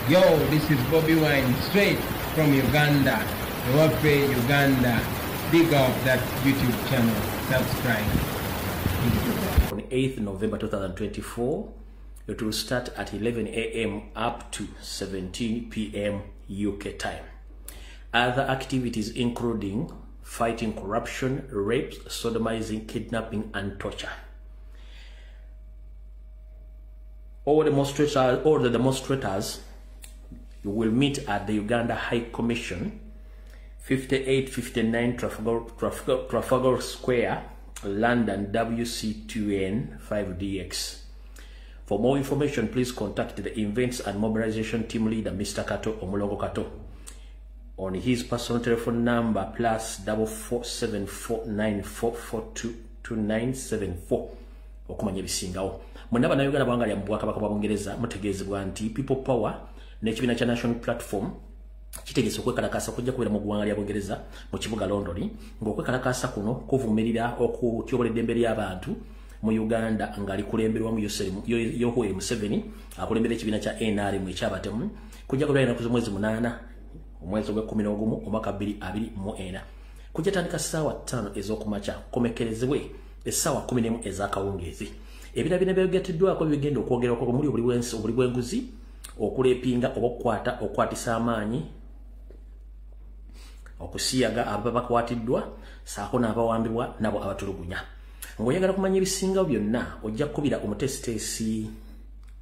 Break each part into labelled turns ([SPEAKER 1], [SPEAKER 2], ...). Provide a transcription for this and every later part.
[SPEAKER 1] Yo, this is Bobi Wine, straight from Uganda, Ewafe, Uganda. Big up that YouTube channel. Subscribe.
[SPEAKER 2] On 8th November 2024, it will start at 11 a.m. up to 17 p.m. UK time. Other activities including fighting corruption, rapes, sodomizing, kidnapping, and torture. All the demonstrators will meet at the Uganda High Commission, 5859 Trafalgar Square, London, WC2N 5DX. For more information, please contact the Events and Mobilization Team Leader, Mr. Kato Omulongo Kato, on his personal telephone number +44 7494 422974. Okumanya ebisingawo. Mwenna Bannayuganda bwanga mu Bwakabaka bwa Bungereza mutegeezebwa nti People Power n'ekibiina kya National Platform kitegeeza okwekalakaasa kujja kubeera mu ggwanga lya Bungereza mu kibuga London, ng'okwekalakaasa kuno kuvumirira okutyobola eddembe ly'abantu mu Uganda nga likulemberwamu Yoweri Museveni akulembera ekibiina kya NRM ekyabatemu. Kujja kubeera ennaku z'omwezi 8 omwezi ogw'ekkumi n'ogumu omwaka 2024. Kujja tandika ssaawa 5 ez'okumakya komekerezebwe essaawa 11 ez'akawungeezi. Ebirala bino byogeteddwako bigenda okwogerwako omuli obuli bw'enguzi, okulepinga oba okukwata, okukwatisa amaanyi, okusiyaga ababa bakwatiddwa ssaako n'abawambibwa nabo abatulugunya. Ng'oyagala kumanya ebisingawo byonna, ojja kukubira omuteesiteesi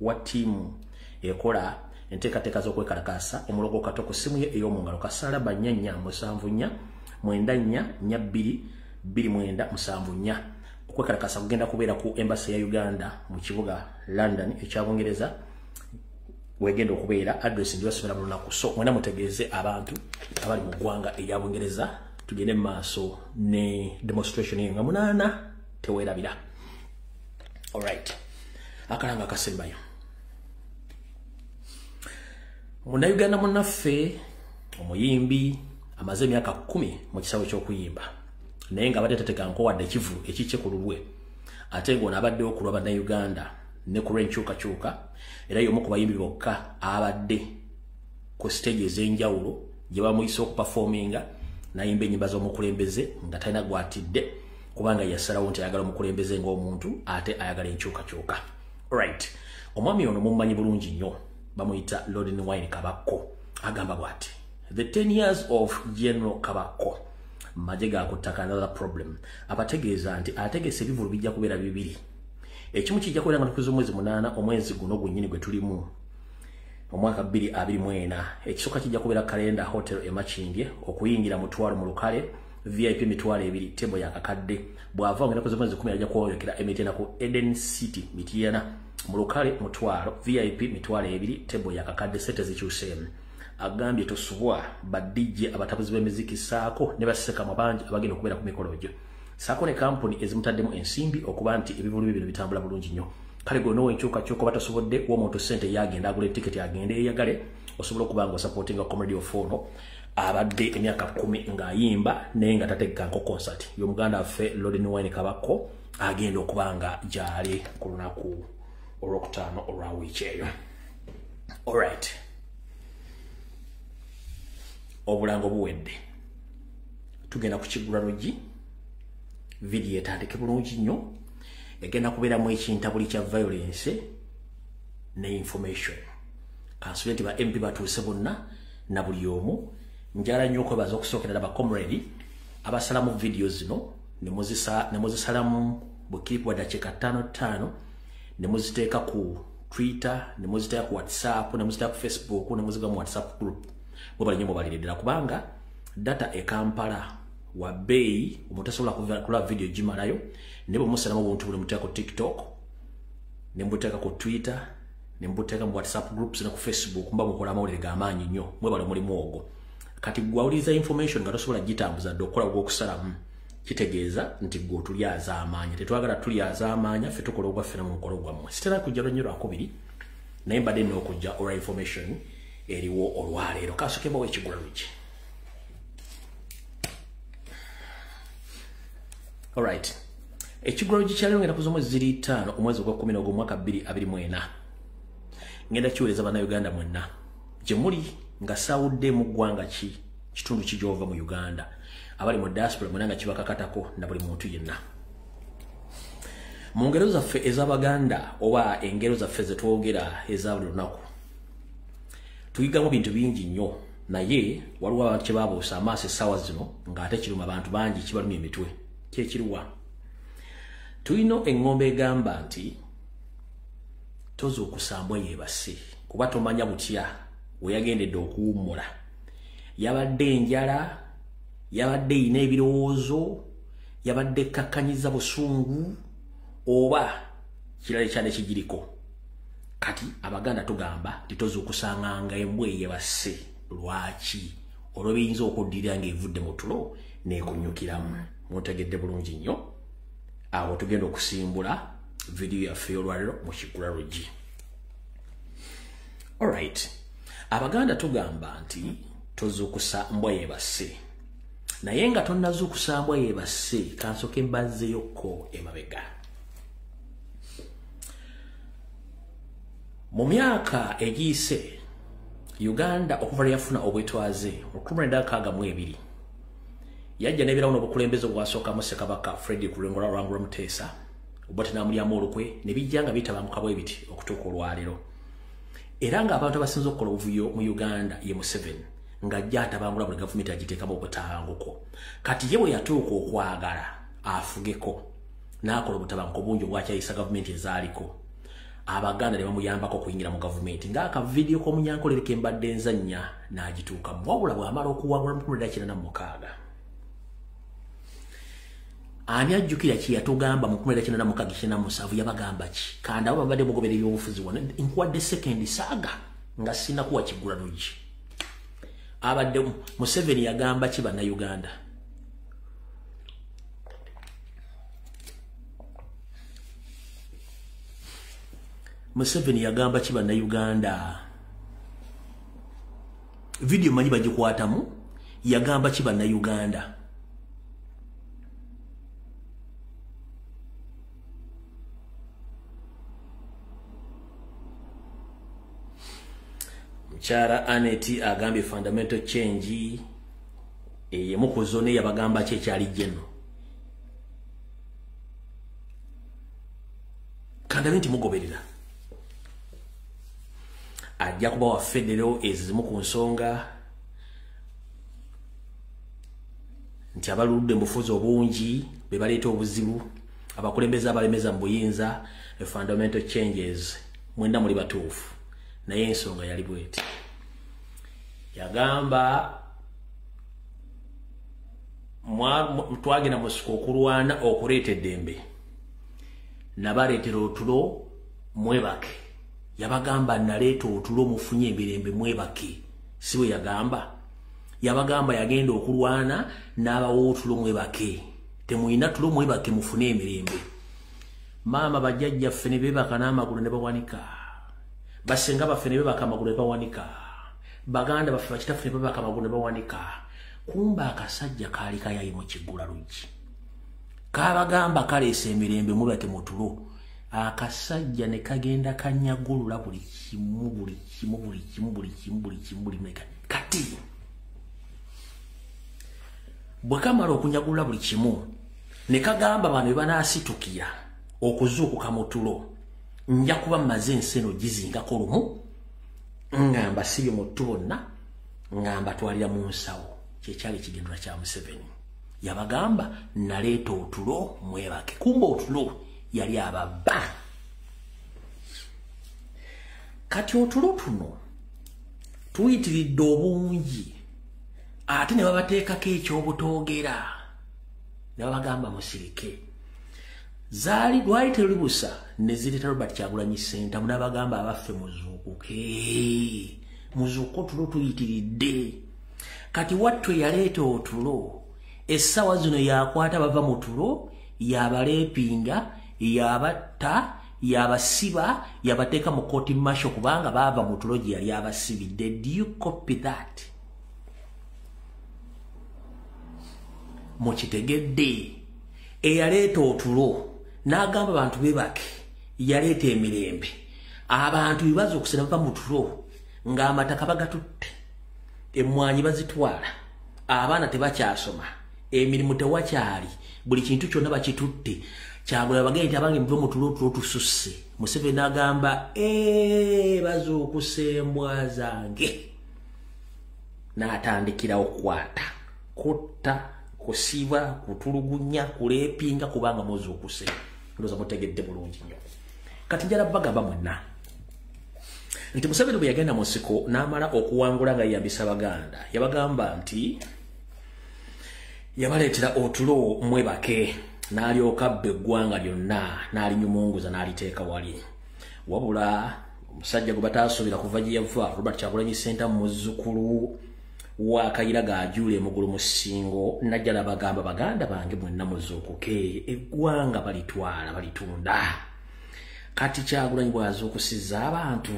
[SPEAKER 2] wa ttiimu ekola enteekateeka z'okwekalakaasa Omulogo Kato ku ssimu ye ey'omu ngalo kasalaba 44 74 42 29 74. Okwekalakaasa kugenda kubeera ku embassy ya Uganda mu kibuga London ekya Bungereza wegenda okubeera. Address ndibasomera mu lunaku. So mwena mutegeeze abantu abali mu ggwanga erya Bungereza tugende mu maaso ne demonstration eyo nga 8 teweerabira. Alright, akalanga akasembayo. Munnayuganda munnaffe omuyimbi amaze emyaka 10 mu kisaawe ky'okuyimba, naye nga abadde tateganko wadde ekivu ekikye ku lulwe, ate ng'ono abaddewo ku lwa Bannayuganda ne ku lw'enkyukakyuka, era y'omu ku bayimbi bokka abadde ku stage ez'enjawulo gye bamuyise okupafominga n'ayimba ennyimba z'omukulembeze nga talina gw'atidde, kubanga yasalawo nti ayagala omukulembeze ng'omuntu ate ayagala enkyukakyuka. Alright, omwami ono mumumanyi bulungi nnyo, bamuyita Lorden Wine Kabako. Agamba bw'ati: The 10 years of General Kabako, magye ga ku ttaka, another problem. Abategeeza nti ategese ebivvulu bijja kubeera bibiri. Ekimu kijja kubeera nga tukuza omwezi 8 omwezi guno gwennyini gwe tulimu omwaka 2024. Ekisooka kijja kubeera Kalenda Hotel e Makindye, okuyingira 5,000 mu lukale, VIP 2,000, table ya kakadde. Bw'ava ngenda kuza omwezi 10 ajja kwolekera Emityana ku Eden City Mityana, mu lukale 5,000, VIP 2,000, table ya kakadde, sente zikyuseemu. Agambye tosubwa ba DJ abatabuzi b'emiziki saako ne baseka bangi abagenda okubeera ku mikolo egyo, saako ne kampuni ezimutaddemu ensimbi okuba nti ebivvulu bino bitambula bulungi nnyo. Kale gwe n'owenkyukakyuka oba tosobodde w'omuntu ssente yagenda agula etiketi agende eyagale, osobola okuba nga osupportinga comedy of ono abadde emyaka 10 ng'ayimba naye nga tategekanko concert. Y'omuganda waffe Lorden Wine Kabako agenda okuba nga gy'ali ku lunaku olwokutaano olwa wiiki eyo. Alright, obulango buwedde, tugenda ku kigula luggi. Vidiyo etandike bulungi nnyo, egenda kubeeramu ekintabuli kya violence ne information. Kansubire nti ba MP batuuse bonna na buli omu. Njagala nnyo okwebaza okusookera ddala ba comrade abasalamu vidiyo zino ne muzisalamu bukiripu bwa dakiika 5 ne muziteeka ku Twitter, ne muziteeka ku WhatsApp, ne muziteeka ku Facebook, ne muziga mu WhatsApp group. Mwebale nnyo, mubalire ddala, kubanga data e Kampala wa bbeeyi, omuntu tasobola kulaba vidiyo gimalayo. Naye bwe musalamu obuntu buli muteeka ku TikTok, ne mubuteeka ku Twitter, ne mubuteeka mu WhatsApp groups ne ku Facebook, mba mukola amawulire g'amaanyi nnyo. Mwebale omulimu ogwo. Kati gwawuliriza information nga tosobola gitambuza dde okukola ogw'okusalamu, kitegeeza nti gwe otulyaza amaanyi. Tetwagala tulyaza amaanyi, ffe tukola ogwaffe mu mukolo gwammwe. Sitera kujja lwennyo lwakubiri, naye mbadde nina okujja olwa information eriwo olwaleero. Kasooke mbawo ekigula luggi. Alright, ekigula luggi kyaleero ngenda kuza omwezi ziri 5 omwezi ogwa 11 omwaka 2024. Ngenda kiweereza Bannayuganda mwenna. Gye muli nga saawudde mu ggwanga ki kitundu ki gy'ova mu Uganda, abali mu diaspora mwena nga kibakakatako na buli muntu yenna. Mu ngero zaffe ez'Abaganda oba engero zaffe ze twogera eza buli lunaku tuyigamu bintu bingi nnyo, naye waliwo abantu kye babuusa amaaso essaawa zino ng'ate kiruma abantu bangi, kibalumya emitwe. Kyekiruwa? Tulina eŋŋombe egamba nti tozuukusa mbwa yeebase, kuba tomanya butya we yagendedde okuwummula. Yabadde enjala, yabadde eyina ebirowoozo, yabadde ekkakkanyiza busungu oba kirala ekyana ekigiriko. Kati Abaganda tugamba nti tozuukusanganga embwa eyebase. Lwaki? Olwo biyinza okuddirira ng'evudde mu tulo n'ekunyukiramu. Muntegedde bulungi nnyo. Awo tugenda okusimbula vidiyo yaffe y'olwaleero mu Kiggula Luggi. Alright, Abaganda tugamba nti tozuukusa mbwa yeebase, naye nga tonnazuukusa mbwa yeebase, kansooke mbazzeyokko emabega. Mu myaka egiyise, Uganda okuva lwe yafuna obwetwaze mu 1962 yajja n'ebirawo n'obukulembeze obwasookamu Ssekabaka Frederick Lwanga Muteesa, Obote n'amulyamu olukwe, ne bijja nga bitabanguka bwe biti okutuuka olwaleero. Era ng'abantu abasinze okukola obuvuyo mu Uganda ye Museveni, ng'ajja atabangula buli gavumenti agiteekamu obutabanguko. Kati ye bwe yatuuka okwagala afugeko, n'akola obutabanguko bungi obwakyayisa gavumenti ezaaliko. Abaganda ne bamuyambako okuyingira mu gavumenti ng'akavidiyo k'omunyankolere ke mbadde nzannya n'agituukamu. Wabula bw'amala okuwangula mu 1986, ani ajjukira kye yatugamba mu 1996? Yabagamba ki? Kandi abo babadde mugobera ebyobufuzi wano, nkuwadde sekendi saaga nga sinnakuwa Kiggula Luggi. Abadde Museveni yagamba ki Bannayuganda? Museveni yagamba ki Bannayuganda? Vidiyo manyi bagikwatamu. Yagamba ki Bannayuganda? Mukyala Aneti agambye fundamental change emu ku zo, ne yabagamba ki ekyali jeno. Kandabe nti mugoberera. Ajja kuba wa federo ezimu ku nsonga nti abaludde mu bufuzi obungi be baleeta obuzibu, abakulembeze abalemeza mu buyinza, fundamental changes, mwenna muli batuufu. Naye ensonga yali bweti. Yagamba twagenda mu nsiko okulwana okuleeta eddembe, nabaleetera otulo mwebake. Yabagamba naleeta otulo mufunye emirembe mwebake. Si bwe yagamba? Yabagamba yagenda okulwana n'abawa otulo mwebake. Temulina tulo mwebake mufune emirembe. Maama bajjajjaffe ne beebaka n'amagulu ne bawanika, basenga baffe ne beebaka amagulu ne bawanika, baganda baffe bakitaffe ne beebaka amagulu ne bawanika. Kumba akasajja kaali kayayi mu Kiggula Luggi, kabagamba kaleesa emirembe mubake mu tulo. Akasajja ne kagenda kanyagulula buli kimu, buli kimu, buli kimu, buli kimu, buli kimu, buli meka. Kati bwe kamala okunyagulula buli kimu, ne kagamba bano be banaasitukira okuzuukuka mu tulo, nja kuba mmaze ensi eno gizingako lumu, nga mbasibye mu ttu bonna, nga mbatwalira mu nsawo. Kyekyali ekigendera kya Museveni. Yabagamba naleeta otulo mwebake. Kumba otulo yali ababba. Kati otulo tuno tuyitiridde obungi, ate ne babateekako ekyobutoogera, ne babagamba musirike. Zaali lwali terulibusa ne zireeta Robert Kyagulanyi Ssentamu n'abagamba abaffe muzuukuke, muzuukuke otulo tuyitiridde. Kati wattu eyaleeta otulo essaawa zino yakwata bava mu tulo, yabaleepinga, yabatta, yabasiba, yabateeka mu kooti martial kubanga baava mu tulo gye yali abasibidde. Do you copy that? Mukitegedde? Eyaleeta otulo n'agamba abantu beebake, yaleeta emirembe. Abantu bibaza okusera bava mu tulo Ng'amataka bagatutte, emmwanyi bazitwala, abaana tebakyasoma, emirimu tewakyali, buli kintu kyonna bakitutte. Kyagulanyi bagenda nti abange muve mu tulo, tulo tususse. Museveni n'agamba, bazuukusa embwa zange. N'atandikirawo okukwata, kutta, kusiba, kutulugunya, kuleepinga, kubanga muzuukuse. Ndowooza mutegedde bulungi nnyo. Kati njala bagamba mwenna nti Museveni bwe yagenda mu nsiko n'amala okuwangula nga yeyambisa Baganda, yabagamba nti yabaleetera otulo mwebake, n'alyoka abba eggwanga lyonna n'alinyumunguza n'aliteeka wali. Wabula omusajja gwe bataasuubira kuva gye yava, Robert Kyagulanyi Ssentamu, muzzukulu wa Kayira g'ajuula emugulu mu Ssingo, najja n'abagamba, baganda bange mwenna muzuukuke, eggwanga balitwala balitunda. Kati Kyagulanyi bw'azuukusizza abantu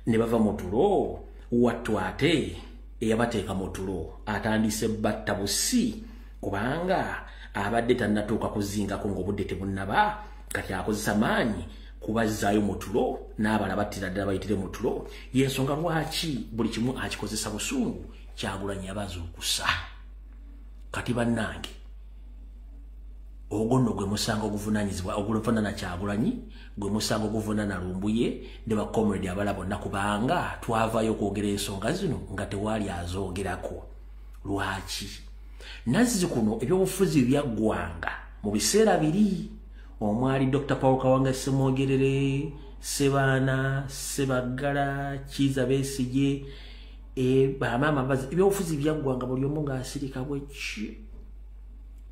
[SPEAKER 2] ne bava mu tulo, wattu ate eyabateeka mu tulo atandise batta busi, kubanga abadde tannatuuka kuzingako ng'obudde tebunnaba. Kati akozesa maanyi kubazzaayo mu tulo, n'abala battira ddala bayitire mu tulo. Y'ensonga lwaki buli kimu akikozesa busungu. Kyagulanyi yabazuukusa. Kati bannange, ogwo nno gwe musango oguvunaanyizibwa oguvunaana Kyagulanyi, gwe musango oguvunaana Lumbuye ne bacomrade abala bonna, kubanga twavaayo okwogera ensonga zino nga tewaali azoogerako. Lwaki? Nazzi kuno ebyobufuzi byaggwanga mu biseera biri omwali Dr. Paul Kawanga Ssemwogerere, Sebaana, Sebaggala, Kiiza Besigye, bamaama bazi, ebyobufuzi byaggwanga buli omu ng'asirika bweki,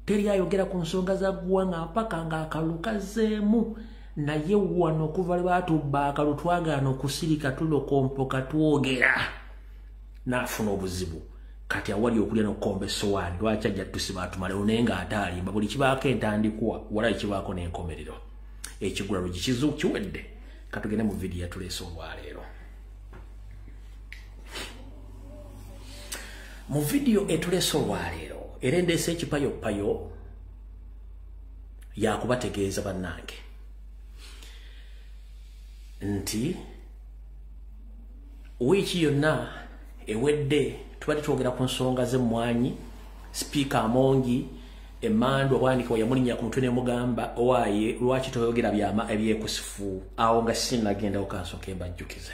[SPEAKER 2] teri ayogera ku nsonga za ggwanga mpaka ng'akalulu kazzeemu. Naye wano okuva lwe baatubba akalulu twagaana okusirika, tulokompoka, twogera, n'afuna obuzibu. Kati awali okulya n'okukomba essowaani, lwaki ajja tusiba atumalewo? Naye ng'ate alimba. Buli kibaako entandikwa, walayi kibaako n'enkomerero. Ekigula luggi kizu kiwedde. Katugende mu vidiyo yatuleese olwaleero. Mu vidiyo etuleese olwaleero era endeese ekipayopayo yakubategeeza bannange nti wiiki yonna ewedde tubadde twogera ku nsonga z'emmwanyi. Sipiika Amongi emmandu obwanika yamulinnya ku mutwe ne mugamba, owaaye lwaki toyogera byama ebyekusifu? Awo nga sinnagendawo, kansooke mbajjukize.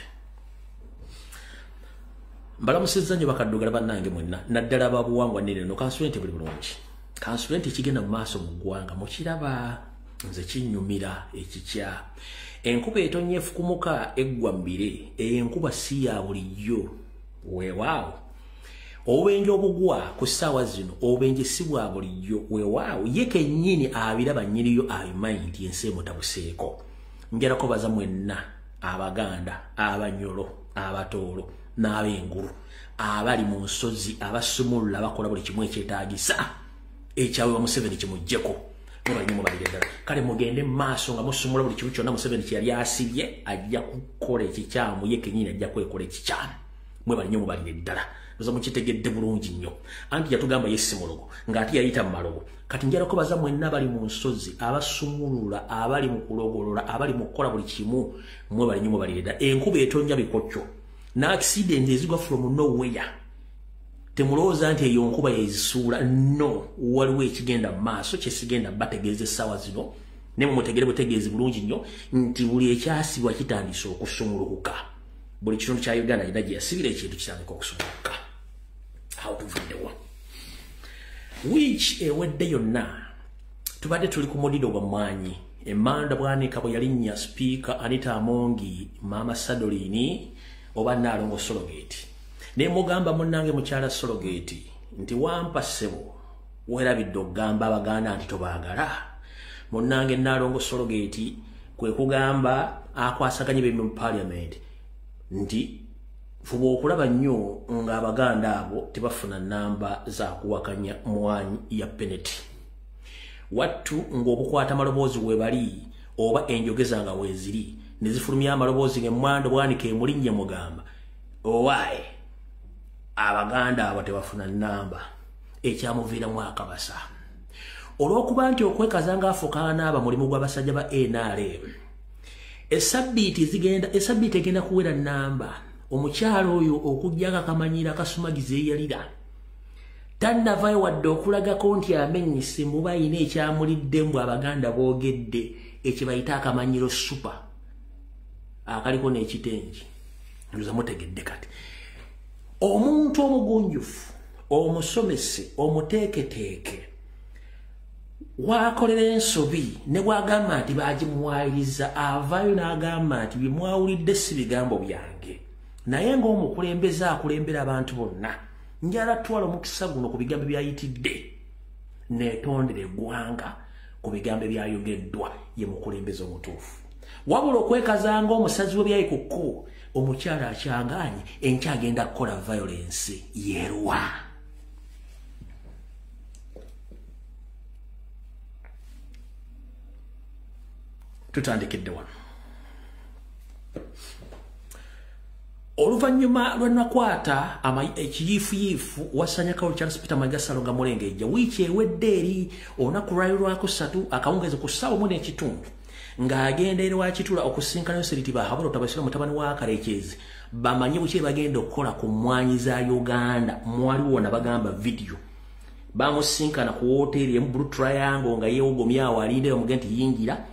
[SPEAKER 2] Mbalamusizza nnyo bakaddugala bannange mwenna, naddala ababuwangwa nireno. Kansule nti buli bulungi, kansule nti ekigenda mu maaso mu ggwanga mukiraba, nze kinnyumira ekikya. Enkuba etonnya efukumuka eggwa mu bire, eyo enkuba si ya bulijjo. Weewaawo obubenje obugwa ku ssaawa zino, obubenje si bwa bulijjo. Weewaawo ye kennyini abiraba, nnyiniyo abimanyi nti ensi emutabuseeko. Njala kubaza mwenna Abaganda, Abanyolo, Abatoolo n'ab'engulu abali mu nsozi, abasumulula, bakola buli kimu ekyetaagisa ekyaweebwa Museveni kimuggyeko. Mubalime, mubalire ddala. Kale mugende mu maaso nga musumula buli kimu kyonna Museveni kye yali asibye. Ajja kukola ekikyamu, ye kennyini ajja kwekola ekikyamu. Mwebale nnyo, mubalire ddala. Oza mukitegedde bulungi nnyo. Anti yatugamba ye si mulogo, ng'ate yayita mu malogo. Kati njala kubaza mwenna abali mu nsozi, abasumulula, abali mu kulogolola, abali mu kukola buli kimu, mwebale nnyo, mubalire ddala. Enkuba etonnya bikokyo n'accident ezigwa from nowhere, temulowooza nti eyo nkuba yezisuula. No, waliwo ekigenda mu maaso kyesigenda bategeeza essaawa zino, naye mumutegere butegeezi bulungi nnyo nti buli ekyasibwa kitandise okusumulukuka. Buli kitundu kya Uganda yina gye yasibira ekintu kitandika okusumulukuka. Awo tuvuddewo. Wiiki ewedde yonna tubadde tuli ku mudido gwa mmwanyi. Emanda Bwanika bwe yalinnya Sipiika Anita Amongi, Maama Sadolini oba Nnaalongo Sologeti, ne mugamba, munnange mukyala Sologeti, nti wampa ssebo, weerabidde okugamba Abaganda nti tobaagala. Munnange Nnaalongo Sologeti kwe kugamba akwasaganye be mu parliament nti fuba okulaba nnyo ng'Abaganda abo tebafuna nnamba za kuwakanya mwanyi ya peneti. Wattu ng'obukwata amaloboozi we bali oba enjogeza nga weeziri ne zifulumya amaloboozi ng'emmwando Bwanika emulinnya mugamba, owaaye Abaganda abo tebafuna nnamba, ekyamuviiramu akabasa olw'okuba nti okwekaza ng'afukaana mulimu gw'abasajja ba NRM. Esabbiiti zigenda, esabbiiti egenda kuwera nnamba. Omukyalo oyo okujja akamanyiira akasumagiza eyalira tannavayo wadde okulagako nti amenyise muba ayina ekyamulidde mbw Abaganda boogedde ekibayita akamanyiro super akaliko n'ekitengi. Nduza mutegedde kati. Omuntu omugunjufu, omusomese, omuteeketeeke wakolera ensobi ne bw'agamba nti bagimuwayiriza, avaayo n'agamba nti bimwawulidde si bigambo byange, naye ng'omukulembeze akulembera abantu bonna, njala twala omukisa guno ku bigambo byayitidde neetondera eggwanga ku bigambo byayogeddwa ye mukulembeze omutuufu. Wabula okwekazanga omusazi w'ebyayi ku kkubo, omukyala akyagaanye enkya agenda kukola violence yerwa. Tutandikidde wano. Oluvannyuma lw'enakwata ekiyiifuyiifu wasanyakawo Charles Peter Mayiga Ssalonga Mulengejja wiiki ewedde eri olunaku lwali lwakusatu akawungeezi ku ssaawa 1:15 ng'agenda eri Wakitula okusinkana Yoseri Bahabula Otabasira mutabani wa Karekezi bamanye buki bagenda okukola ku mmwanyi za Uganda. Mwaliwo nabagamba video bamusinkana ku woteeri emu Blue Triangle nga yeewogomya awo alinde bamugende nti yingira,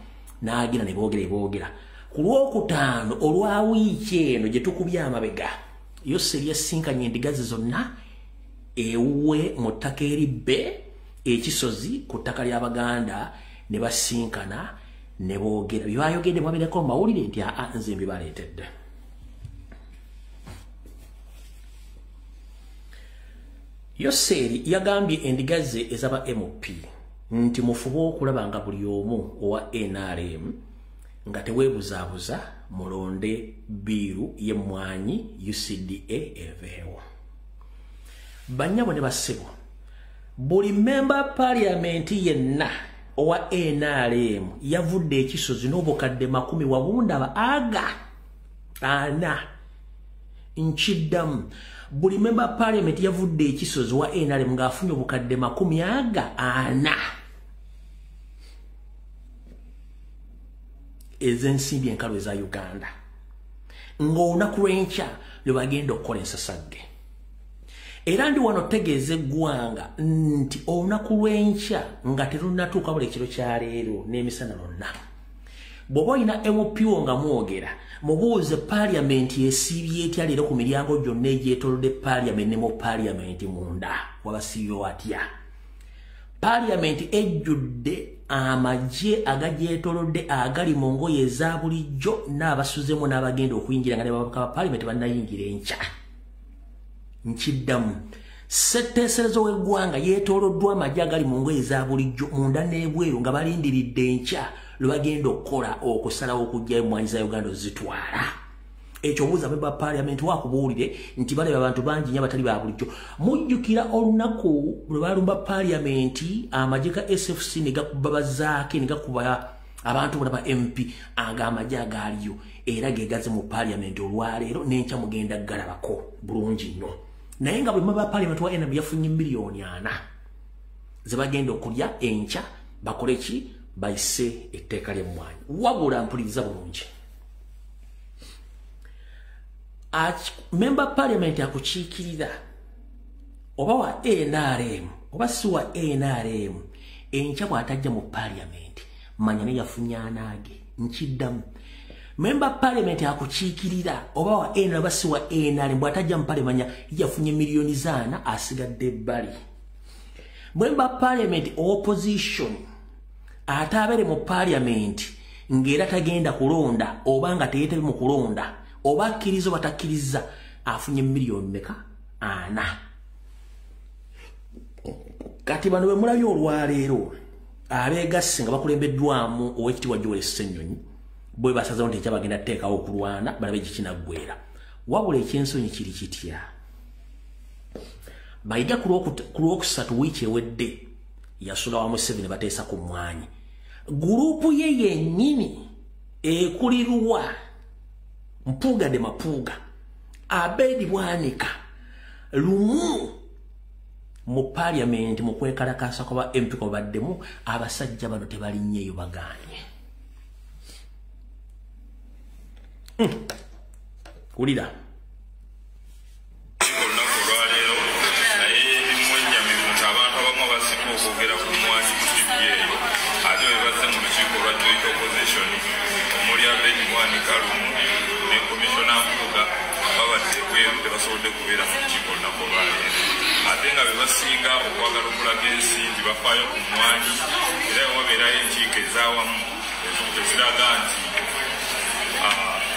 [SPEAKER 2] n'agira ne boogera. Ku lwokutaano olwa wiiki eno gye tukubye amabega, Yoseri yasinkanye endiga ze zonna ewuwe mu ttaka eribbe ekisozi ku ttaka ly'Abaganda ne basinkana ne boogera. Bye baayogedde mwabireko mu mawulire nti aa nze mbibaleetedde. Yoseri yagambye endiga ze ez'aba MP nti mufube okulaba nga buli omu owa NRM nga teweebuzaabuza mulonde biiru y'emmwanyi UCDA eveewo. Bannyabo ne bassebo, buli memba parliament yenna owa NRM yavudde ekisozi n'obukadde 10 wabundaba aga ana. Nkiddamu, buli memba parliament yavudde ekisozi wa NRM ng'afunye obukadde 40 ez'ensimbi enkalu eza Uganda, ng'olunaku lw'enkya lwe bagenda okukola ensasagge. Era ndi wano tegeeza eggwanga nti olunaku lw'enkya nga terunnatuuka buli ekiro kya leero n'emisana lwonna, bw'oba olina MP wo nga mwogera, mubuuze paaliyamenti esiibye etya leero ku miryango gyonna egyetoolodde paaliyamenti ne mu paaliyamenti munda wabasiibye watya. Paaliyamenti ejjudde amagye agagyetoolodde agali mu ngoye eza bulijjo n'abasuzemu n'abagenda okuyingira nga ne babaka ba paaliyamenti bannayingira enkya. Nkiddamu, ssetteeserezo w'eggwanga yeetooloddwa amagye agali mu ngoye eza bulijjo munda n'ebweru nga balindiridde enkya lwe bagenda okukola okusalawo okuggyayo emmwanyi za Uganda ozitwala. Ekyo obuuza memba paaliyamenti wakubuulire nti balaba abantu bangi nnyo abatali ba bulijjo. Mujjukira olunaku lwe balumba paaliyamenti amagye ga SFC ne gakuba bazaake ne gakuba abantu bonna ba MP, ag'amagye agaaliyo era ge gaze mu paaliyamenti olwaleero n'enkya mugenda galabako bulungi nnyo. Naye nga bwe memba paaliyamenti wa NRM yafunye 4 million ze bagenda okulya enkya bakole ki? Bayise etteeka ly'emmwanyi. Wabula mpuliriza bulungi, member parliament akukiikirira oba wa NRM oba si wa NRM enkya bw'atajja mu parliament manya ne yafunye anaage. Nkiddamu, member parliament akukiikirira oba wa NRM oba si wa NRM bw'atajja mu parliament manya yafunye 4 million asigadde ebbali. Member parliament opposition ate abeere mu parliament ng'era tagenda kulonda oba nga teyeetabye mu kulonda oba akkiriza oba takkiriza afunye 4 million. Kati bano bwe mulabye olwaleero abeegasse nga bakulembeddwamu Oweekitiibwa Joel Ssenyonyi bwe basazeewo nti enkya bagenda kuteekawo okulwana balabe gye kinaggweera. Wabula ekyensonyi kiri kitya? Mayiga ku lwokusatu wiiki ewedde yasula wa Museveni bateesa ku mmwanyi. Gurupu ye yennyini ekulirwa Mpuuga de Mapuuga Abedi Bwanika lumu mu parliament mu kwekalakaasa kwa MP kwabaddemu abasajja bano tebalinnyeeyo bagaanye. Wulira.
[SPEAKER 3] Tebasobodde kubeera mu lukiiko olunaku olwaleero, ate nga be basinga okwagala okulaga ensi nti bafaayo ku mmwanyi, era wabeerayo enkiiko ez'awamu eziraga nti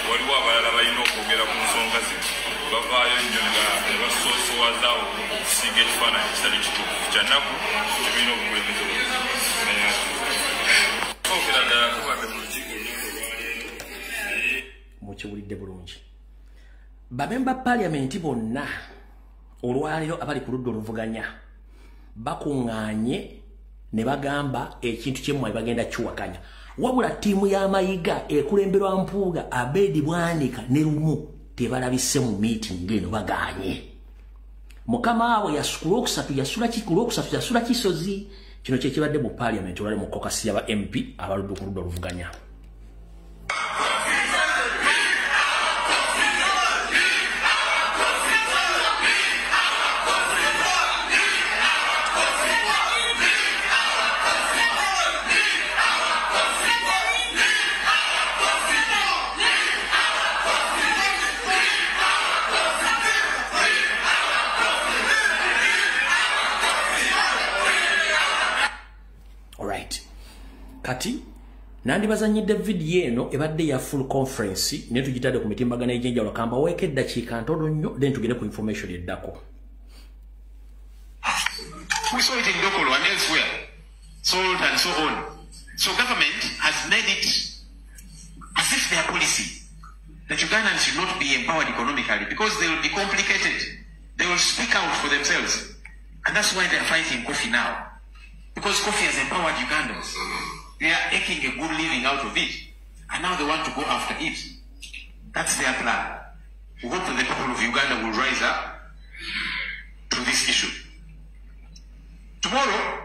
[SPEAKER 3] waliwo abalala balina okwogera ku nsonga zino. Bavaayo nnyo ne basoosowaza okusiiga ekifaananyi ekitali kituufu. Kyannaku, tebirina obukulembeze obulungi. Sookera ddala tubadde mu lukiiko olunaku olwaleero.
[SPEAKER 2] Mukiwulidde bulungi, bamemba parliament bonna olwaleero abali ku ludda oluvuganya bakuŋŋaanye ne bagamba ekintu kyemmwanyi bagenda kiwakanya. Wabula ttiimu y'amayiga ekulemberwa Mpuuga, Abedi Bwanika ne Lumu tebalabise mu meeting eno, bagaanye. Mukama waabwe ku lwokusatu yasula ku lwokusatu yasula Kisozi. Kino kye kibadde mu parliament olwali mu caucus y'aba MP abaludde ku ludda oluvuganya. Kati nandibazanyidde vidiyo eno ebadde ya full conference, naye tugitadde ku mitimbagano egy'enjawulo. Kamba weeko eddakiika ntono nnyo, then tugende ku information eddako.
[SPEAKER 4] We saw it in Dokolo and elsewhere, salt and so on. So government has made it as if their policy that Ugandans should not be empowered economically because they will be complicated. They will speak out for themselves. And that's why they are fighting coffee now. Because coffee has empowered Ugandans. They are making a good living out of it. And now they want to go after it. That's their plan. We hope that the people of Uganda will rise up to this issue. Tomorrow,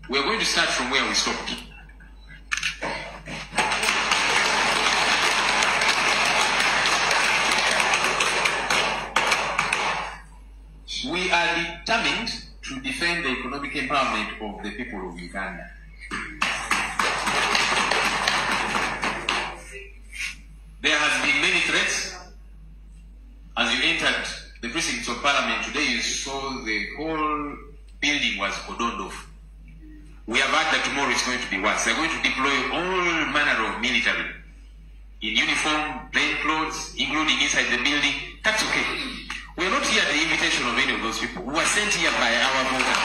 [SPEAKER 4] we are going to start from where we stopped. We are determined to defend the economic empowerment of the people of Uganda. There has been many threats. As you entered the precincts of Parliament today, you saw the whole building was cordoned off. We have heard that tomorrow it's going to be worse. They're going to deploy all manner of military in uniform, plain clothes, including inside the building. That's okay. We are not here at the invitation of any of those people. We were sent here by our voters.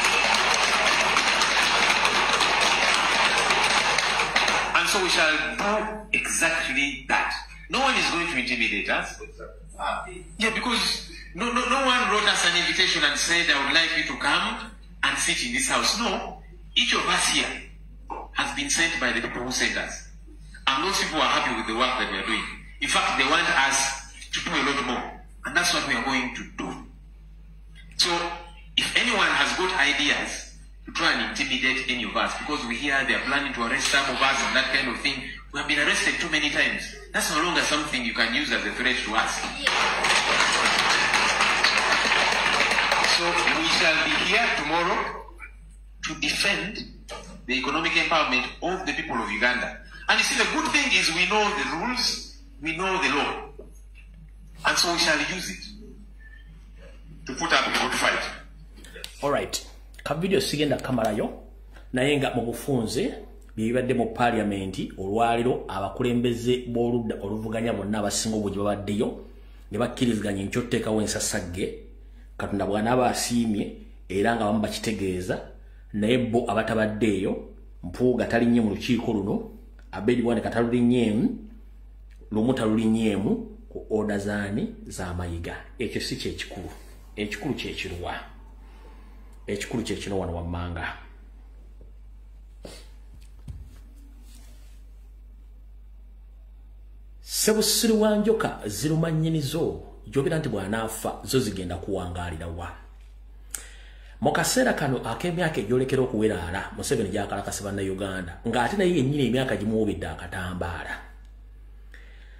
[SPEAKER 4] And so we shall do exactly that. No one is going to intimidate us. Yeah, because no one wrote us an invitation and said, I would like you to come and sit in this house. No, each of us here has been sent by the people who sent us. And those people are happy with the work that we are doing. In fact, they want us to do a lot more. And that's what we are going to do. So, if anyone has got ideas to try and intimidate any of us, because we hear they are planning to arrest some of us and that kind of thing, we have been arrested too many times. That's no longer something you can use as a threat to us. So we shall be here tomorrow to defend the economic empowerment of the people of Uganda. And you see, the good thing is we know the rules, we know the law. And so we shall use it to put up a good fight.
[SPEAKER 2] All right. Ka video sigenda kamalayo naye nga mu bufunze byebibadde mu parliament olwaliro abakulembeze b'oludda oluvuganya bonna abasinga obungi babaddeyo ne bakkiriziganya enkyoteekawo ensasagge. Katonda bw'anaaba asiimye era nga bamu bakitegeeza, naye bo abatabaddeeyo, Mpuuga talinnye mu lukiiko luno, Abedi Bwanika talulinnyeemu, Lumu talulinnyeemu ku oda zaani z'amayiga. Ekyo si kyekikulu, ekikulu kyekiruwa, ekikulu kyekino wano wammanga. Sebusiru wa njoka ziruma nnyinizo, gy'obeera nti bw'anaafa zo zigenda kuwangaalira wa. Mu kaseera kano ak'emyaka egyolekera okuweraala Museveni gy'akalakasa Bannayuganda, ng'ate naye yennyini emyaka gimuwubidde akatambaala,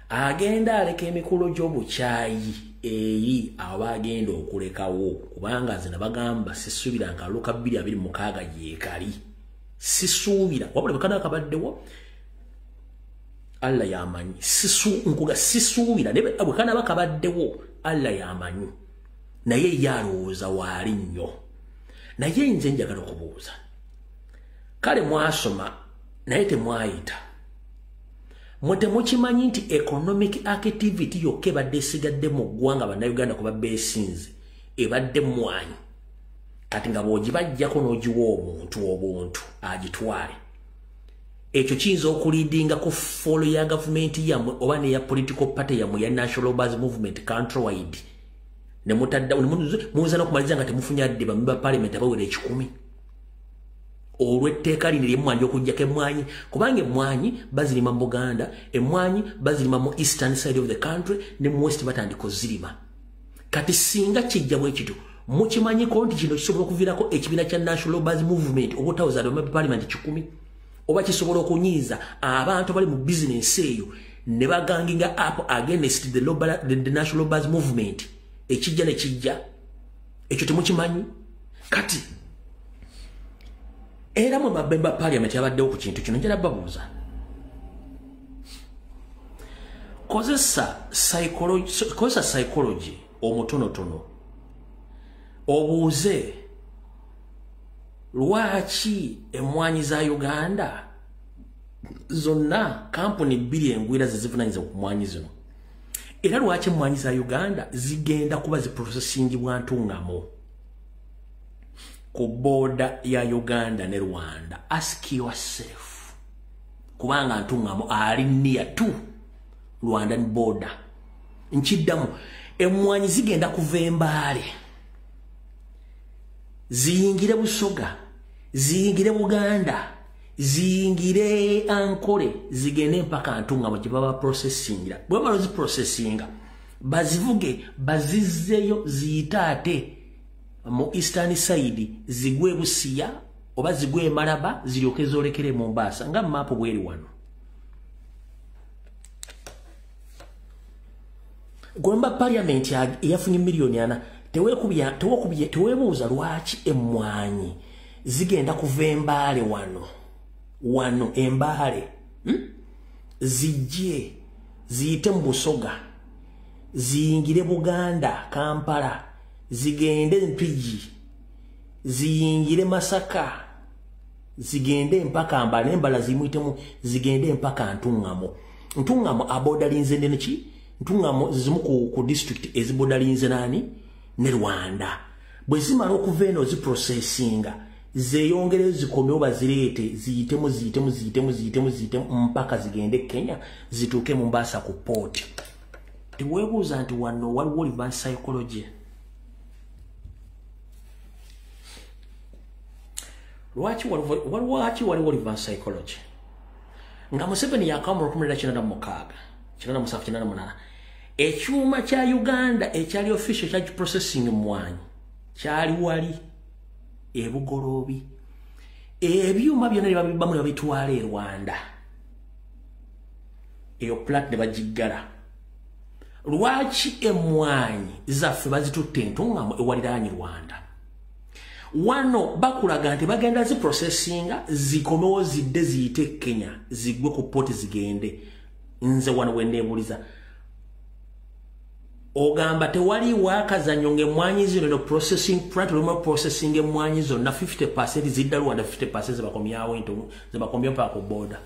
[SPEAKER 2] agenda aleka emikolo gy'obukyayi eri abagenda okulekawo, kubanga nze nabagamba sisuubira nka luka 2026 yeekali, sisuubira wabula bwe kana kabaddewo Allah yamanyi, nkuga sisuubira naye bwe kana bakabaddewo Allah yamanyi. Naye yalowooza waali nnyo. Naye nze njagala okubuuza. Kale mwasoma naye temwayita. Mwe temukimanyi nti economic activity yokka ebadde esigadde mu ggwanga Bannayuganda kuba beesinze ebadde mmwanyi. Kati nga bw'ogibajjako n'ogiwa omuntu obuntu agitwale. Ekyo kiyinza okuleadinga ku fall ya gavumenti yammwe oba neya political party yammwe ya National Robbers Movement countrywide. Ne mutadda muyinza n'okumaliriza nga temufunye adde bamemba ba parliament abawera 1,000. Olw'etteeka lino ly'emmwanyi okuggyako emmwanyi, kubanga emmwanyi bazirima mu Buganda, emmwanyi bazirima mu eastern side of the country ne mu west batandika ozirima. Kati singa kijja bwe kityo, mukimanyiko nti kino kisobola okuviirako ekibiina kya National Robbers Movement obutawuza bamemba ba parliament 1,000, oba kisobola okunyiiza abantu abali mu bizinensi eyo ne baganginga up against the National Robbers Movement. Ekijja ne kijja, ekyo temukimanyi. Kati era mwe bamemba parliament abaddewo ku kintu kino, njala babuuza. Kozesa psychology omutonotono obuuze lwaki emmwanyi za Uganda zonna kampuni 2 engwira ze zivunaanyizibwa ku mmwanyi zino. Era lwaki emmwanyi za Uganda zigenda kuba ziprocessingibwa Ntungamo ku border ya Uganda ne Rwanda? Ask yourself. Kubanga Ntungamo ali near to Rwandan border. Nkiddamu, emmwanyi zigenda kuva Embaale, ziyingire Busoga, ziyingire Buganda, ziyingire Ankole, zigende mpaka Ntungamo gye baba processingira. Bwe bamala oziprocessinga, bazivuge bazizzeeyo ziyite ate mu eastern side, zigwe Busia oba zigwe Malaba, ziryoke zoolekere Mombasa nga maapu bweri wano. Gwemba parliament eyafunye 4 million, teweebuuza lwaki emmwanyi zigenda kuva Embaale wano Embaale, zijje ziyite mu Busoga, ziyingire Buganda, Kampala, zigende Mpigi, ziyingire Masaka, zigende mpaka Mbale, Embala zimuyitemu, zigende mpaka Ntungamo. Ntungamo abodalinze neki? Ntungamo zimu ku district ezibodalinze nani? Ne Rwanda. Bwe zimala okuva eno ziprocessinga, zeeyongereyo zikomewo bazireete, ziyitemu ziyitemu ziyitemu ziyitemu ziyitemu mpaka zigende Kenya, zituuke Mombasa ku port. Teweebuuza nti wano waliwo reverse psychology. Lwaki waliwo reverse psychology? Nga Museveni yakama mu 1986, 1987, 88, ekyuma kya Uganda ekyali official kya processing mmwanyi kyali wali ebugoloobi. Ebyuma byonna ne babibbamu ne babitwala e Rwanda. Eyo plant ne bagiggala. Lwaki emmwanyi zaffe bazitutte Ntungamo ewaliraanye Rwanda? Wano bakulaga nti bagenda ziprocessinga zikomewo zidde ziyite Kenya, zigwe ku port zigende. Nze wano we neebuuliza, ogamba tewali wakazannyo ng'emmwanyi zino no processing plant olumu processing emmwanyi zonna 50% zidda Rwanda, 50% zebakomyawo zebakomyawo mpaka ku border.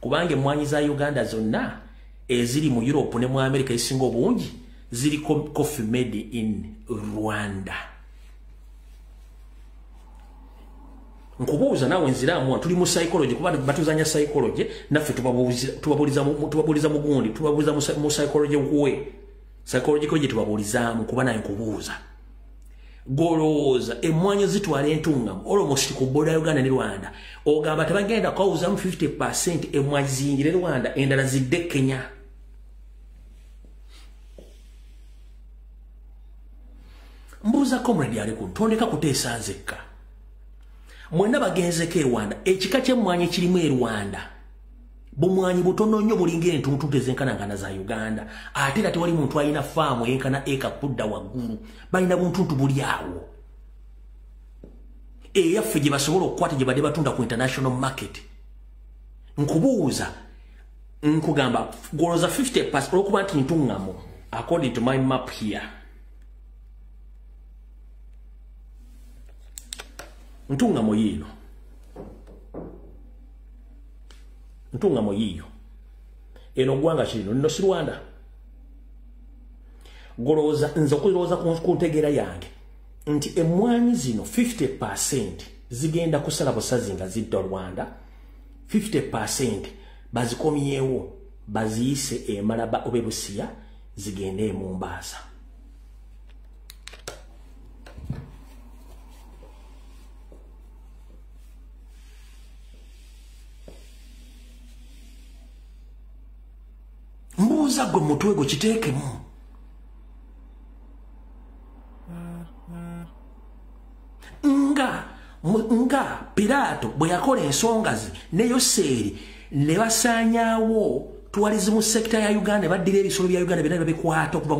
[SPEAKER 2] Kubanga emmwanyi za Uganda zonna eziri mu Europe ne mu America ezisinga obungi ziri coffee made in Rwanda. Nkubuuza naawe nziraamu, tuli mu psychology kuba batuzanya psychology, naffe tubabuuliza mu gundi, tubabuuliza mu psychology we. Psychology gye tubabuulizaamu kuba naye nkubuuza. Golowooza emmwanyi zitwala Entungamo almost ku border ya Uganda ne Rwanda. Ogamba tebagenda kwawuzamu 50% emmwanyi ziyingire Rwanda, endala zidde Kenya. Mbuuza comrade ali ku ntondeka kuteesa nzekka. Mwenna bagenzeko e Rwanda, ekika ky'emmwanyi ekirimu e Rwanda bumwanyi butono nnyo bulinga entuntu ezenkanangana za Uganda. Ate era tewali muntu alina faamu eyenkana eka kudda waggulu, balina buntuntu buli awo. Eyaffe gye basobola okukwata gye badde batunda ku international market. Nkubuuza, nkugamba goloza 50% olwokuba nti Ntungamo According to my map here, Ntungamo yiino, Ntungamo yiiyo, eno ggwanga kirino nno si Rwanda. Golowooza nze okulowooza ku ntegeera yange nti emmwanyi zino 50% zigenda kusala busazi nga zidda Rwanda, 50% bazikomyewo baziyise e Malaba oba e Busia zigende e Mombasa. Mbuuza gwe mutwe gwe kiteekemu. Nga Pilato bwe yakola ensonga ze ne Yoseeri ne basaanyaawo tourism sector ya Uganda, baddira ebisolo bya Uganda byonna babikwata okuva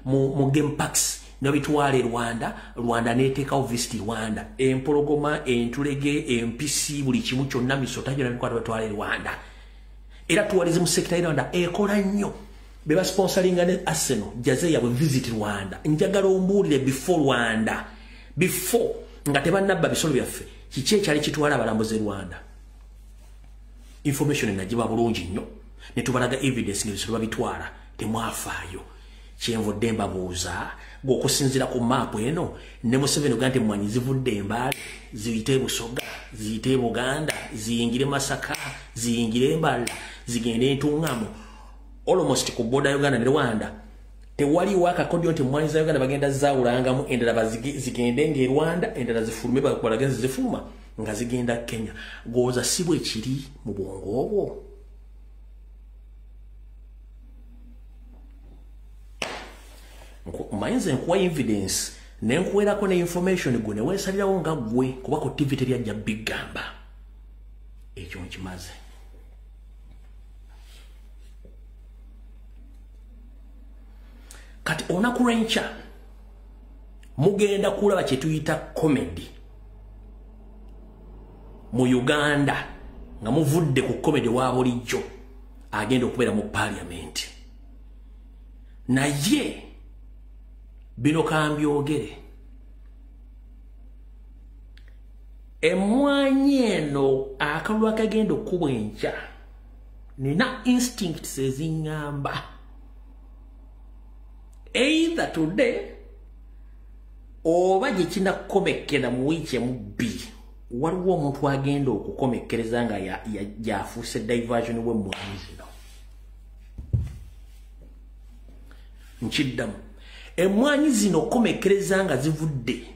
[SPEAKER 2] mu game parks ne babitwala e Rwanda. Rwanda n'eteekawo Visit Rwanda, empologoma, entulege, empisi, buli kimu kyonna, misota byonna bikwata batwala e Rwanda. Era tourism sector ya Rwanda ekola nnyo, be basponsoringa ne Arsenal jaze yabwe Visit Rwanda. Njagala ombuulire before Rwanda, before nga tebannabba bisolo byaffe, kiki ekyali kitwala abalambuzi e Rwanda? Information nagiba bulungi nnyo ne tubalaga evidence ng'ebisolo babitwala, temwafaayo. Kyenvudde mbabuuza gw'okusinziira ku maapu eno ne Museveni oga nti emmwanyi zivudde e Mbale, ziyite e Busoga, ziyite e Buganda, ziyingire Masaka, ziyingire Mbarara, zigende Ntungamo, almost ku border Uganda ne Rwanda. Tewaliwo akakodyo nti emmwanyi za Uganda bagenda zaawulangamu, endala zigende ng'e Rwanda, endala zifulume balage zifuluma nga zigenda Kenya. Gwoza si bwe kiri mu bwongo obwo? Mayinza nkuwa evidence ne nkuweerako ne information gwe ne weesalirawo nga ggwe, kuba ku TV teryajja bigamba. Ekyo nkimaze. Kati olunaku lw'enkya mugenda kulaba kye tuyita comedy mu Uganda, nga muvudde ku comedy wa bulijjo agenda okubeera mu parliament. Naye bino kambyogere, emmwanyi eno akalulu akagenda okukubwa enkya, nina instincts eziŋŋamba either today oba gye kinakukomekera mu wiiki emu bbiri, waliwo omuntu agenda okukomekkereza nga yafuuse diversion w'emmwanyi zino. Nkiddamu, emmwanyi zino okukomekkereza nga zivudde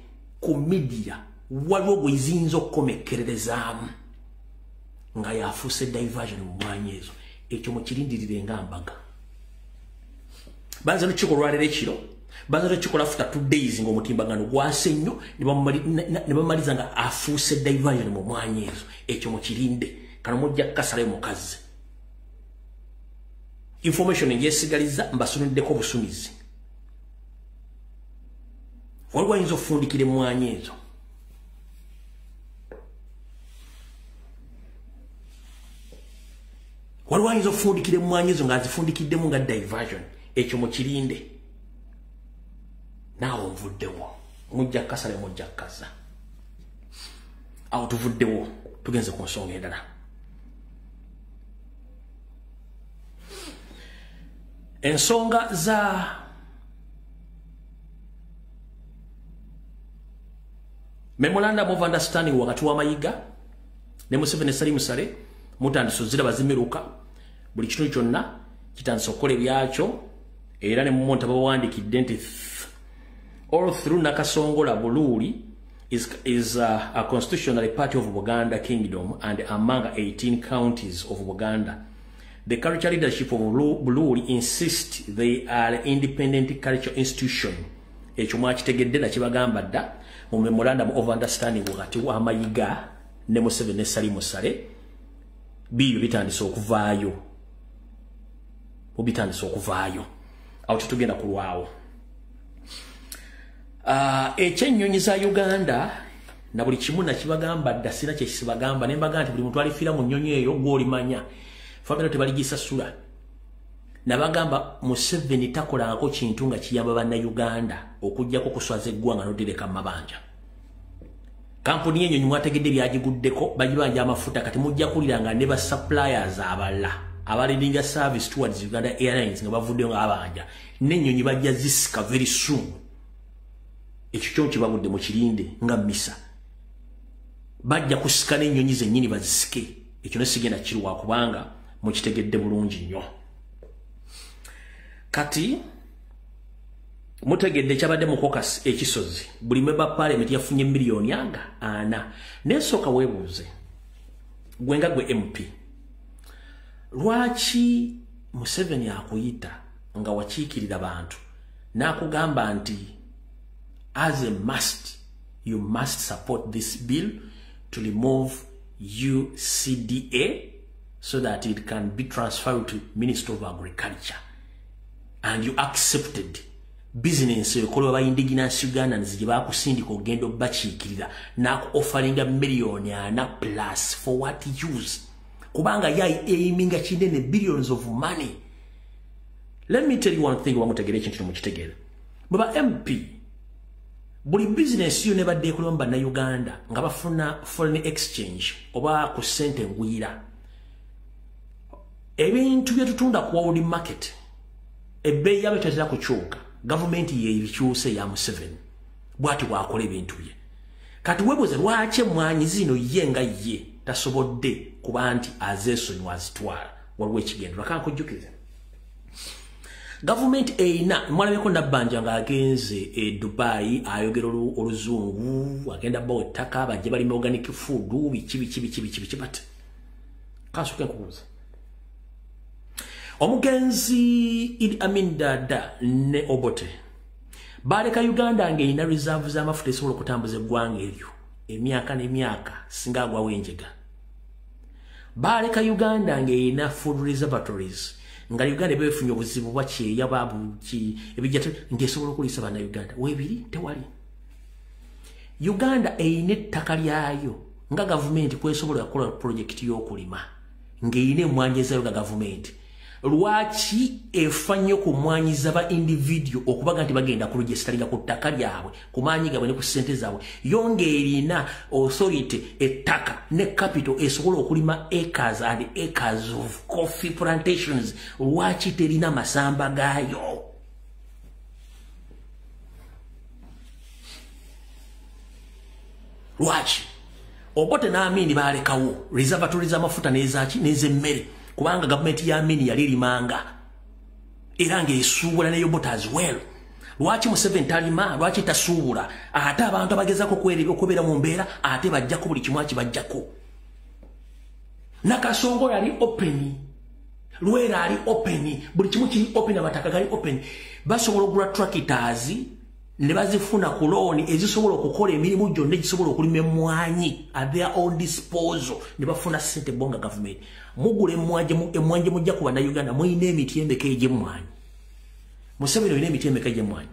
[SPEAKER 2] ku media, waliwo gwe ziyinza okukomekkererezaamu nga yafuuse diversion mu mmwanyi ezo. Ekyo mukirindirire nga mbaga. Banza n'olukiiko olwaleero ekiro, banza n'olukikola after 2 days ng'omutimbagano gwase nnyo, ne bamaliza nga afuuse diversion mu mmwanyi ezo. Ekyo mukirinde, kano mujja kukasalayo mukazi. Information ngyesigaliza mbasunuddeko obusumizi. Waliwo ayinza okufundikira emmwanyi ezo. Waliwo ayinza okufundikira emmwanyi ezo ng'azifundikiddemu nga diversion. Ekyo mukirinde. Naawe nvuddewo, mujja kukasala, mujja kukaza. Awo tuvuddewo, tugenze ku nsonga endala. Ensonga za memorandum of understanding wakati wa Mayiga ne Museveni Salim Saleh, mutandise oziraba zimiruka, buli kintu kyonna kitandise okukola ebyakyo. Era ne mumonta bawandiikidde nti all through Nakasongola Buluuli is a constitutional part of Buganda Kingdom and among 18 counties of Buganda. The cultural leadership of Buluuli insists they are independent cultural institution. Ekyo mwakitegedde nakibagamba dda mu memorandum of understanding wakati wa Mayiga ne Museveni ne Salim Saleh. Biibyo bitandise okuvaayo, bitandise okuvaayo. Awo tetugenda kulwawo. Ekyennyonyi za Uganda na buli kimu nakibagamba dda, sina kye kisibagamba, ne mbaga nti buli muntu alifiira mu nnyonyi eyo gw'olimanya, famire tebaligisasula. Nabagamba Museveni takolangako kintu nga kiyamba bannayuganda okuggyako kuswaza eggwanga n'otereka mu mabanja. Kampuni y'ennyonyi mwategedde byagiguddeko, bagibanja amafuta, kati mujja kulira nga ne ba suppliers abalala abalindinga service towards Uganda Airlines nga bavuddeyo nga babanja, n'ennyonyi bajja zisika very soon. Ekyo kyo kibabudde mukirinde nga misa. Bajja kusika n'ennyonyi zennyini bazisike. Ekyo ne sigenda kirwa kubanga mukitegedde bulungi nnyo. Kati mutegedde kyabadde mu caucus ekisozi, buli member parliament yafunye miliyoni anga ana. Nesooka weebuuze gwe nga gwe MP, lwaki Museveni akuyita nga wakiikirira bantu n'akugamba nti as a must you must support this bill to remove UCDA so that it can be transferred to Minister of Agriculture, and you accepted business ekolwa ba indigenous Ugandans gye bakusindika ogenda obakiikirira n'aku offeringa miliyoni ana plus for what use? Kubanga yayi aiminga kinene, billions of money. Let me tell you one thing, wamutegere ekintu kino mukitegeere. Baba MP, buli business yo nebadde ekolwa mu bannayuganda nga bafuna foreign exchange oba ku ssente ngwira, ebintu bye tutunda ku world market ebbeeyi yabyo tetera kukyuka. Gavumenti yeebikyuse ya Museveni, bw'ati bw'akola ebintu bye. Kati weebuuze lwaki emmwanyi zino ye nga ye tasobodde kuba nti azeesonyiwa azitwala. Waliwo ekigendera kankujjukize. Gavumenti erina, mwalabeko Nabbanja ng'agenze e Dubai ayogera oluzungu, agenda bawa ettaka bajje balime organic food, biki biki biki biki biki, but kansooke nkubuuze. Omugenzi Idi Amin Dada ne Obote baleka Uganda ng'erina reserve z'amafuta esobola okutambuza eggwanga eryo emyaka n'emyaka singa agwawo enjega. Baleka Uganda ng'erina food reservatories nga Uganda beefunye obuzibu bwakyeya babuki ebijja ng'esobola okuliisa bannayuganda. Weebiri tewali. Uganda erina ettaka lyayo nga gavumenti kwesobola okukola pulojekiti y'okulima ng'erina emmwanyi ezaayo nga gavumenti. Lwaki efa nnyo ku mmwanyi z'aba individual okubaga nti bagenda kuregisteringa ku ttaka lyabwe, ku maanyi gaabwe ne ku ssente zaabwe, yo ng'erina authority ettaka ne capital esobola okulima acres and acres of coffee plantations, lwaki terina masamba gaayo? Lwaki? Obote n'Amini baalekawo reservatory z'amafuta n'ezaaki n'ez'emmere, kubanga gavumenti ya Amini yali erimanga era ng'esuubula ne Obote as well. Lwaki Museveni talima? Lwaki tasuubula? Ate abantu abagezaako okubeera mu mbeera ate bajjako buli kimu akibajjako. Nakasongo yali open, Lwera ali open, buli kimu kiri open, amataka gali open. Basobola okugula tractors ne bazifuna ku looni ezisobola okukola emirimu gyonna egisobola okulima emmwanyi at their own disposal, ne bafuna ssente bo nga gavumenti. Mugula emmwanyi mujja ku bannayuganda, mulina emiti emeka egy'emmwanyi? Museveni olina emiti emeka egy'emmwanyi?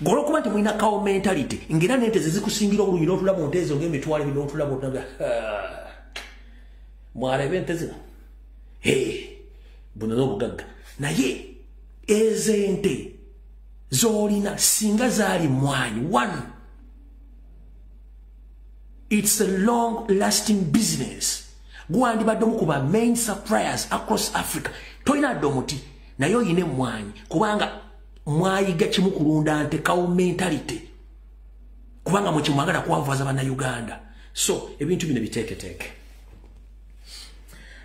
[SPEAKER 2] Olw'okuba nti mulina cow mentality, ng'era n'ente ze zikusingira obulungi n'otula mu nte ezo ng'emitwalo ebiri n'otula bw'otunaga, mwalaba ente zino, buno n'obugagga. Naye ezo ente z'olina singa zaali mmwanyi, one, it's a long lasting business. Gwandibadde omu ku ba main suppliers across Africa. Tolina dde omuti naye oyina emmwanyi, kubanga mwayiga kimu kulunda nte, cow mentality, kubanga mwekimwagala kwavuwaza bannayuganda. So ebintu bino biteeketeeke.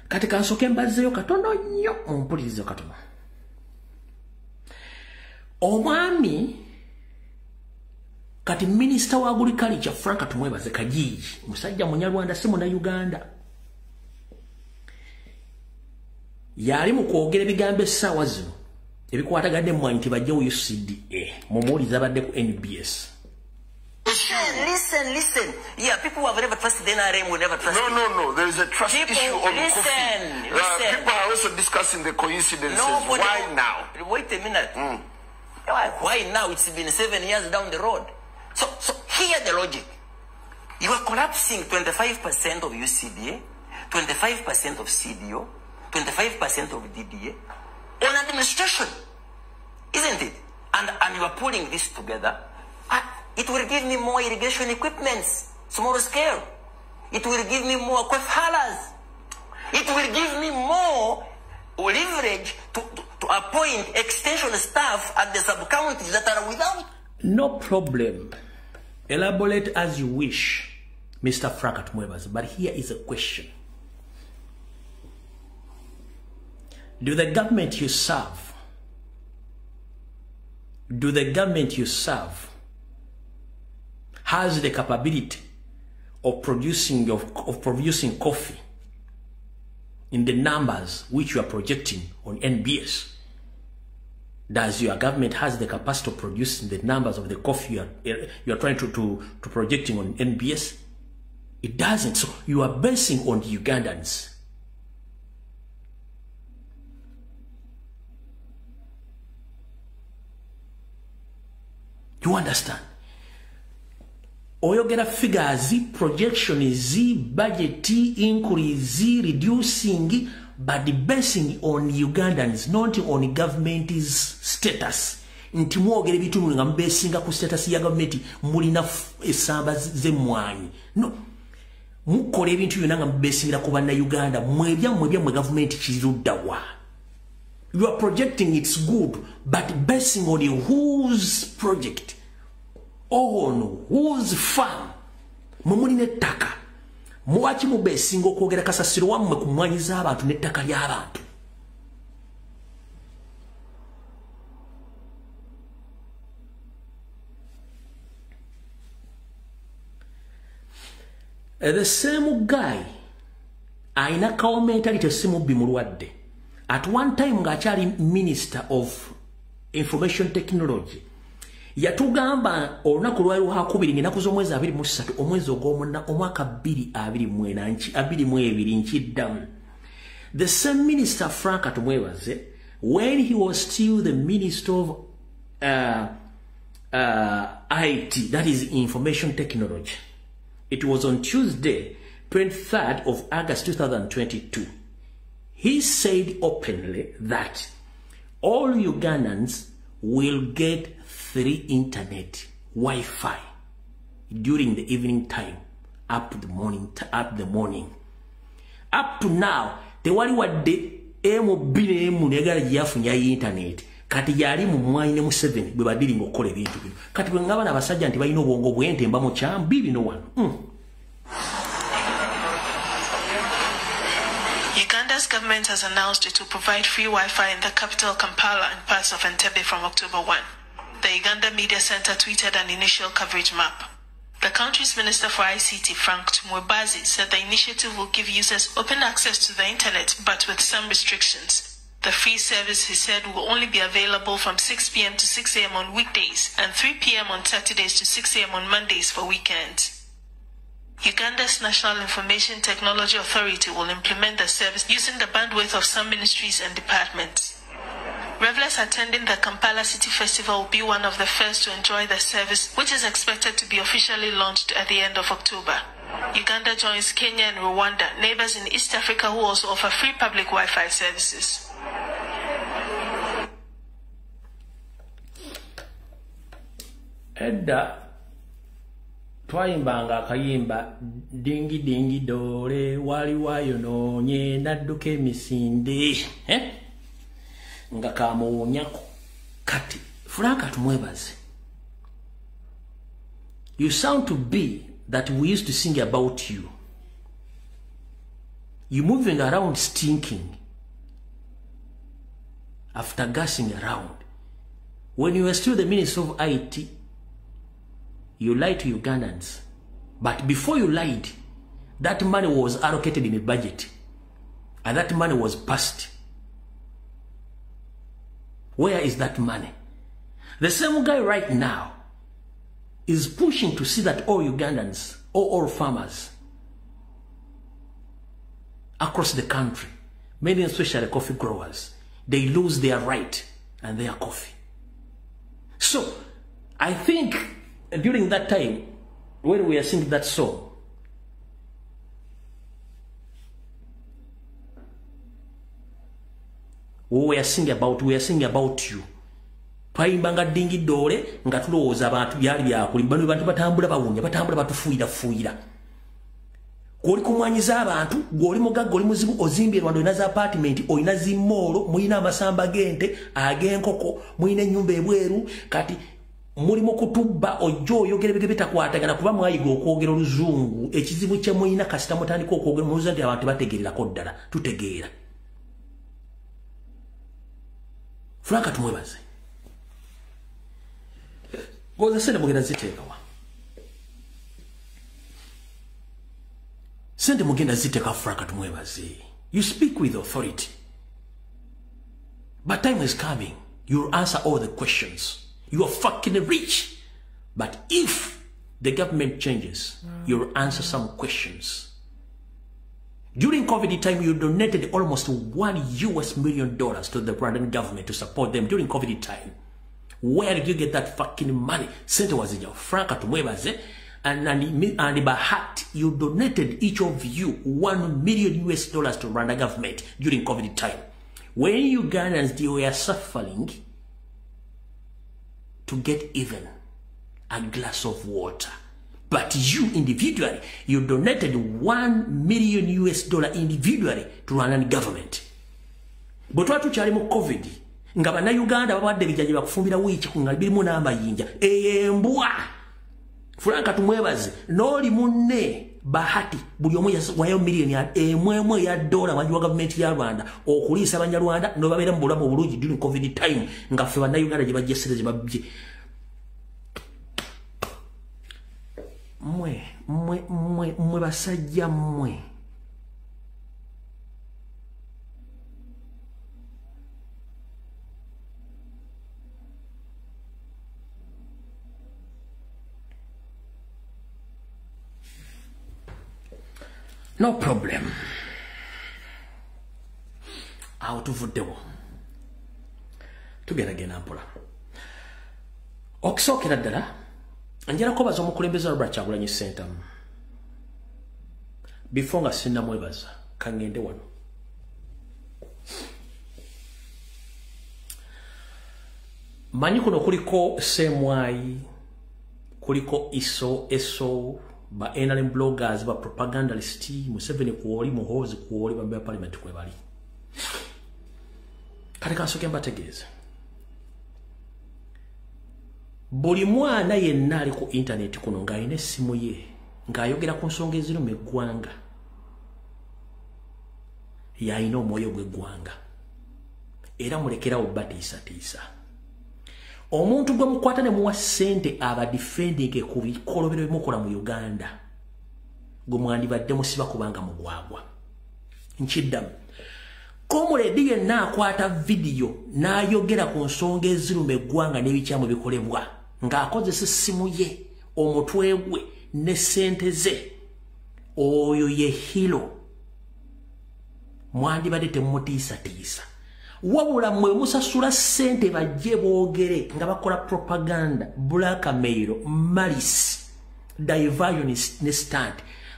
[SPEAKER 2] Kati kansooke mbazzeeyo katono nnyo, mumpulirize katono. Omwami kati minisita wa agriculture Frank Tumwebaze Kajiji, musajja munyarwanda si munnayuganda, yali mu kwogera ebigambo essaawa zino ebikwatagadde emmwanyi nti bajjewo UCDA. Mumuwulize, abadde ku NBS.
[SPEAKER 5] Listen, listen. Yeah, people who have never trusted NRM will never trust
[SPEAKER 6] No,
[SPEAKER 5] it.
[SPEAKER 6] no, no. There is a trust
[SPEAKER 5] People,
[SPEAKER 6] issue on
[SPEAKER 5] listen,
[SPEAKER 6] coffee.
[SPEAKER 5] Listen.
[SPEAKER 6] People are also discussing the coincidences.
[SPEAKER 5] Nobody-
[SPEAKER 6] Why now?
[SPEAKER 5] Wait a minute. Why now? It's been 7 years down the road. So here the logic. You are collapsing 25% of UCDA, 25% of CDO, 25% of DDA. on administration, isn't it? And you are pulling this together. It will give me more irrigation equipments, small scale. It will give me more halas. It will give me more leverage to appoint extension staff at the sub-counties that are without.
[SPEAKER 2] No problem. Elaborate as you wish, Mr. Frank Tumwebaze. But here is a question. Do the government you serve, has the capability of producing producing coffee in the numbers which you are projecting on NBS? Does your government has the capacity of producing the numbers of the coffee you are trying to projecting on NBS? It doesn't. So you are basing on the Ugandans. You understand? Oyogera figures, projection is budget increase, reducing, but basing on Ugandans, not on government's status. Nti mwogere bitu nga mbesinga ku status ya government mulina esamba z'emmwanyi. No. Mukola ebintu byonna nga mbesingira ku banna Uganda, mwebya government kirudda wa. You are projecting it's good, but basing on whose project? On whose farm? Mumulina ettaka. Mwaki mubesinga okwogera kasasiro wammwe ku mmwanyi z'abantu n'ettaka ly'abantu. The same guy ayina kawo mentality si mubbi mulwadde. At one time ng'akyali Minister of Information Technology, yatugamba olunaku lwali lwakubiri ng'ennaku z'omwezi 23 omwezi ogw'omuna omwaka 2022 nkiddamu. The same Minister Frank Tumwebaze, when he was still the Minister of IT, that is Information Technology, it was on Tuesday, 23rd of August 2022. He said openly that all Ugandans will get free internet, Wi-Fi, during the evening time, up to the morning. Up to now, tewali wadde emu bine emu negala yafunya internet. Kati yali mu mwanyi ne Museveni bwe badiringa okukola ebintu bino. Kati bwe ngabana abasajja nti balina obwongo bw'ente mba mu kyambi bino wano.
[SPEAKER 7] Uganda's government has announced it will provide free Wi-Fi in the capital Kampala and parts of Entebbe from October 1. The Uganda Media Center tweeted an initial coverage map. The country's Minister for ICT, Frank Tumwebaze, said the initiative will give users open access to the internet, but with some restrictions. The free service, he said, will only be available from 6 p.m. to 6 a.m. on weekdays and 3 p.m. on Saturdays to 6 a.m. on Mondays for weekends. Uganda's National Information Technology Authority will implement the service using the bandwidth of some ministries and departments. Revelers attending the Kampala City Festival will be one of the first to enjoy the service, which is expected to be officially launched at the end of October. Uganda joins Kenya and Rwanda, neighbors in East Africa who also offer free public Wi-Fi services.
[SPEAKER 2] Edda twayimbanga akayimba dingi dingi dole wali wayonoonye nadduka emisinde nga kamuwunyako. Kati Frank Tumwebaze, you sound to be that we used to sing about you. You moving around stinking after gassing around. When you were still the Minister of IT, you lied to Ugandans. But before you lied, that money was allocated in a budget. And that money was passed. Where is that money? The same guy right now is pushing to see that all Ugandans, all farmers across the country, many especially coffee growers, they lose their right and their coffee. So, I think during that time, when we are singing that song, We are singing about, we are singing about you. Twayimbanga dingi dole nga tulowooza abantu byali byakulimba, bano bantu batambula bawunya, batambula batufuuyira fuuyira. Gw'oli kumwanyiza abantu, gw'oli mugagga, oli muzibu, ozimbye Rwanda, olina za apartment, olina zimmoolo, mulina amasamba g'ente ag'enkoko, mulina ennyumba ebweru, kati mulimu kutubba ojja oyogera ebigere bitakwatagana kuba mwayiga okwogera oluzungu. Ekizibu kye mulina kasita mutandika okwogera mulowooza nti abantu bategeererako ddala. Tutegeera. Frank tumwebaze. Goza sente mugenda ziteekawa. Sente mugenda ziteeka Frank tumwebaze. You speak with authority. But time is coming. You'll answer all the questions. You are fucking rich. But if the government changes, you'll answer some questions. During COVID time, you donated almost $1 million to the Rwandan government to support them during COVID time. Where did you get that fucking money? Sente wazija Frank Tumwebaze and Bahat, you donated each of you $1 million to Rwanda government during COVID time. When Ugandans, they were suffering to get even a glass of water. But you individually, you donated $1 million individually to Rwandan government. But what tukyali mu COVID, nga bannayuganda babadde ebijjaji bakufumbira wiiki nga birimu n'amayinja. Embwa! Frank Tumwebaze, n'oli munne Bahati, buli omu wayo miliyoni emwemu eya dola wagiwa gavumenti ya Rwanda okuliisa Abanyarwanda n'obabeera mu bulamu obulungi during COVID time, nga ffe bannayuganda gye bajja essente gye babbye. Mmwe, mmwe, mmwe, mmwe basajja mmwe. No problem. Awo tuvuddewo. Tugenda mpola. Okusookera ddala, njala kubaza omukulembeze Robert Kyagulanyi Ssentamu. Before nga sinnamwebaza, ka ŋŋende wano. Manyi kuno kuliko Semwayi, kuliko ISO, ESO, ba NRM bloggers, ba propagandalist, Museveni kuoli, Muhoozi kuoli, ba member parliament kwe bali. Kale kansooke mbategeeze. Buli mwana yenna ali ku internet kuno ng'alina essimu ye, ng'ayogera ku nsonga eziruma eggwanga, y'alina omwoyo gw'eggwanga. Era mulekerawo batiisatiisa. Omuntu gwe mukwata ne muwa ssente aba defending ku bikolobero bimukola mu Uganda, gwe mwandibadde musiba kubanga mugwagwa. Nkiddamu. Komuledi yenna akwata vidiyo n'ayogera ku nsonga eziruma eggwanga n'ebikyamu bikolebwa, ng'akozesa essimu ye, omutwe gwe ne ssente ze, oyo ye hero. Mwandibadde temumutiisatiisa. Wabula mmwe musasula ssente bajje boogere nga bakola propaganda, blackmail, malice, diversion ne stunt.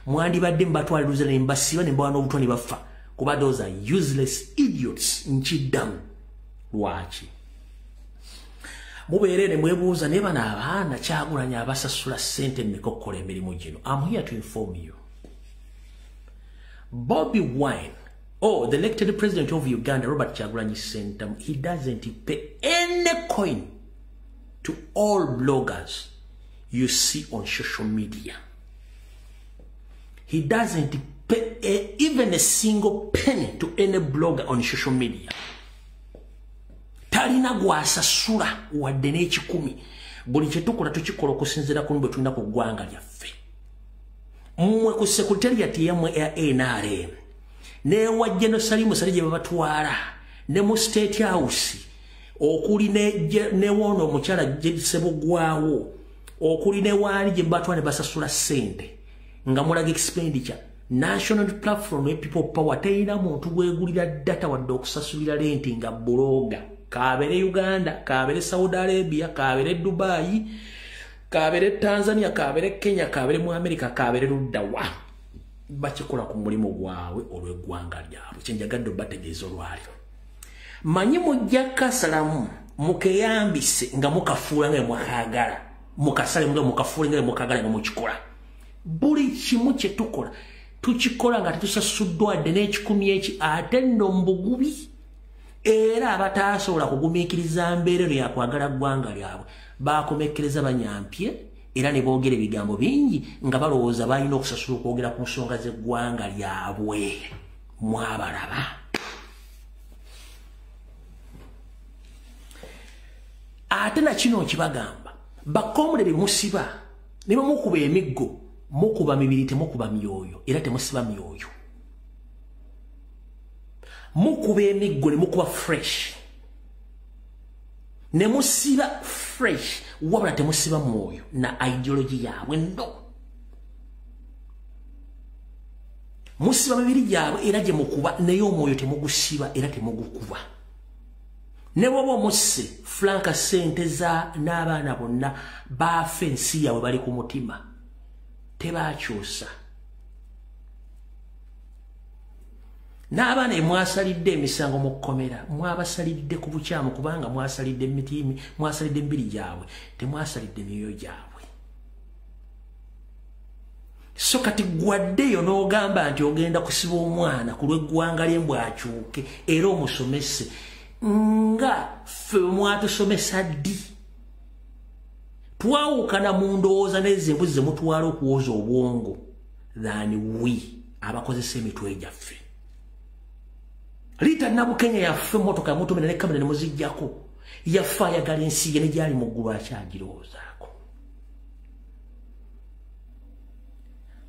[SPEAKER 2] Mwandibadde mbatwaliriza ne mbasiba ne mbawa n'obutwa ne bafa. Kuba those are useless idiots. Nkiddamu. Lwaki? Mubeere ne mwebuuza ne bano abaana Kyagulanyi abasasula ssente mmeka okukola emirimu gino. I'm here to inform you. Bobi Wine, oh, the elected president of Uganda, Robert Kyagulanyi Ssentamu, he doesn't pay any coin to all bloggers you see on social media. He doesn't pay even a single penny to any blogger on social media. Talina gwasasula wadde n'ekikumi. Buli kye tukola tukikola okusinziira ku bwe tulina ku ggwanga lyaffe. Mmwe ku secretariat yammwe ya NRM, ne wa General Salim Saleh gye babatwala, ne mu State House, okuli ne wono omukyala Sebugwawo, okuli ne waali gye batwala ne basasula ssente nga mulaga expenditure. National Platform ne People Power terina muntu gwegulira data wadde okusasulira renti nga blogger. Kabeere Uganda, kabeere Saudi Arabia, kabeere Dubai, kabeere Tanzania, kabeere Kenya, kabeere mu America, kabeere luddawa. Bakikola ku mulimu gwabwe olw'eggwanga lyabwe. Kye njagadde obategeeza olwaliro. Manyi mujja kasalamu mukeyambise nga mukafuula nga mwakagala, mukasale nga mukafuula nga mwakagala nga mukikola. Buli kimu kye tukola tukikola nga tetusasuddwa dde n'ekikumi eki, ate nno mbugubi. Era abataasobola kugumiikiriza mbeera eno yakwagala ggwanga lyabwe bakomekkereza banyampye, era ne boogera ebigambo bingi nga balowooza balina okusasula okwogera ku nsonga z'eggwanga lyabwe. Mwabalaba. Ate na kino nkibagamba, bakomulere musiba ne bamukuba emiggo, mukuba mibiri temukuba myoyo, era temusiba myoyo. Mukuba emiggo ne mukuba fresh, ne musiba fresh, wabula temusiba mwoyo na ideology yaabwe. No, musiba mibiri gyabwe era gye mukuba, naye omwoyo temugusiba era temugukuba. Ne bw'oba omusse flanka ssente za n'abaana bonna baafa ensi yaabwe bali ku mutima, tebakyusa. N'abaana mwasalidde emisango mu kkomera, mwabasalidde ku bukyamu, kubanga mwasalidde emitiimi, mwasalidde emibiri gyabwe, temwasalidde myoyo gyabwe. So kati gwaddeyo n'ogamba nti ogenda kusiba omwana ku lw'eggwanga lye mbwakyuke era omusomese, nga ffe mwatusomesa ddi? Twawukana mu ndowooza n'ezo embuzi ze mutwala okuwoza obwongo than we abakozesa emitwe gyaffe. Rita Nabukenya yaffe motoka mutumira ne kamera ne muzijjako, yaffe ayagala ensi ye ne gyali mu ggulu akyagirowoozaako.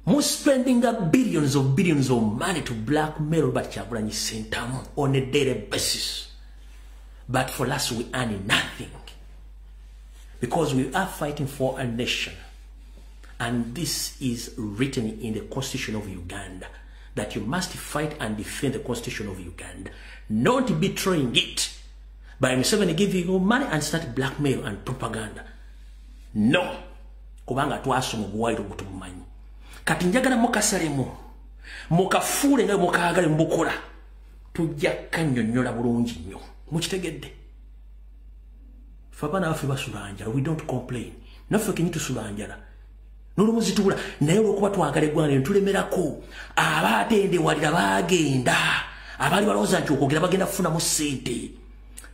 [SPEAKER 2] Mu spending billions of money to blackmail Robert Kyagulanyi Ssentamu on a daily basis. But for us, we earn nothing. Because we are fighting for a nation. And this is written in the Constitution of Uganda, that you must fight and defend the Constitution of Uganda, not betraying it by Museveni giving you money and start blackmail and propaganda. No. Kubanga twasoma obuwaayiro butubumanyi. Kati njagala mukasalemu, mukafuule nga mukaagale mubukola, tujja kannyonnyola bulungi nnyo. Mukitegedde? Ffe abaana baffe basula njala, we don't complain. Naffe kenyi tusula njala, n'olumu zitubula, naye olw'okuba twagala eggwanga ne tulemerako. Abaatendewalira baagenda, abaali balowooza nti okwogera bagenda kufunamu ssente.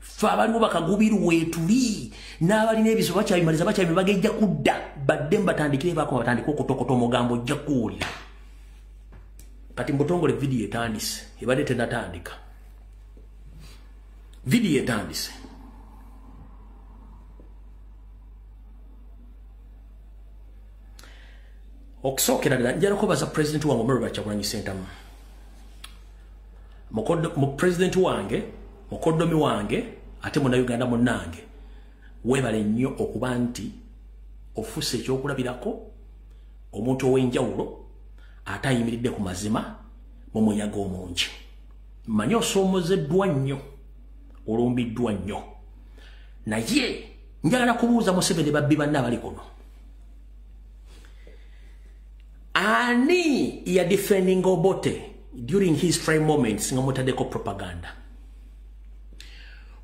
[SPEAKER 2] Ffe abaliwo bakagubiru weetuli, n'abalina ebizibu bakyabimaliza, bakyabima bagejja kudda, baddemu batandikire baakoma batandike okutokota omugambo ojja kuwulira. Kati mbutongole vidiyo etandise, ebadde tennatandika. Vidiyo etandise. Okusookera ddala njala kubaza pulezidenti wange Robert Kyagulanyi Ssentamu. Mu pulezidenti wange, mukoddomi wange, ate munnayuganda munnange, weebale nnyo okuba nti ofuuse ekyokulabirako, omuntu ow'enjawulo ate ayimiridde ku mazima mu muyaga omungi. Mmanyi osoomozeddwa nnyo, olumbiddwa nnyo, naye njagala kubuuza Museveni babbi banne abali kuno. Ani ya defending Obote during his trying moments nga mutaddeko propaganda?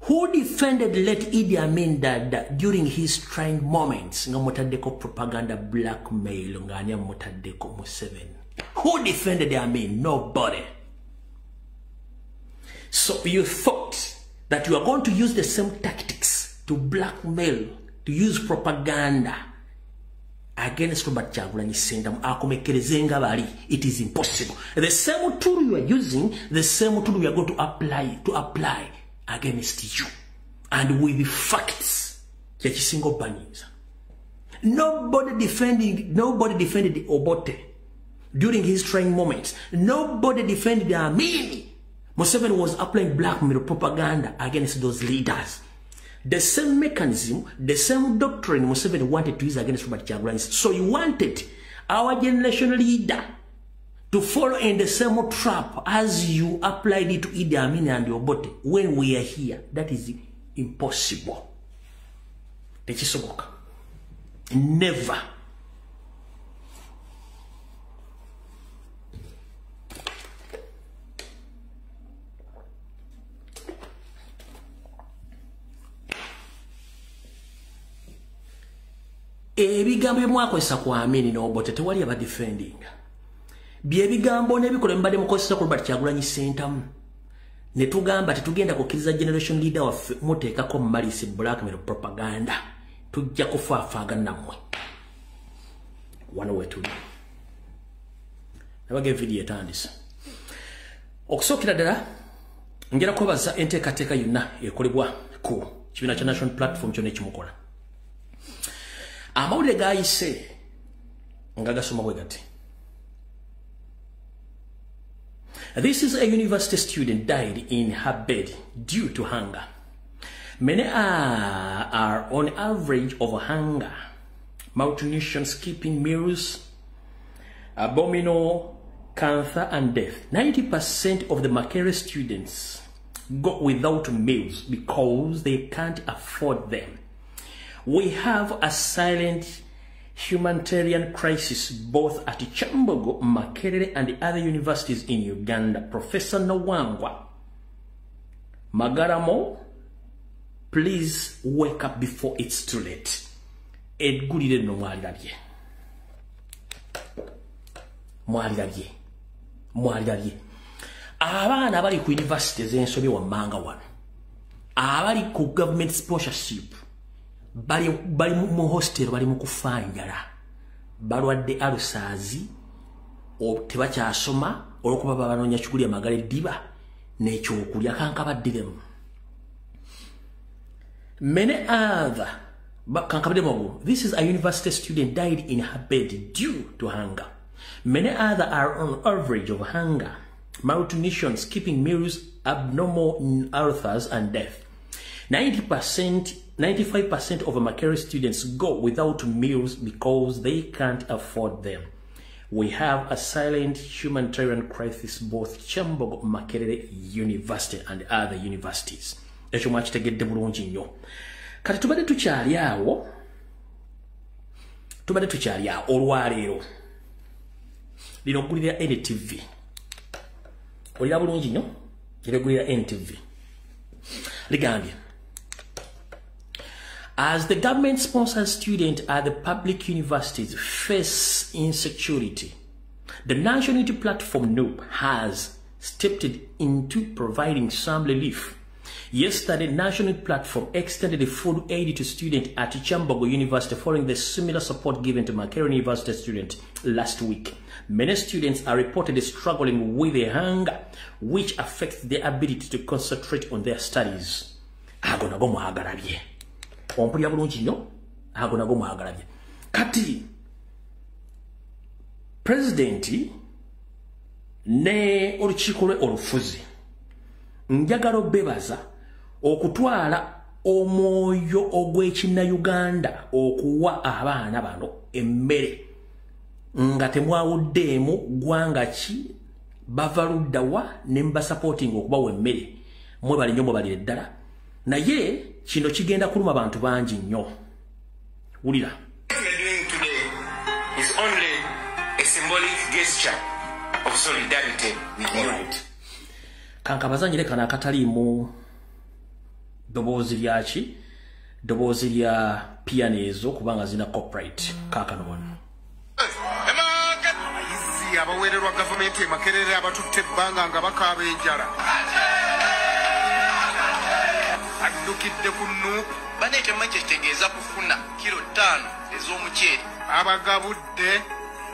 [SPEAKER 2] Who defended late Idi Amin Dada during his trying moments nga mutaddeko propaganda blackmail nga ani mutaddeko Museveni? Who defended Amin? Nobody. So you thought that you are going to use the same tactics to blackmail, to use propaganda against Robert Kyagulanyi Ssentamu akomekereze nga bali. It is impossible. The same tool you are using, the same tool we are going to apply against you, and with the facts. Kyekisinga obbanyiiza. Nobody defended Obote during his trying moments. Nobody defended Amin. Museveni was applying blackmail propaganda against those leaders. The same mechanism, the same doctrine Museveni wanted to use against Robert Kyagulanyi. So you wanted our generation leader to follow in the same trap as you applied it to Idi Amin and Obote when we are here. That is impossible. Tekisoboka. Never. Ebigambo bye mwakozesa ku Amini n'Obote tewali abadefendinga. Byebigambo n'ebikolwa mbadde mukozesa ku Robert Kyagulanyi Ssentamu. Ne tugamba tetugenda kukkiriza generation leader waffe muteekako malice blackmail propaganda. Tujja kufaafaaga nammwe. Wano wetuli. Nabaga evidiyo etandise. Okusookera ddala njagala kwebaza enteekateeka yonna ekolebwa ku kibiina kya National Platform kyonna ekimukola. Amawulire gayise nga gasoma bwe gati. This is a university student died in her bed due to hunger. Many are on average of hunger, malnutrition, skipping meals, abdominal cancer and death. 90% of the Makerere students go without meals because they can't afford them. We have a silent humanitarian crisis both at Kyambogo, Makerere and other universities in Uganda. Professor Nawangwe Magaramo, please wake up before it's too late. Eggulire nno mwalirabye. Mwalirabye. Mwalirabye. Abaana abali ku university ez'ensobi wammanga wano, abali ku government sponsorship, bali mu hostel, bali mu kufa njala, balwadde alusaazi, tebakyasoma olw'okuba babanoonya kigulya magala eddiba n'ekyokulya. Kankabaddiremu. Many other, kankabaddiremu. This is a university student died in her bed due to hunger. Many other are on average of hunger, malnutrition, skipping meals, abnormal ulcers and death. 95% of Makerere students go without meals because they can't afford them. We have a silent humanitarian crisis both Kyambogo, Makerere University and other universities. Ekyo mwakitegedde bulungi nnyo. Kati tubadde tukyali awo, olwaleero. Lino ggulire lya NTV. Olira bulungi nnyo, lino ggulire lya NTV. Ligambye, as the government sponsors students at the public universities face insecurity, the National Unity Platform NUP has stepped into providing some relief. Yesterday, National Unity Platform extended the food aid to students at Kyambogo University following the similar support given to Makerere University students last week. Many students are reportedly struggling with a hunger, which affects their ability to concentrate on their studies. Ago nago mwagalabye. Ompulira bulungi nnyo, ago nago mwagalabye. Kati Pulezidenti ne olukiiko lwe olufuzi, njagala obbebaza okutwala omwoyo ogw'ekinnayuganda okuwa abaana bano emmere nga temwawuddeemu ggwanga ki, bava ludda wa, ne mubasapootinga okubawa emmere. Mwebale nnyo, mwebalire ddala. Naye kino kigenda kuluma bantu bangi nnyo. Wulira.
[SPEAKER 8] What we are doing today is only a symbolic gesture of solidarity with you.
[SPEAKER 2] Alright. Kankabazanyire kano akataliimu ddoboozi lyaki, ddoboozi lya piano ezo, kubanga zina copyright. Kaakano wano.
[SPEAKER 9] Abayizi abaweererwa gavumenti e Makerere abatutte ebbanga nga bakaaba enjala addukidde ku NUP.
[SPEAKER 10] Bane temanyi kyekitegeeza kufuna kilo 5 ez'omuceere.
[SPEAKER 9] Abagabudde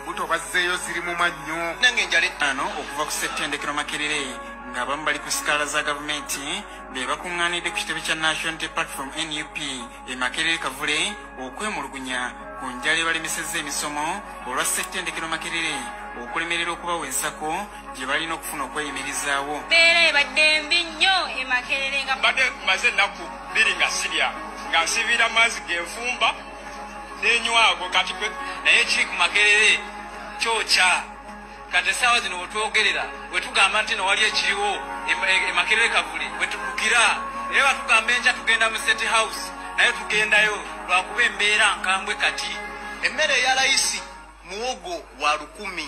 [SPEAKER 9] buto bazzeeyo ziri mu mannyo.
[SPEAKER 10] Nange enjala
[SPEAKER 11] etaano okuva ku ssettendekero Makerere ng'abamu bali ku sikaala za gavumenti be bakuŋŋaanidde ku kitebe kya National Unity Platform NUP e Makerere Kavule okwemulugunya ku njala ebalemesezza emisomo olwa ssettendekero Makerere okulemerera okubawa ensako gye balina okufuna okweyimirizaawo.
[SPEAKER 12] Mbeera ebadde mbi nnyo e Makerere nga
[SPEAKER 3] mbadde maze ennaku 2 nga sirya, nga nsiibira amazzi g'enfumba n'enywago kati
[SPEAKER 13] naye kiri ku Makerere kyokya. Kati essaawa zino wetwogerera wetugamba nti no wali ekiriwo e Makerere Kavule wetuddukira, era batugamba enkya tugenda mu State House, naye tugendayo lwakuba embeera nkambwe. Kati
[SPEAKER 10] emmere eya layisi muwogo wa 1000,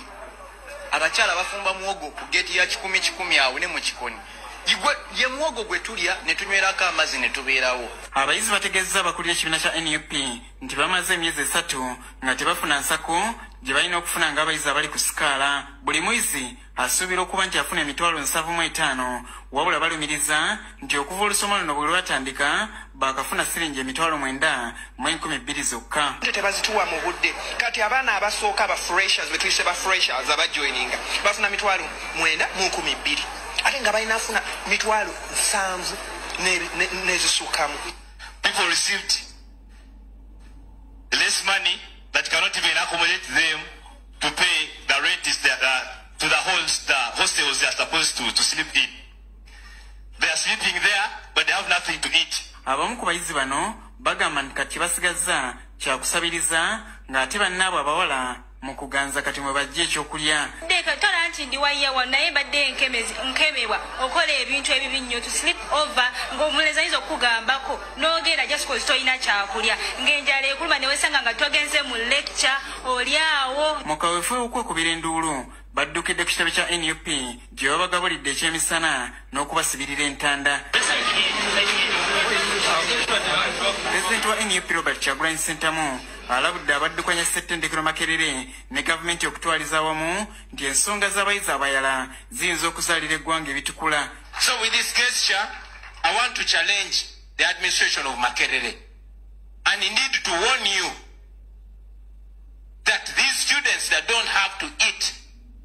[SPEAKER 10] abakyala bafumba muwogo ku geeti ya 100 100 awo ne mu kikoni. Ye muwogo gwe tulya ne tunywerako amazzi ne tubeerawo.
[SPEAKER 11] Abayizi bategeezezza abakulira ekibiina kya NUP nti bamaze emyezi 3 nga tebafuna nsako gye balina okufuna ng'abayizi abali ku sikaala. Buli muyizi asuubira okuba nti afuna 75,000, wabula balumiriza nti okuva olusoma luno bwe lwatandika baakafuna siringi 9,002 zokka.
[SPEAKER 10] Tebazituwa mu budde. Kati abaana abasooka ba freshers, be tuyise ba freshers abajoininga, bafuna 9,002, ate nga balina afuna 7,000 n'ezisukkamu.
[SPEAKER 4] People received less money that cannot even accommodate them to pay the rent is to the halls, the hostels they are supposed to sleep in. They are sleeping there, but they have nothing to eat.
[SPEAKER 11] Abamu ku bayizi bano bagamba nti kati basigazza kyakusabiriza ng'ate bannaabwe abawala mu kuganza kati mwe bajja ekyokulya.
[SPEAKER 12] Tola nti ndi wayewa naye mbadde nkemebwa okola ebintu ebibi nnyo, to sleep over ng'omulenzi ayinza okukugambako n'ogenda just cause tolina kyakulya, ng'enjala ekuluma ne weesanga nga togenze mu lecture oli awo.
[SPEAKER 11] Mu kaweefube okwekubira enduulu baddukidde ku kitebe kya NUP gye babagabulidde ekyemisana n'okubasibirira entanda. Pulezidenti wa NUP Robert Kyagulanyi Ssentamu alabudde abaddukanya ssettendekero Makerere ne gavumenti okutwaliza awamu nti ensonga z'abayizi abayala ziyinza okuzaalira eggwanga ebitukula.
[SPEAKER 4] So with this gesture, I want to challenge the administration of Makerere and indeed to warn you that these students that don't have to eat,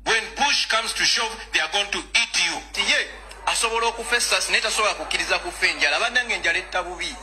[SPEAKER 4] when push comes to shove, they are going to eat you.
[SPEAKER 10] Ye asobola okufa essasi naye tasobola kukkiriza kufa enjala. Bannange enjala etta bubi.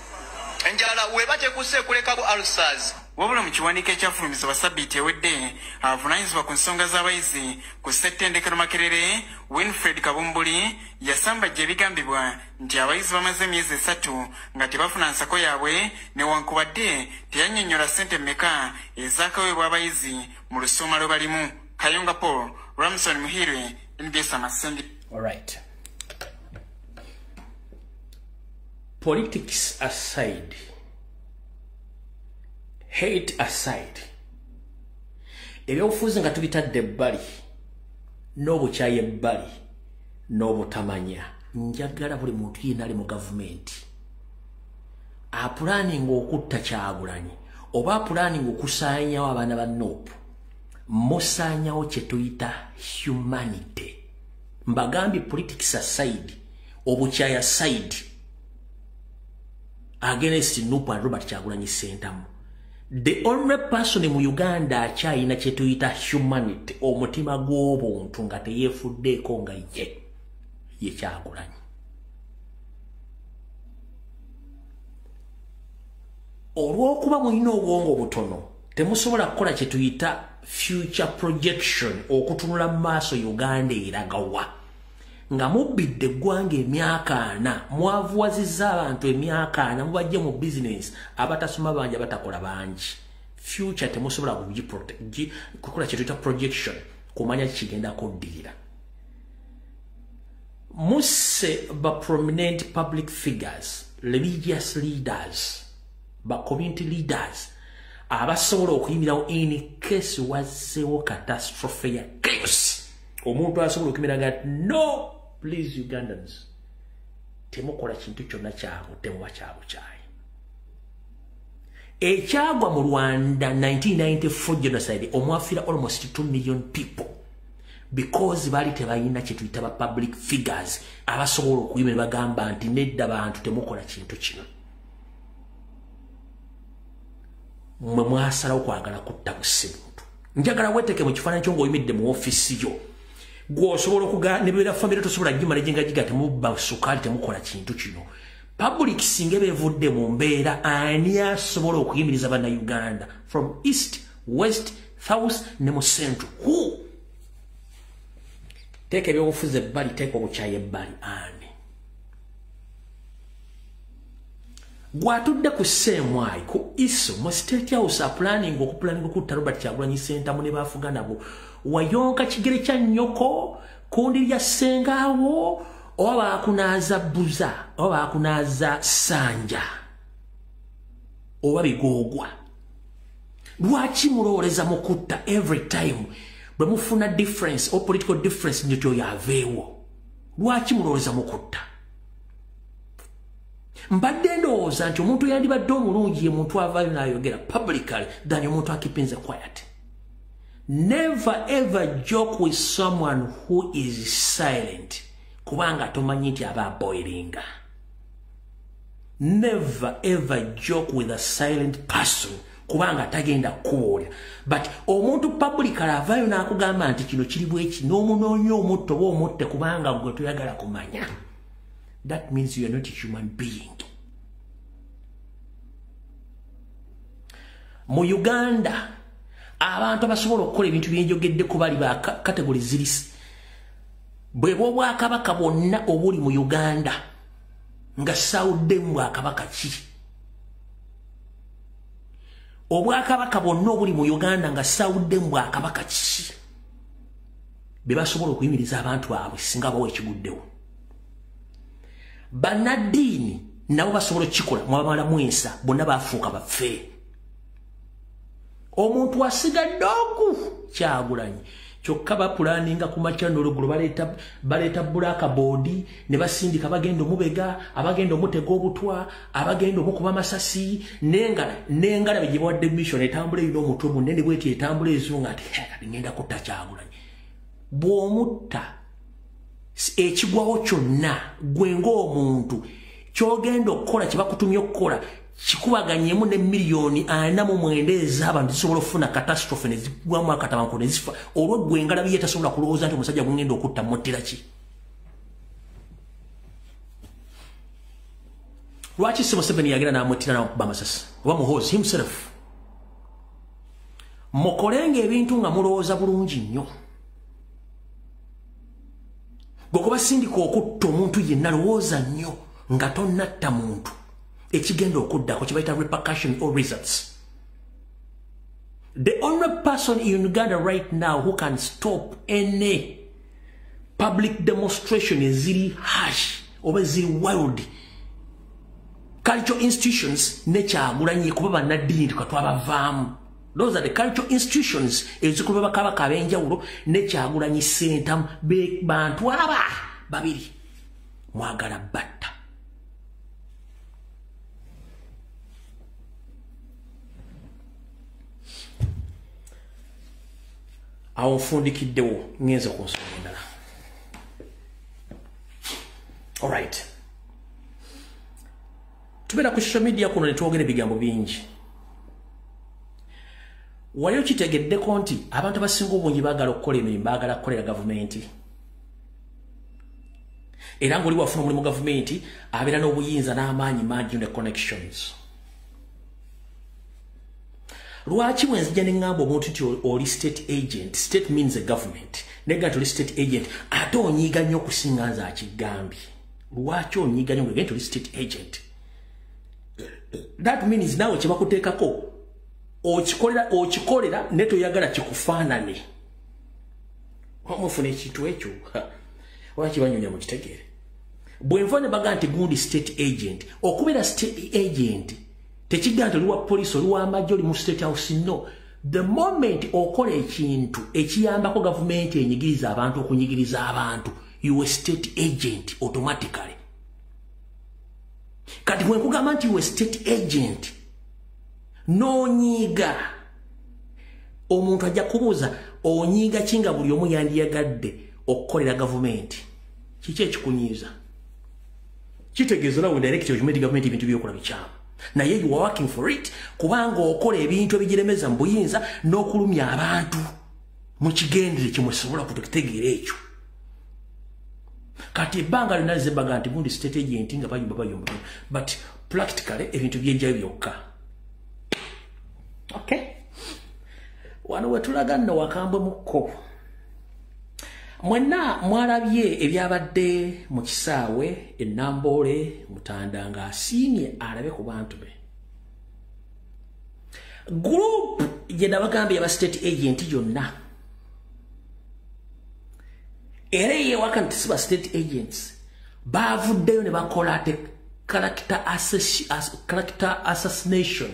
[SPEAKER 10] Enjala weba tekusse ekulekako ulcers.
[SPEAKER 11] Wabula mu kiwandiiko ekyafulumizibwa sabbiiti ewedde, avunaanyizibwa ku nsonga z'abayizi ku ssettendekero Makerere Winfred Kabumbuli yasambajja ebigambibwa nti abayizi bamaze emyezi 3 nga tebafuna nsako yaabwe, newankubadde teyannyonnyola ssente mmeka ezaakaweebwa abayizi mu lusoma lwe balimu. Kayunga Paul, Ramson Muhirwe, NBS Amasengere.
[SPEAKER 2] All right. Politics aside, hate aside, ebyobufuzi nga tubitadde ebbali n'obukyayi ebbali n'obutamanya, njagala buli muntu yenna ali mu gavumenti apulaninga okutta Kyagulanyi oba apulaninga okusaanyawo abaana ba NUP, musaanyawo kye tuyita humanity. Mbagambye politics aside, obukyayi aside, against NUP and Robert Kyagulanyi Ssentamu, the only person mu Uganda akyayina kye tuyita humanity, omutima gw'obuntu nga teyeefuddeeko nga ye Kyagulanyi. Olw'okuba mulina obwongo obutono, temusobola kukola kye tuyita future projection, okutunula mu maaso Uganda eragawa. Nga mubbidde eggwanga emyaka 4, mwavuwazizza abantu emyaka 4, mubajje mu business, abatasoma bangi, abatakola bangi. Future temusobola kukola kye tuyita projection, kumanya kigenda kuddirira. Musse ba prominent public figures, religious leaders, ba community leaders, abasobola okuyimirawo in case wazzeewo catastrophe ya chaos. Omuntu asobola okuyimira nga no, please Ugandans, temukola kintu kyonna kyabu, temuba kyabukyayi. Ekyagwa mu Rwanda 1994 genocide omwafiira almost 2 million people because baali tebalina kye tuyita ba public figures abasobola okuyimira bagamba nti nedda bantu temukola kintu kino. Mmwe mwasalawo kwagala kutta busimuntu. Njagala weeteke mu kifaananyi kyo ng'oyimiridde mu ofiisi yo, gw'osobola okuga ne beera famire tosobola gimala giga temubba sukaali temukola kintu kino. Public singa beevudde mu mbeera, ani asobola okuyimiriza Bannayuganda from east, west, south ne mu central? Who? Teeka ebyobufuzi ebbali, teeka obukyayi ebbali, ani gwatudde ku CMI ku ISO mu State House aplanning okuplanning okutta Robert Kyagulanyi Ssentamu ne bafuga nabo, wayonka kigere kya nnyoko kundi lya ssengaawo oba baakunaaza buza oba baakunaaza ssanja oba bigoogwa. Lwaki mulowooleza mu kutta every time bwe mufuna difference or political difference nti oyo aveewo? Lwaki mulowooza mukutta? Mbadde ndowooza nti omuntu yandibadde omulungi ye muntu avaayo n'ayogera publicly than omuntu akipinze quiet. Never ever joke with someone who is silent, kubanga tomanyi nti aba aboilinga. Never ever joke with a silent person, kubanga tagenda kubuulira. But omuntu publicly avaayo n'akugamba nti kino kiri bweki, n'omunoonya omutto oba omutte kubanga gwe toyagala kumanya. That means you are not a human being. Mu Uganda, abantu abasobola okukola ebintu byenjogeddeko bali ba category ziri. Bwe bw'obwakabaka bwonna obuli mu Uganda nga sawuddemu bwakabaka ki? Obwakabaka bwonna obuli mu Uganda nga sawuddemu bwakabaka ki? Be basobola okuyimiriza abantu baabwe singa bawa ekiguddewo. Bannaddiini nabo basobola okukikola, mwabamalamu ensa, bonna bafuuka baffe. Omuntu asigadde oku Kyagulanyi, kyokka bapulaninga ku makya n'oluggulo, baleeta blackboard ne basindika abagenda omubega, abagenda omutega obutwa, abagenda omukuba amasasi, n'engalabe gye bawadde mission etambula erina omutwe munene bw'eti etambula ezunga nti kati ngenda kutta Kyagulanyi. Bw'omutta ekigwawo kyonna gwe ng'omuntu ky'ogenda okukola kye bakutumye okukola kikubaganyemu ne 49 million ez'abantu zisobola okufuna catastrophe ne zigwamu akatabanguko ne zifa olwo gwe engalabi ye tasobola kulowooza nti omusajja gwengenda okutta muttira ki. Lwaki si Museveni yagenda n'amuttira n'amukuba amasasi oba Muhoozi himself? Mukolenga ebintu nga mulowooza bulungi nnyo. Gwe kubasindika okutta omuntu yenna lowooza nnyo nga tonnatta muntu. Ekigenda okuddako kye bayita repercussion or results. The only person in Uganda right now who can stop any public demonstration eziri harsh oba eziri wild, cultural institutions ne Kyagulanyi, kuba bannaddiini twabavaamu. Those are the cultural institutions ezikuba bakabaka ab'enjawulo ne Kyagulanyi Ssentamu, be bantu aba babiri mwagala batta. Awo nfundikiddewo ngenze ku nsonga endala. Alright, tubeera ku social media kuno ne twogera ebigambo bingi. Wali okitegeddeko nti abantu abasinga obungi baagala okukola emirimu, baagala kukolera gavumenti, era ng'oli wafuna omulimu gavumenti abeera n'obuyinza n'amaanyi mangi ne connections. Lwaki bwe nzija ne ŋŋamba omuntu nti oli state agent, state means a government, nega nti oli state agent, ate onyiiga nnyo okusinga nze akigambye? Lwaki onyiiga nnyo ng'ogambye nti oli state agent? That means naawe kye bakuteekako okikolera, okikolera ne toyagala kikufaanane. Wamufuna ekintu ekyo lwaki banyonya mukitegeere? Bwe nva ne baga nti gundi state agent, okubeera state agent tekigaa nti oli wa poliisi, oli w'amagye, oli mu State House. No, the moment okola ekintu ekiyambako gavumenti enyigiriza abantu okunyigiriza abantu, you a state agent automatically. Kati bwe nkugamba nti you a state agent n'onyiiga, omuntu ajja kubuuza onyiiga ki nga buli omu yandiyagadde okukolera gavumenti? Kiki ekikunyiiza? Kitegeeza nawe direct okimanyi gavumenti ebintu byokola bikyamu, naye you are working for it kubanga okola ebintu ebigiremeza mu buyinza n'okulumya abantu mu kigendere kimusobola kutegeera ekyo. Kati ebbanga lyonna zebaga nti gundi state agent nga bayumba bayumba, but practically ebintu byejjayo byokka. Okay, wano wetulaga nno wakambwe mukko. Mwenna mwalabye ebyabadde mu kisaawe e Namboole, Mutanda ng'asiimye alabe ku bantu be. Group gye nabagambye aba state agent yonna era eyewaka nti si ba state agents, baavuddeyo ne bakola ate character assassination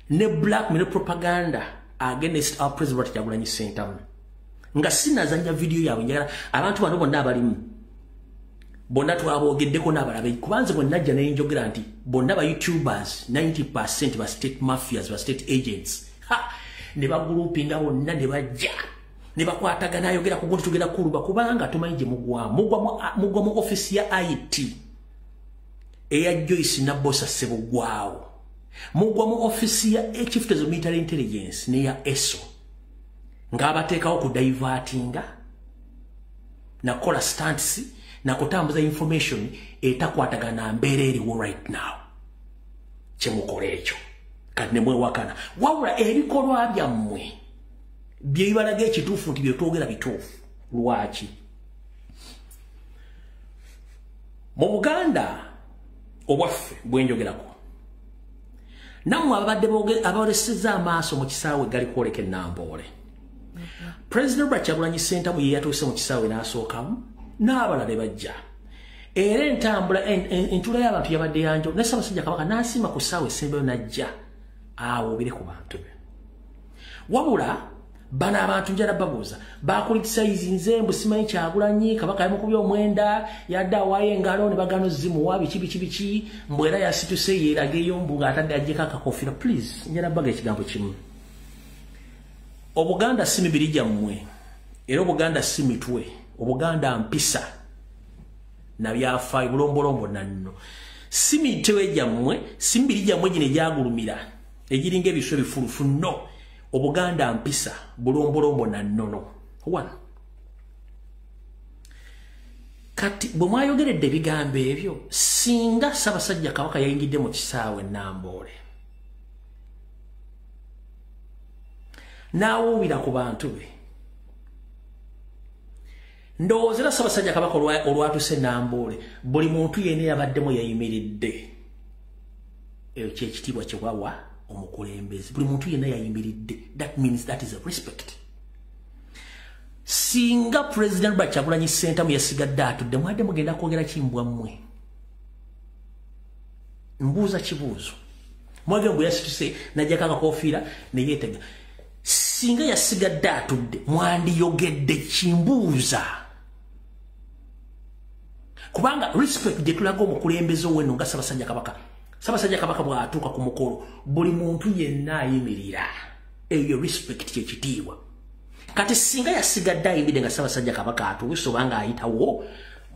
[SPEAKER 2] ne blackmail propaganda against our President Kyagulanyi Ssentamu. Nga sinazanya vidiyo yaabwe, njagala abantu bano bonna abalimu Bonna twabogeddeko n'abalala kubanze bwe najja ne njogera nti bonna ba YouTubers 90% ba state mafias, ba state agents. Ha! Ne bagroupinga bonna ne bajja. Ne bakwatagana ayogera ku gundi tugenda kuluba kubanga tumanyi gye mugwa. Mugwa mu office ya IT. Eya Joyce Nabosa Sebugwawo. Mugwa mu office ya Chief of Military Intelligence ne ya ESO. Ng'abateekawo ku divertinga na kola stunts na kutambuza information etakwatagana mbeera eriwo right now. Kyemukola ekyo kati ne mwewakana. Wabula ebikolwa byammwe bye bibalaga ekituufu nti bye twogera bituufu. Lwaki? Mu Buganda obwaffe bwe njogerako, nammwe ababadde abalesezza amaaso mu kisaawe gali kwoleka Namboole. President Robert Kyagulanyi Ssentamu ye yatuuse mu kisaawe n'asookamu n'abalala ne bajja. Era entambula entula y'abantu yabadde yanjo ne Ssaabasajja Kabaka n'asiima ku ssaawa esembayo n'ajja awoobere ku bantu be. Wabula bano abantu njala babuuza bakulicitisinze mbu simanyi Kyagulanyi Kabaka yamukubye omwenda yadde awaayo engalo ne bagano zimuwa biki biki biki mbu era yasituse yeerageyo mbu ng'atadde aggyeko akakofiira. Please njala baga ekigambo kimu. Obuganda si mibiri gyammwe era Obuganda si mitwe. Obuganda mpisa na byafaayo bulombolombo nanno. Si mitwe gyammwe, si mibiri gyammwe gino egyagulumira egiringa ebiswa ebifulufu no. Obuganda mpisa bulombolombo nannono. One. Kati bwe mwayogeredde ebigambo ebyo singa Ssaabasajja Kabaka yayingidde mu kisaawe Namboole n'awuubira ku bantu be, ndowooza era Ssaabasajja Kabaka olwatuuse Namboole buli muntu yenna yabaddemu yayimiridde. Eyo kyekitiibwa kye wawa omukulembeze. Buli muntu yenna yayimiridde. That means that is a respect. Singa President Robert Kyagulanyi Ssentamu yasigadde atudde, mwadde mugenda kwogera kimbwa mmwe? Mbuuza kibuuzo. Mwage mbu yasituse n'aggyako akakofiira ne yeetega. Singa yasigadde atudde mwandiyogedde kimbuuza. Kubanga respect gye tulaga omukulembeze ow'enno nga Ssaabasajja Kabaka. Ssaabasajja Kabaka bw'atuuka ku mukolo buli muntu yenna ayimirira. Eyo respect kyekitiibwa. Kati singa yasigadde ayimiridde nga Ssaabasajja Kabaka atuuse oba nga ayitawo,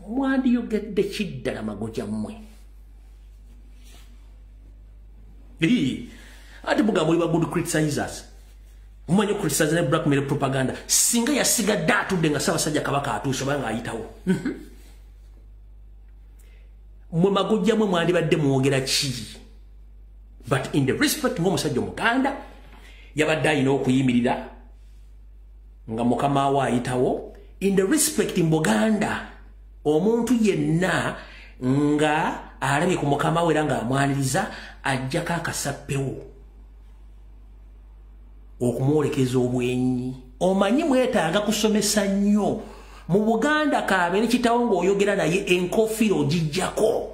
[SPEAKER 2] mwandiyogedde kiddala magoja mmwe? Ate mugamba muli ba good criticizers. Mumanyi criticize ne blackmail propaganda. Singa yasigadde atudde nga Ssaabasajja Kabaka atuuse oba nga ayitawo, mwe magojja mwe mwandibadde mwogera ki? But in the respect ng'omusajja Omuganda yabadde alina okuyimirira nga mukama we ayitawo. In the respect mu Buganda omuntu yenna nga alabye ku mukama we era ng'amwaniriza ajjako akasappewo okumwolekeza obwenyi. Omanyi mwetaaga kusomesa nnyo. Mu Buganda kabeere kitawo ng'oyogera naye enkofiira ogiggyako.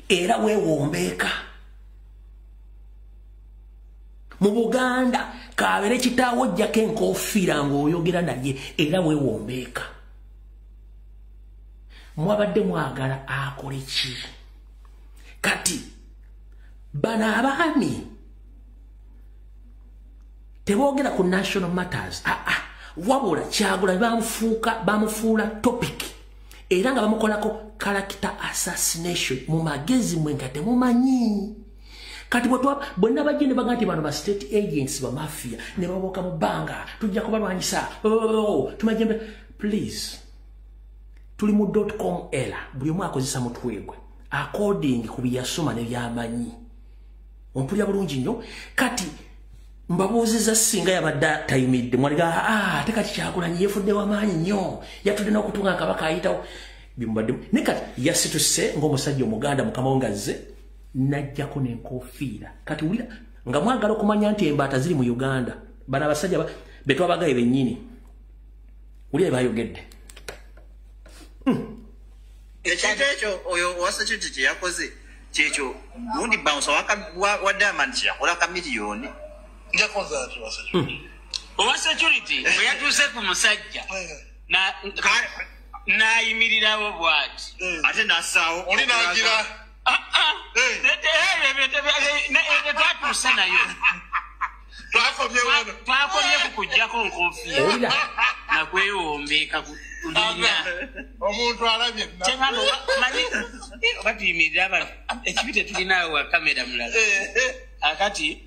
[SPEAKER 2] Era weewombeeka. Mu Buganda kabeere kitaawo ojjako enkofiira ng'oyogera naye era weewombeeka. Mwabadde mwagala akole ki? Kati bano abaami teboogera ku national matters. Wabula Kyagulanyi bamufuula topic era nga bamukolako character assassination mu magezi mwe nga temumanyi. Kati bonna bajje ne bagamba nti bano ba state agents ba mafia ne baboka mu bbanga tujja kubalwanyisa tumajembe. Please, tuli mu .com era buli omu akozesa mutwe gwe according ku byasoma ne byamanyi. Ompulira bulungi nnyo. Kati mbabuuziza singa yabadde tayimidde mwaliga ate kati Kyagulanyi yeefudde wamaanyi nnyo yatudde n'okutunga Kabaka ayitawo bimubadde. Ne kati yasituse ng'omusajja Omuganda mukama we ng'azze n'aggyako n'enkofiira. Kati wulira nga mwagala okumanya nti embaata ziri mu Uganda. Bano abasajja be twabagaye bennyini wulira bayogedde.
[SPEAKER 14] Ekintu ekyo oyo owa security kye yakoze kyekyo gundi bouncer wa Diamond kye yakola Chameleone.
[SPEAKER 15] Owa security bwe yatuuse ku musajja Nayimirirawo bw'ati.
[SPEAKER 14] Ate n'assaawo.
[SPEAKER 9] Oli n'agira.
[SPEAKER 15] Tetwatuusa nayo. Twakomye ku kuggyako nkofiira. Nakwewombeeka kulina.
[SPEAKER 9] Omuntu alabye.
[SPEAKER 15] Manyi oba tuyimirira abantu ekibi tetulinaawo wa kamera mulala. Akati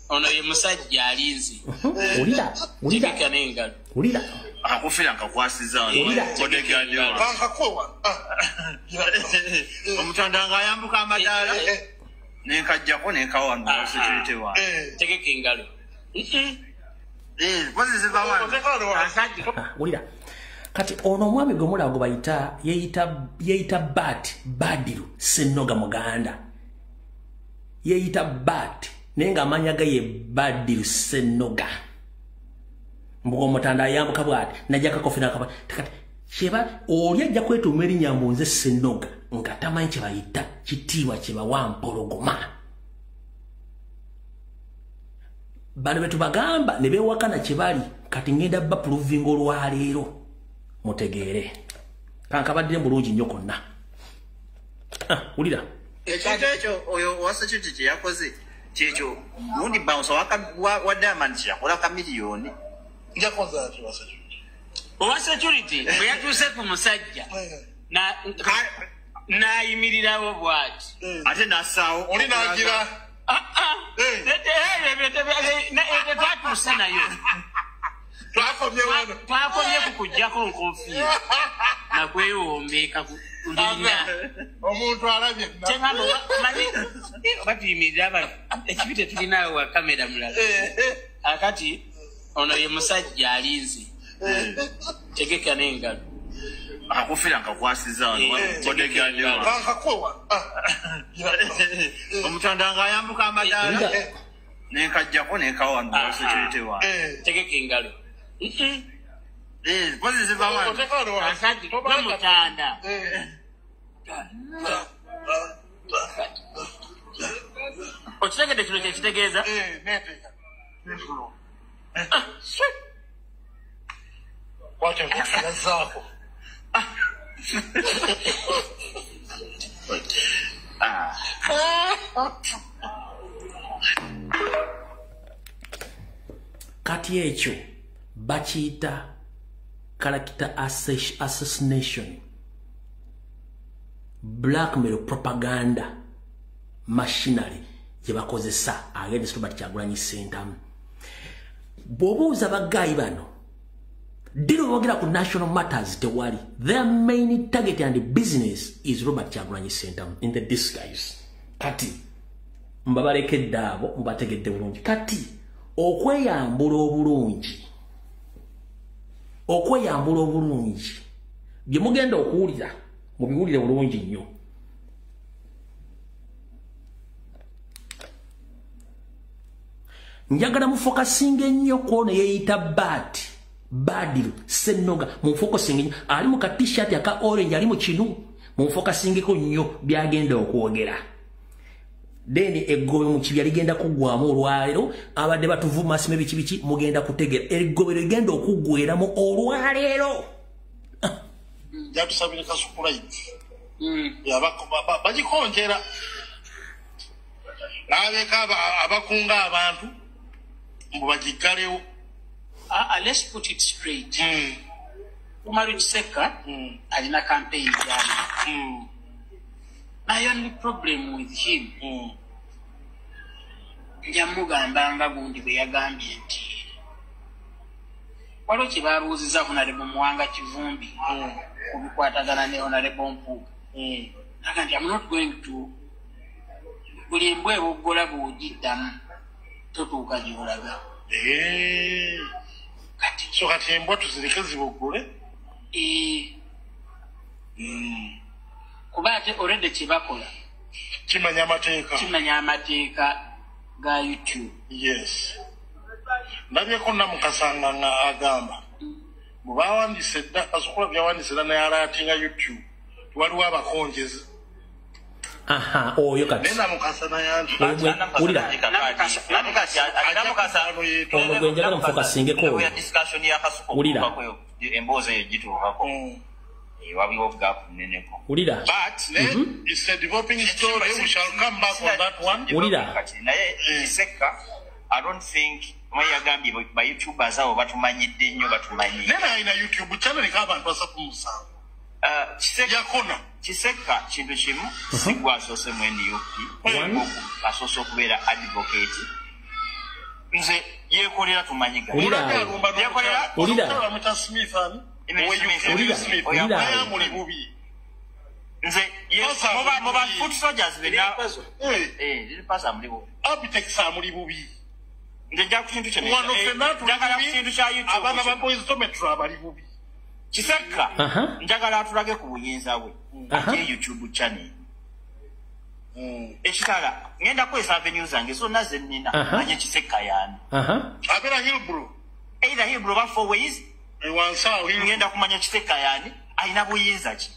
[SPEAKER 15] ono ye musajja alinze.
[SPEAKER 2] Wulira.
[SPEAKER 15] Tegeka n'engalo.
[SPEAKER 2] Wulira.
[SPEAKER 14] Akakofiira nkakwasizza wano. Omutanda ng'ayambuka amadaala nenkajjako nenkawa wano security wange.
[SPEAKER 15] Tegeka engalo.
[SPEAKER 2] Wulira. Kati ono omwami gwe mulaba gwe bayita yeeyita Bat Badiru Ssennoga Muganda. Yeeyita Bat naye ng'amannya ge ye Badiru Ssennoga. Mbuga omutanda ayambuka bw'ati najja akakofiira akaba kati kyeba oli ajja kwetuuma erinnya mbu nze Ssennoga nga tamanyi kye bayita kitiibwa kye bawa mpologoma. Bano be tubagamba ne beewakana kye bali kati ngenda bapuruvinga olwaleero mutegeere. Kankabaddire bulungi nnyo konna. Wulira.
[SPEAKER 14] Ekintu ekyo oyo owa security kye yakoze kyekyo gundi bouncer wa Diamond kye yakola Chameleone.
[SPEAKER 9] Yakoze ati wa security?
[SPEAKER 15] Owa security bwe yatuuse ku musajja n'ayimirirawo bw'ati.
[SPEAKER 14] Ate n'assaawo.
[SPEAKER 9] Oli n'agira.
[SPEAKER 15] Tetwatuusa nayo. Twakomye ku kuggyako nkofiira. Nakwewombeeka kulina.
[SPEAKER 9] Omuntu alabye.
[SPEAKER 15] Manyi oba tuyimirira abantu ekibi tetulinaawo wa kamera mulala. Akati ono ye musajja alinze. Tegeka n'engalo.
[SPEAKER 14] Akakofiira nkakwasizza wano. Omutanda ng'ayambuka amadaala nenkajjako nenkawa wano security wange.
[SPEAKER 15] Tegeka engalo. Mutanda. Okitegedde kino kye kitegeeza?
[SPEAKER 2] Kati ekyo bakiyita character assassination, blackmail propaganda machinery gye bakozesa against Robert Kyagulanyi Ssentamu. Bw'obuuza bagaayi bano diro boogera ku national matters tewali. Their main target and business is Robert Kyagulanyi Ssentamu in the disguise. Kati mbabalekedde abo mubategedde bulungi. Kati okweyambula obulungi, okweyambula obulungi bye mugenda okuwulira mubiwulire bulungi nnyo. Njagala mufokasinge nnyo ku ono yeeyita Bat Badiru Ssennoga, mufokasinge nnyo. Ali mu ka t-shirt aka orange, ali mu kinu, mufokasingeko nnyo byagenda okwogera. Then eggobe mu kibya ligenda kuggwamu olwaleero. Abadde batuvuma sime biki biki, mugenda kutegeera eggobe ligenda okuggweramu olwaleero.
[SPEAKER 9] Yatusabire Kasuku Live bagikonjera n'abeeka abakunga abantu mbu bagiggalewo.
[SPEAKER 15] Let's put it straight. Umaru Kiseka alina campaign gyali. My only problem with him, nja mugamba nga gundi bwe yagambye nti waliwo kye babuuzizza Honorable Muwanga Kivumbi ku bikwatagana ne Honorable Mpuuga. Naga nti I'm not going to, buli embwa eboggola bw'ogiddamu totuuka gy'olaga.
[SPEAKER 9] Kati so kati embwa tuzireke ziboggole?
[SPEAKER 15] Kuba ate already kye bakola
[SPEAKER 9] kimanya amateeka,
[SPEAKER 15] kimanya amateeka ga YouTube.
[SPEAKER 9] Yes. Ndabyeko Namukasanga nga agamba bwe bawandiise dda Kasuku byawandiise dda naye alaatinga YouTube waliwo abakonjezi.
[SPEAKER 2] Aha, oyo kati.
[SPEAKER 9] Naye Namukasa naye anti.
[SPEAKER 2] Wulira. Ono gwe njagala mufokasingeko. Wulira.
[SPEAKER 14] Emboozi eyo gituukako. Waliwo gap nneneko.
[SPEAKER 2] Wulira.
[SPEAKER 14] But
[SPEAKER 9] it's a developing story. We shall come back on that one.
[SPEAKER 2] Wulira.
[SPEAKER 14] Naye Kisekka, I don't think omanyi yagambye ba YouTubers abo batumanyidde nnyo, batumanyi.
[SPEAKER 9] Naye alina YouTube channel k'abantu 37.
[SPEAKER 14] Yakona. Kisekka kintu kimu si gwe asoose mu NUP, asoose okubeera advocate. Nze yeekolera tumanyiga.
[SPEAKER 2] Wulira.
[SPEAKER 9] Wulira. Smith ani?
[SPEAKER 2] Wulira.
[SPEAKER 9] Muli bubi.
[SPEAKER 14] Nze muba foot soldiers benna. Lil Pazo amuli bubi.
[SPEAKER 9] Abitex amuli bubi.
[SPEAKER 14] Nze nja ku kintu kye.
[SPEAKER 9] Wano ffenna tuli
[SPEAKER 14] Njagala ku kintu kya YouTube.
[SPEAKER 9] Abaana ba Boys Dormitory abali bubi.
[SPEAKER 14] Kisekka njagala atulage ku buyinza bwe. Ate YouTube channel. Ekirala ngenda kukozesa avenues zange zonna ze nnina. Manye Kisekka y'ani.
[SPEAKER 9] Abeera Hillbrow.
[SPEAKER 14] Either Hillbrow oba Four Ways. Ngenda kumanya Kisekka y'ani, alina buyinza ki.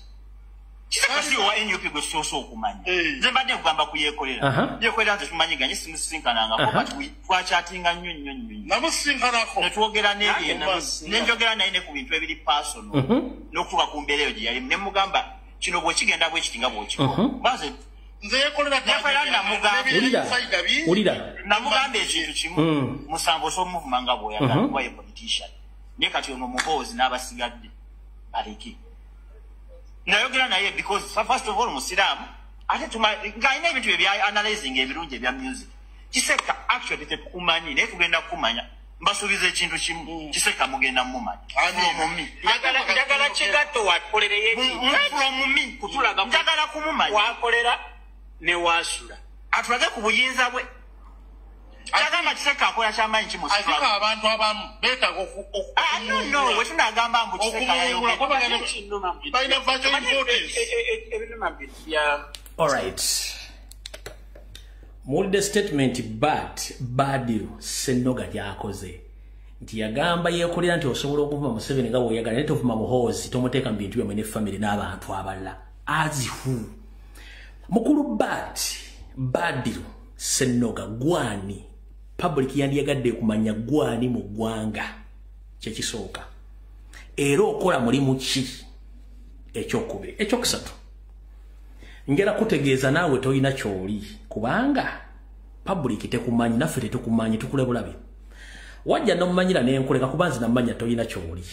[SPEAKER 14] Kisekka si owa NUP gwe tusoose okumanya. Nze mbadde nkugamba kuyeekolera. Yeekolera nze tumanyiganye, simusisinkanangako, but twakyatinga nnyo nnyo nnyo.
[SPEAKER 9] Namusisinkanako.
[SPEAKER 14] Ne twogera n'ebintu, ne njogera naye ne ku bintu ebiri personal, n'okutuuka ku mbeera eyo gye yalimu. Ne mugamba kino bw'okigenda bwe kiti nga bw'okikola. Maze
[SPEAKER 9] nze yeekolera
[SPEAKER 2] Wulira.
[SPEAKER 14] Namugamba ekintu kimu, musanvu osobola omuvuma nga bw'oyagala kuba ye politician. Naye kati ono Muhoozi n'abasigadde baleke. Nayogera naye because first of all Musiraamu, ate ng'alina ebintu bye bya analyzing ebirungi ebya music. Kisekka actually tetukumanyi, naye tugenda kukumanya. Mbasuubiza ekintu kimu, Kisekka mugenda mumanya. From me.
[SPEAKER 8] Njagala kigatto wakolereyo ekintu.
[SPEAKER 14] From me.
[SPEAKER 8] Kutulaga
[SPEAKER 14] Njagala kumumanya.
[SPEAKER 8] Wakolera ne waasula.
[SPEAKER 14] Atulage ku buyinza bwe. Kyagamba Kisekka akola kyamaanyi kimu.
[SPEAKER 9] I think abantu abamu beetaaga
[SPEAKER 14] No, we tunagamba mbu Kisekka yayogera.
[SPEAKER 9] Balina virtual importance.
[SPEAKER 15] Ebinuma bya.
[SPEAKER 2] All right. Muwulidde statement but Badru Ssennoga gy'akoze nti yagamba yeekolera nti osobola okuvuma Museveni nga bw'oyagala naye tovuma Muhoozi, tomuteeka mu bintu byammwe ne family n'abantu abalala. As who? Mukulu Badru Ssennoga gwani public yandiyagadde kumanya gwani mu ggwanga kyekisooka, era okola mulimu ki? Ekyokubiri. Ekyokusatu, njagala kutegeeza naawe tolina ky'oli kubanga public tekumanyi, naffe tetukumanyi, tukule bulabi. Wajja n'omumanyira n'enkuleka kuba nze namanya tolina ky'oli.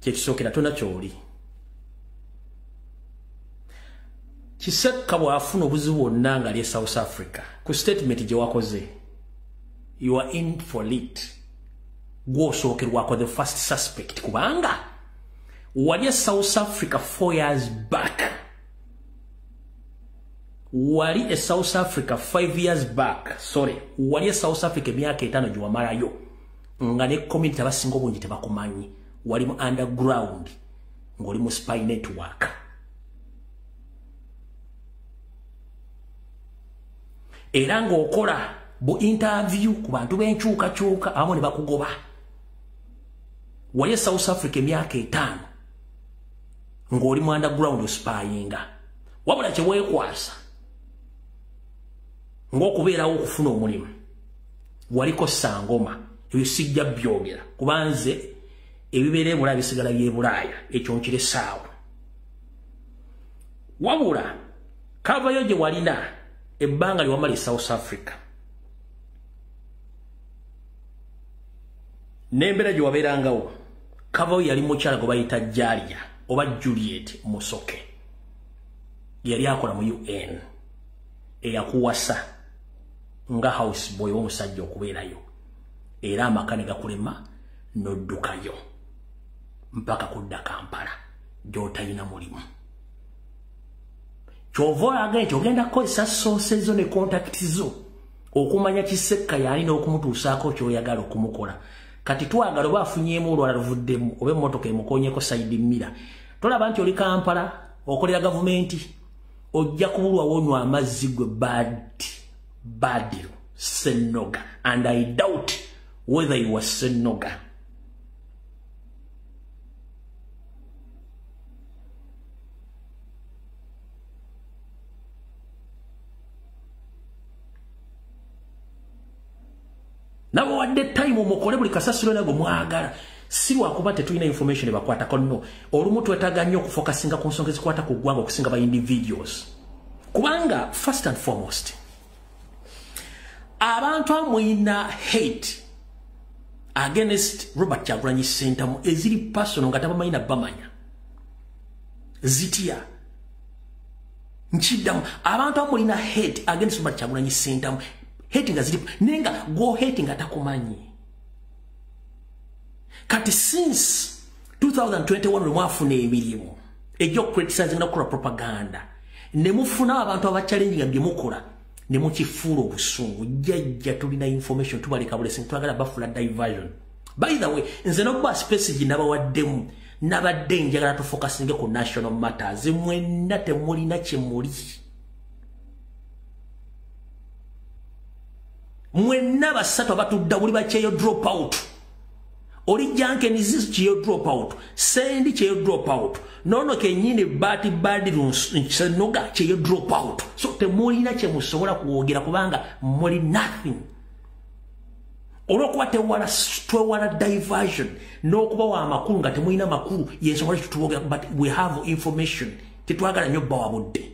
[SPEAKER 2] Kyekisookera tolina ky'oli. Kisekka bw'afuna obuzibu bwonna ng'ali e South Africa ku statement gye wakoze, you are in for it. Gw'osookerwako the first suspect kubanga wali e South Africa 4 years back. Wali e South Africa 5 years back. Sorry. Wali e South Africa emyaka 5 gye wamalayo nga ne community abasinga obungi tebakumanyi. Wali mu underground ng'oli mu spy network. Era ng'okola bu interview ku bantu b'enkyukakyuka abamu ne bakugoba. Wali e South Africa emyaka 5 ng'oli mu underground spyinga. Wabula kye weekwasa ng'okubeerawo okufuna omulimu waliko sangoma, ebyo sijja byogera kuba nze ebibeera e Bulaaya bisigala by'e Bulaaya, ekyo nkiresaawo. Wabula kavayo gye walina ebbanga lye wamala e South Africa n'embeera gye wabeerangawo, kavayo yali mukyala gwe bayita Jalia oba Juliet Musoke, yali akola mu UN, eyakuwasa nga house boy w'omusajja okubeerayo, era amaka ne gakulema n'oddukayo mpaka kudda Kampala gy'otalina mulimu. Ky'ova olaga nti ogenda kukozesa sources zo ne contacts zo okumanya Kisekka y'ali n'okumutuusaako ky'oyagala okumukola. Kati twagala oba afunyeemu olwala luvuddemu oba emmotoka emukoonyeko side mirror. Tolaba nti oli Kampala okolera gavumenti, ojja kubulwa wonywa amazzi gwe Badru Ssennoga, and I doubt whether you were Ssennoga. Nabawadde time omukole buli kasasiro nago mwagala. Si lwakuba tetulina information ebakwatako, no. Olumu twetaaga nnyo okufokasinga ku nsonga ezikwata ku ggwanga okusinga ba individuals. Kubanga first and foremost, abantu amwina hate against Robert Kyagulanyi Ssentamu eziri personal nga tabamanyi na bamanya. Zitya. Nkiddamu, abantu amulina hate against Robert Kyagulanyi Ssentamu, hate nga ziri nenga go hate nga takumanyi. Kati since 2021 lwe mwafuna emirimu egy'okucriticizing n'okukola propaganda, ne mufuna abantu abachallenginga bye mukola, ne mukifuula obusungu. Jjajja tulina information, tubaleka bulesi, twagala bafula diversion. By the way, nze n'okuba space gye nabawaddemu, nabadde njagala tufokasinge ku national matters. Mwenna temulina kye muli. Mwenna basatu abatudda buli bakyeyo drop out. Oli Jenkins kyeyo drop out, Sendi kyeyo drop out, nono kenyini bati badi Senoga kyeyo drop out. So temulina kye musobola kwogera kubanga muli nothing. Olwokuba twewala diversion n'okubawa amakulu nga temulina makulu, y'ensonga lwaki tutwogera, but we have information. Tetwagala nnyo bbawa budde.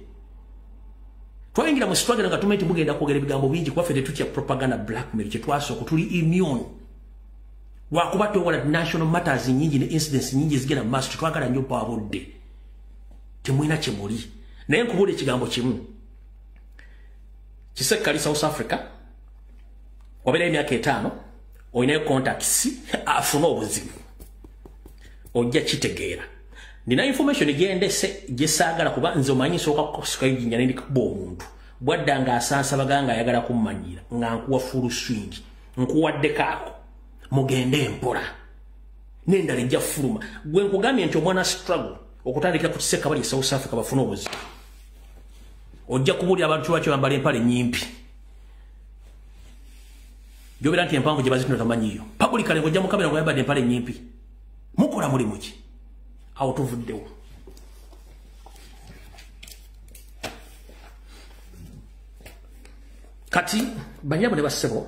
[SPEAKER 2] Twayingira mu struggle nga tumanyi mugenda kwogera ebigambo bingi, kuba ffe tetutya propaganda blackmail, kye twasooka tuli immune. Lwakuba twewala national matters nnyingi ne incidents nnyingi ezigenda mu maaso, tetwagala nnyo bbawa budde. Temulina kye muli. Naye nkubuulira ekigambo kimu. Kisekka South Africa, wabeera emyaka 5, olinayo contacts, afuna obuzibu. Ojja kitegeera. Nina information gyendese gye saagala kuba nze omanyi nsooka kukusikayo jjinja ne ndikuba omuntu. Bwadda ng'asansabaga ng'ayagala kummanyira, nga nkuwa full swing, nkuwaddeko ako. Mugende mpola. N'endala ejja fuluma. Gwe nkugambye nti omwana struggle okutandikira ku Kisekka bali e South Africa bafune obuzibu. Ojja kubuulira abantu lwaki bambala empale nnyimpi. Gy'obeera nti empanvu gye bazitunda tomanyiiyo. Publicly ng'ojja mu kamera ng'oyambadde empale nnyimpi. Mukola mulimu ki? Awo tuvuddewo. Kati bannyabo ne bassebo,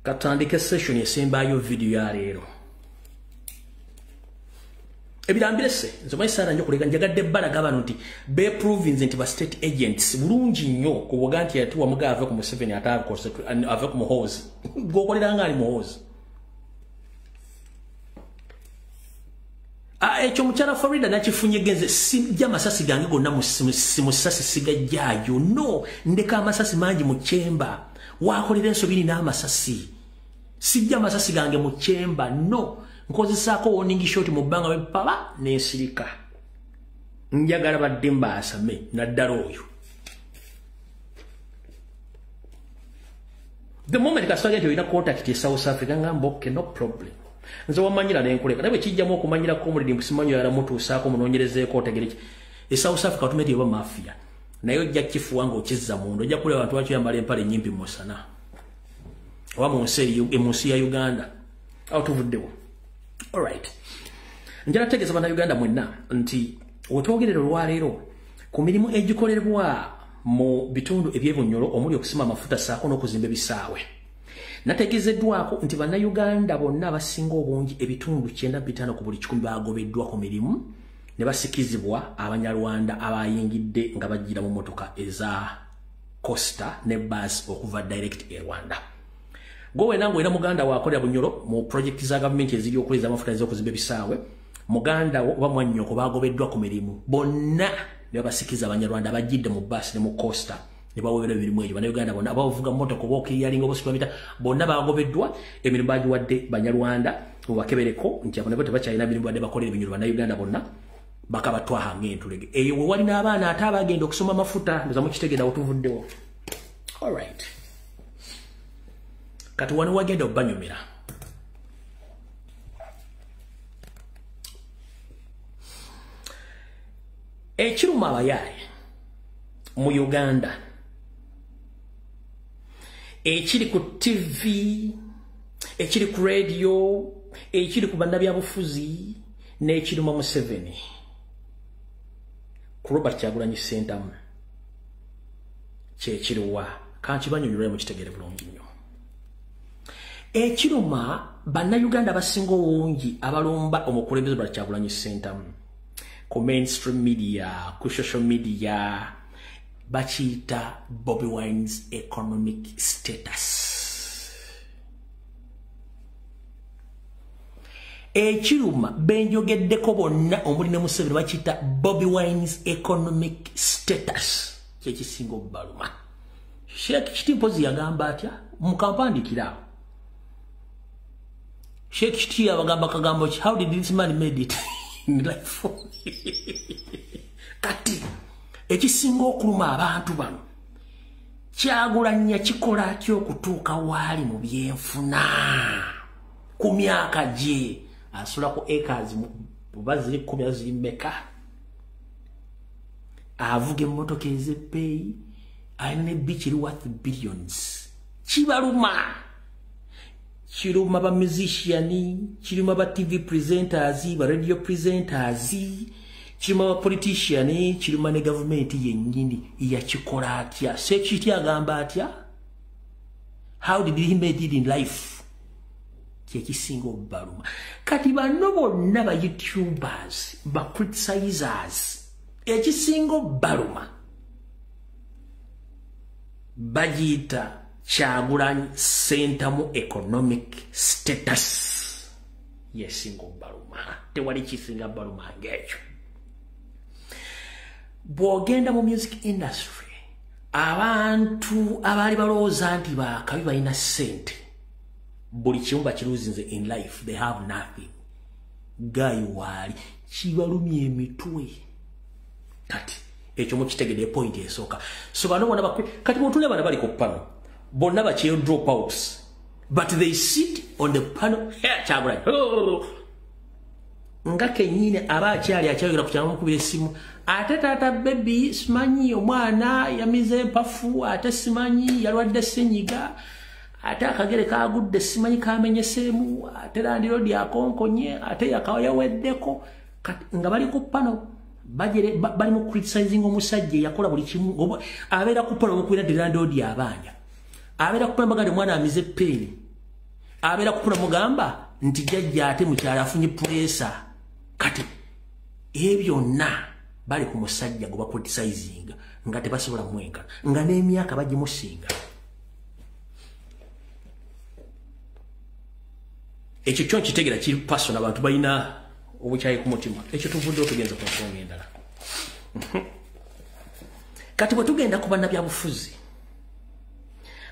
[SPEAKER 2] katandike session esembayo video ya leero. Ebirambirese nze omanyi saala nnyo kulega, njagadde bbalaga bano nti beprovinze nti ba state agents bulungi nnyo kuboga nti ati wamuga ave ku Museveni ate ave ku Muhoozi. Gw'okolera nga ali Muhoozi. Ekyo mukyala Farida nakifunye genze, sijja amasasi gange gonna mu sasi sigajjaayo. No, ndeka amasasi mangi mu chamber. Wakolera ensobi n'amasasi. Sijja amasasi gange mu chamber. No. Nkozesaako warning shot mu bbanga wepapa n'ensirika. Njagala badde mbaasame naddala oyo. The moment kasita nti olina contact e South Africa, ngamba okay, no problem. Nze wamanyira nenkuleka. Naye bwe kijjamu okumanyirako omuliri simanyi oyala mutuusaako munoonyerezeeko otegere ki. E South Africa otumeti oba mafia. Naye ojja kifuwa ng'okizza munda. Ojja kulaba abantu lwaki oyambala empale nnyimpi mu musana. Oba mu nsi ya Uganda. Awo tuvuddewo. Alright. Njala tegeeza bannayuganda mwenna nti wetwogerera olwaleero ku mirimu egikolerebwa mu bitundu eby'ebunyolo omuli okusima amafuta ssaako n'okuzimba ebisaawe. Nategeezeddwako nti bannayuganda bonna abasinga obungi ebitundu 95 ku buli 100 bagobeddwa ku mirimu ne basikizibwa Abanyarwanda abayingidde nga bajjira mu mmotoka eza Costa ne bus okuva direct e Rwanda. Gwe wena ng'olina muganda waakolera Bunyoro mu project za gavumenti eziri okuleza amafuta ez'okuzimba ebisaawe, muganda wo oba mwannyoko bagobeddwa ku mirimu bonna ne babasikiza Abanyarwanda abajjidde mu bus ne mu Costa ne baweerwa emirimu egyo. Bannayuganda bonna abavuga mmotoka oba okiriyalinga oba osipamita bonna bagobeddwa emirimu bagiwadde Banyarwanda mubakebereko nti abo nabo tebakyalina mirimu badde bakolera ebinyolo. Bannayuganda bonna bakabatwaha ng'entulege. Eyo we wali n'abaana ate abagenda okusoma amafuta, ndoza mukitegeera wetuvuddewo. Alright. Kati wano wagenda obbanyumira. Ekiruma abayaaye mu Uganda ekiri ku TV, ekiri ku radio, ekiri ku bannabyabufuzi n'ekiruma Museveni ku Robert Kyagulanyi Ssentamu kyekiriwa. Kankibanyonyolere mukitegere bulungi nnyo. Ekiruma bannayuganda basinga obungi abalumba omukulembeze bwa Kyagulanyi Ssentamu ku mainstream media, ku social media, bakiyita Bobi Wine's economic status. Ekiruma benjogeddeko bonna omuli ne Museveni bakiyita Bobi Wine's economic status, kyekisinga obbaluma. Sheikh Kiti mpozi yagamba atya mukampandikira. Sheikh Kiti yabagamba kagambo ki, how did this man made it in life? Kati ekisinga okuluma abantu bano, Kyagulanyi kikola atya okutuuka waali mu byenfuna ku myaka gye asula ku acres oba ziri 10 ziri mmeka, avuga emmotoka ez'ebbeeyi, alina ne beach eri worth billions. Kibaluma, kiruma ba musician, kiruma ba TV presenters, ba radio presenters, kiruma ba politician, kiruma ne government yennyini. Yakikola atya? Sekiti agamba atya? How did he made it in life? Kyekisinga obbaluma. Kati bano bonna ba YouTubers, ba criticizers, ekisinga obbaluma bagiyita Kyagulanyi Ssentamu economic status. Yesinga obbaluma. Tewali kisinga baluma ng'ekyo. Bw'ogenda mu music industry, abantu abaali balowooza nti bakabi balina ssente, buli kimu bakiruzinze in life, they have nothing. Guy waali kibalumya emitwe. Kati ekyo mukitegedde, point esooka. So bano bonna kati bw'otunula bano bali ku panel bonna bakyeyo dropouts, but they sit on the panel. Kyagulanyi nga kennyini aba akyali akyayogera ku kyamukubira essimu, ate taata baby simanyi omwana yamize empafu, ate simanyi yalwadde ssenyiga, ate akagere kagudde simanyi kamenyeseemu, ate landiroodi akonkonye, ate yaweddeko. Kati nga bali ku panel bali mu criticizing omusajja eyakola buli kimu. Abeera ku panel bamukubira nti landiroodi abanja, abeera ku panel bagamba omwana amize peeni, abeera ku panel mugamba nti jjajja ate mukyala afunye puleesa. Kati ebyo byonna bali ku musajja gwe bacriticinga nga tebasobola mwenkana, nga n'emyaka bagimusinga. Ekyo kyo nkitegeera kiri personal, abantu balina obukyayi ku mutima. Ekyo tuvuddewo tugenze ku nsonga endala. Kati bwe tugenda ku bannabyabufuzi,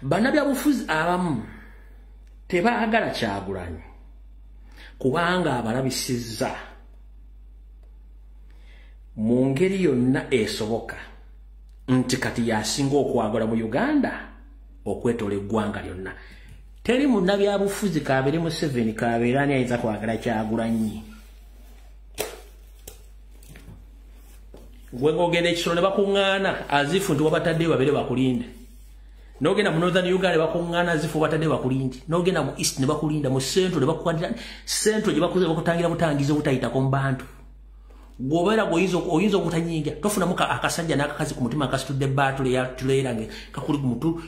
[SPEAKER 2] bannabyabufuzi abamu tebaagala Kyagulanyi kubanga abalabisizza mu ngeri yonna esoboka nti kati yasinga okwagala mu Uganda okwetoola eggwanga lyonna. Teri munnabyabufuzi kabeere Museveni kabeere ani ayinza kwagala Kyagulanyi. Gwe ng'ogenda ekisolo ne bakuŋŋaana azifu nti wabataddeyo babeere bakulinde. N'ogenda mu Northern Uganda ne bakuŋŋaana azifu wabataddeyo bakulinde. N'ogenda mu East ne bakulinda, mu Central ne bakukwatira, Central gye bakuze bakutangira butangizi obutayitako mu bantu. Gw'obeera oyinza obutanyinga, tofunamu akasajja n'akakazi ku mutima akasitudde baatule ya tuleera nga kakuli ku mutu,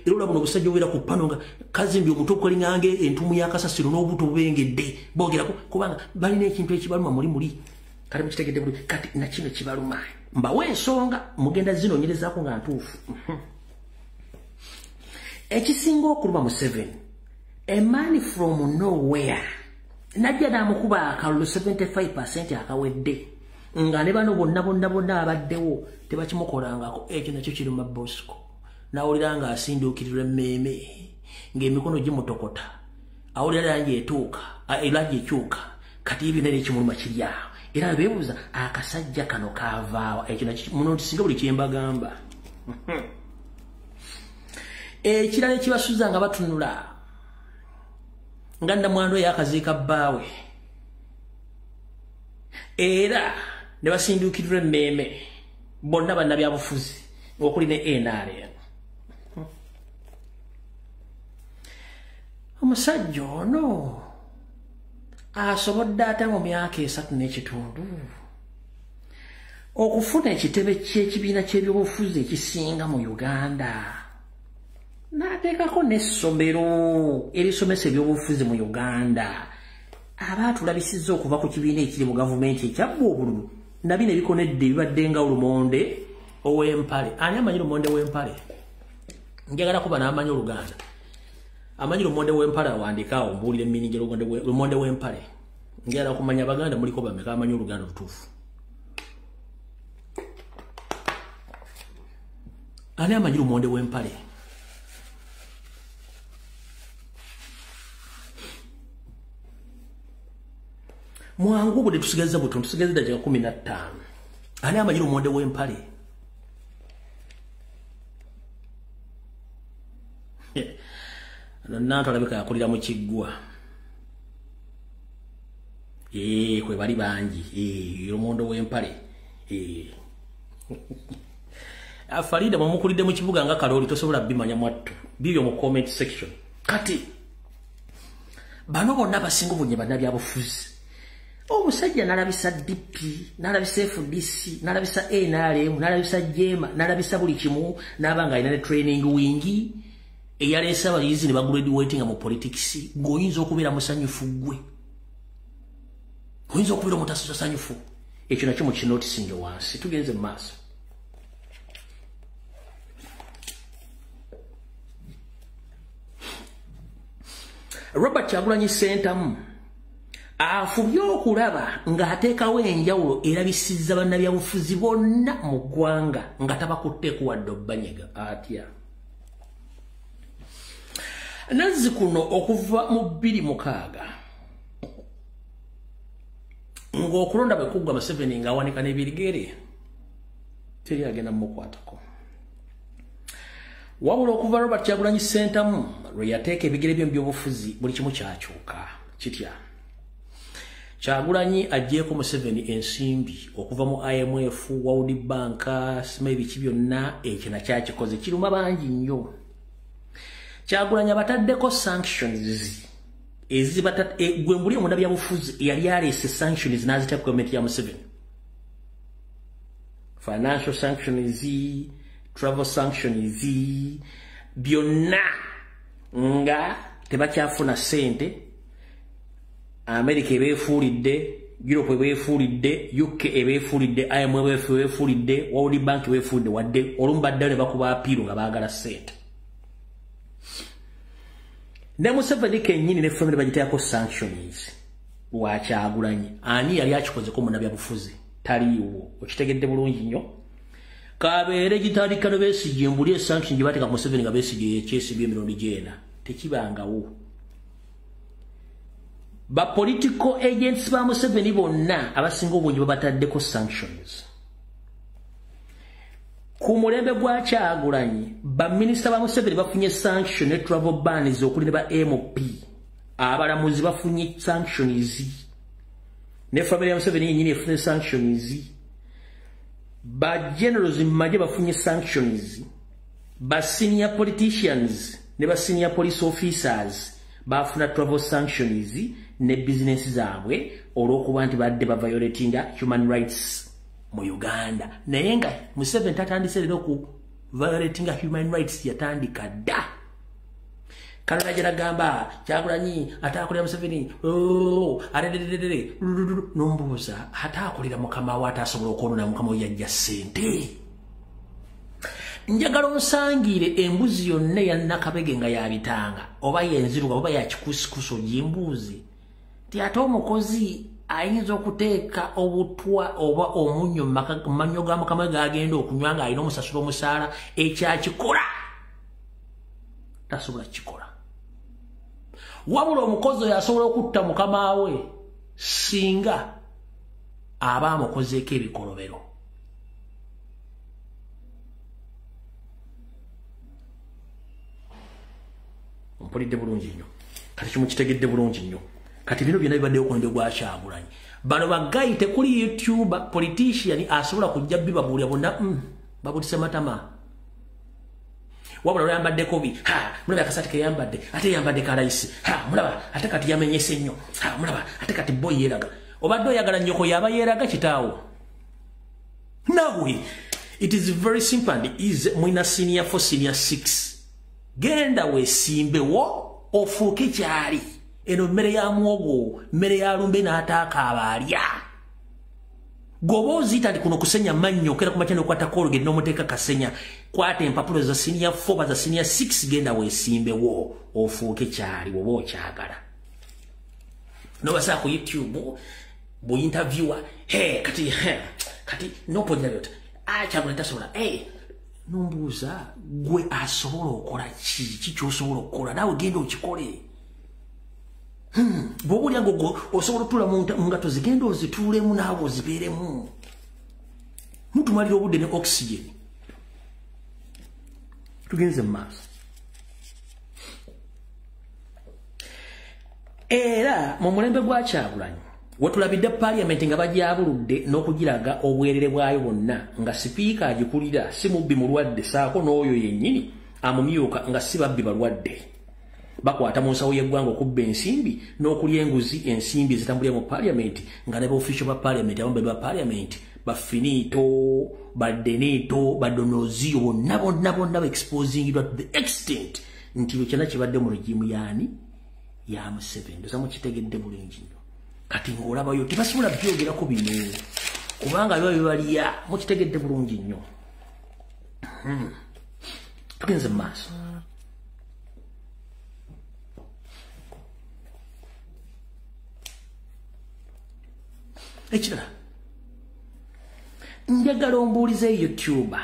[SPEAKER 2] era olaba buno obusajja obubeera ku pano nga kazimbye omutwe okulinga ng'entuumu y'akasasiro n'obuto bubengedde, boogerako kubanga balina ekintu ekibaluma muli muli. Kati mukitegedde bulungi, kati na kino kibaluma. Mbawe ensonga mugenda zinoonyerezaako nga ntuufu. Ekisinga okuluma Museveni, a man from nowhere najja n'amukuba akalulu 75% akawedde, nga ne bano bonna bonna bonna abaddewo tebakimukolangako. Ekyo nakyo kiruma Bosco. N'awulira nga asinduukirirwa emmeeme, ng'emikono gimutokota, awulira langi etuuka, langi ekyuka. Kati ebyo nalyo ekimuluma kiri awo. Era beebuuza akasajja kano kaavaawa. Ekyo nakyo munotisinga buli kye mbagamba. Ekirala ekibasuza nga batunula nga nnamwandu eyakaziika bbaawe, era ne basinduukirirwa emmeeme bonna bannabyabufuzi okuli ne NRM. Omusajja ono asobodde ate mu myaka 3 n'ekitundu okufuna ekitebe ky'ekibiina ky'ebyobufuzi ekisinga mu Uganda. N'ateekako n'essomero erisomesa ebyobufuzi mu Uganda. Abaatulabisizza okuva ku kibiina ekiri mu gavumenti ekyabba obululu na bino ebikonedde ebibadde nga olumonde ow'empale. Ani amanyi lumonde w'empale? Njagala kuba n'amanyi Oluganda. Amanyi lumonde w'empale awandiika awo mbuulire emminingi lumonde w'empale. Njagala kumanya Abaganda muliko bameka amanyi Oluganda olutuufu. Ani amanyi lumonde w'empale? Mwangu obudde tusigazza butono, tusigazza ddakiika 15. Ani amanyi lumonde w'empale? Nantu alabika yakulira mu kiggwa. Kwe bali bangi. Lumonde w'empale. Farida mwamukulidde mu kibuga nga Kaloli, tosobola bimanya mwattu. Bibyo mu comment section. Kati bano bonna abasinga obungi bannabyabufuzi. Omusajja n'alabisa DP, n'alabisa FDC, n'alabisa NRM, n'alabisa JEMA, n'alabisa buli kimu, n'aba nga alina ne training wing eyaleese abayizi ne bagraduatinga mu politics. Ng'oyinza okubeera musanyufu ggwe, oyinza okubeera omutasanyufu. Ekyo nakyo mukinotisinge wansi. Tugenze mu maaso. Robert Kyagulanyi Ssentamu afubye okulaba ng'ateekawo enjawulo erabisizza bannabyabufuzi bonna mu ggwanga nga tabakutteeko wadde obbanyega. Atya nazzi kuno okuva mu 2006 ng'okulonda bwe kuggwa Museveni ng'awanika n'ebirigere teri agenda mumukwatako. Wabula okuva Robert Kyagulanyi Ssentamu lwe yateeka ebigere bye mu byobufuzi buli kimu kyakyuka. Kitya? Kyagulanyi aggyeeko Museveni ensimbi okuva mu IMF, World Bank, sima ebiki byonna. Ekyo nakyakikoze kiruma bangi nnyo. Kyagulanyi abataddeko sanctions gwe mbuli omunnabyabufuzi eyali aleese sanctions n'aziteeka ku gavumenti ya Museveni. Financial sanctions, travel sanctions, byonna nga tebakyafuna ssente. America ebeefuulidde, Europe ebeefuulidde, UK ebeefuulidde, IMF ebeefuulidde, World Bank ebeefuulidde, wadde olumu baddayo ne bakuba apiiru nga baagala ssente. Ne Museveni kennyini ne family bagiteekako sanctions lwa Kyagulanyi. Ani yali akikozeko munnabyabufuzi? Taliiwo. Okitegedde bulungi nnyo. Kabeere gitandika ne Besigye, mbuli esanction gye bateeka ku Museveni nga Besigye yekyesibye emirundi gyena. Tekibangawo. Ba political agents ba Museveni bonna abasinga obungi babataddeko sanctions. Ku mulembe gwa Kyagulanyi, baminisita ba Museveni bafunye sanction ne travel bans okuli ne ba MP. Abalamuzi bafunye sanctions. Ne family ya Museveni yennyini efunye sanctions. Ba generals mu magye bafunye sanctions. Ba senior politicians ne ba senior police officers bafuna travel sanctions ne business zaabwe olw'okuba nti badde ba violatinga human rights mu Uganda. Naye nga Museveni tatandise leero ku violatinga human rights, yatandika dda. Kano gamba Kyagulanyi ate akolera Museveni, aredededede, nombuuza ate akolera mukama we, ate asobola okwonoona mukama we yajja ssente. Njagala onsangire embuzi yonna eya Nakabege nga yabitanga oba yenziruga oba yakikusikusi ogimbuuzi nti ate omukozi ayinza okuteeka obutwa oba omunnyo mu mannyo ga mukama we g'agenda okunywa ng'alina omusasula omusaala, ekyakikola tasobola kukikola. Wabula omukozi oyo asobola okutta mukama we singa aba amukozeeko ebikolobero. Mpulidde bulungi nnyo. Kati kimukitegedde bulungi nnyo. Kati bino byonna bibaddewo ku mulembe gwa Kyagulanyi. Bano bagayi tekuli YouTuber politician asobola kujja bibabuulira bonna babutise matama. Wabula lwayambaddeko bi, ha mulaba akasaati ke yambadde, ate yambadde kalayisi, ha mulaba ate kati yamenyese nnyo, ha mulaba ate kati boy yeeraga. Obadde oyagala nnyoko yaba yeeraga kitaawo. Naawe it is very simple and easy. Mwina senior 4, senior 6. Genda wesimbewo ofuuke kyali. Eno mmere ya muwogo, mmere ya lumbe n'ataaka abalya. Goba oziyita nti kuno kusenya mannyo, okera ku makya n'okwata Colgate n'omuteeka kasenya, kwata empapula za senior 4 za senior 6, genda wesimbewo ofuuke kyali bw'oba okyagala. N'obasaa ku YouTube bu interviewer, hey, kati hey, kati n'oponyera byota Kyagulanyi tasobola, hey, nombuuza gwe asobola okola ki? Ki ky'osobola okukola? Naawe genda okikole. Bw'oba olya nga osobola otuula mu ngato zigenda ozituulemu naawe ozibeeremu. Mutumalira obudde ne oxygen. Tugenze mu maaso. Era mu mulembe gwa Kyagulanyi wetulabidde parliament nga bagyabuludde n'okugiraga obwerere bwayo bwonna, nga sipiika agikulira si mubbi mulwadde, saako n'oyo yennyini amumyuka nga si babbi balwadde. Bakwata mu nsawo y'eggwanga okubba ensimbi n'okulya enguzi, ensimbi ezitambulira mu parliament nga ne ba official ba parliament, abamu ba parliament bafinito, badenito, badonoziyo bonna bonna bonna ba exposingibwa to the extent nti kyonna kibadde mu regime yaani ya Museveni. Ndoza mukitegedde bulungi nnyo. Kati ng'olabayo tebasobola byogerako bino kubanga biba bibalya. Mukitegedde bulungi nnyo. Tugenze mu maaso. Ekirala, njagala ombuulize YouTuber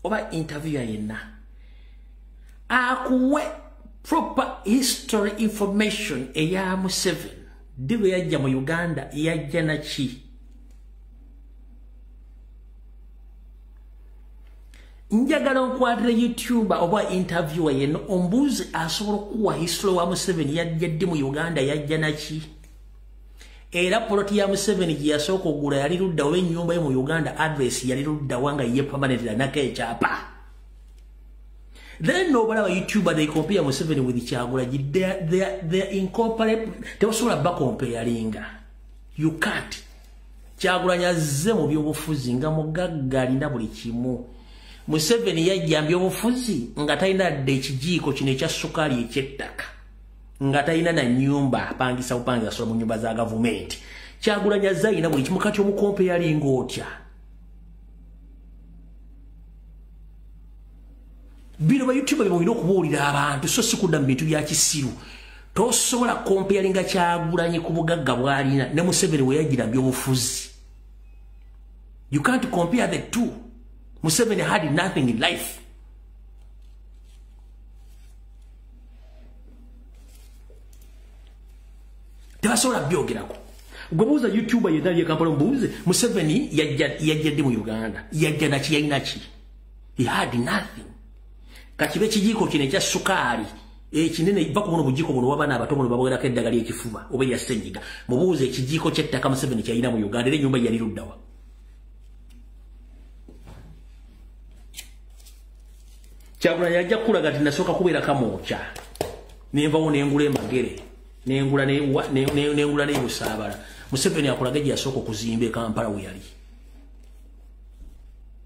[SPEAKER 2] oba interviewer yenna akuwe proper history information eya Museveni. Ddi lwe yajja mu Uganda, yajja naki? Njagala onkwatire YouTuber oba interviewer yenna ombuuze asobola okuwa history wa Museveni, yajja ddi mu Uganda, yajja naki? Era poloti ya Museveni gye yasooka okugula yali ludda oba ennyumba ye mu Uganda address yali ludda wanga ye permanent nako ekyapa. Then nobalaba YouTuber, they compare Museveni with Kyagulanyi. They are incomparable. Tebasobola bacomparinga. You can't. Kyagulanyi azze mu byobufuzi nga mugagga, alina buli kimu. Museveni yajja mu byobufuzi nga talina dde ekijiiko kino ekya sukaali ekyettaka, nga talina na nnyumba, apangisa bupangisa, asola mu nnyumba za gavumenti. Kyagulanyi azze alina buli kimu. Kati omucomparinga otya? Bino ba YouTuber bye mulina okubuulira abantu, so si kudda mu bintu bya kisiru. Tosobola comparinga Kyagulanyi ku bugagga bw'alina ne Museveni we yajjira mu byobufuzi. You can't compare the two. Museveni had nothing in life. Tebasobola byogerako. Gwe buuza YouTuber yenna ye Kampala, mubuuze Museveni yajja ddi mu Uganda, yajja naki, yalina ki? He had nothing. Kakibe ekijiiko kino ekya sukaali ekinene, va ku buno bujiiko buno wabaana abato buno babogerako eddagala ekifuba oba erya ssenyiga. Mubuuze ekijiiko ky'ettaka Museveni kyalina mu Uganda, era ennyumba yali luddawa? Kyagulanyi ajja kukulaga nti nasooka kubeera Kamwokya, nenvawo nengula emagere, nengula nengula n'ebusaabala. Museveni akulaga gye yasooka okuzimba e Kampala we yali.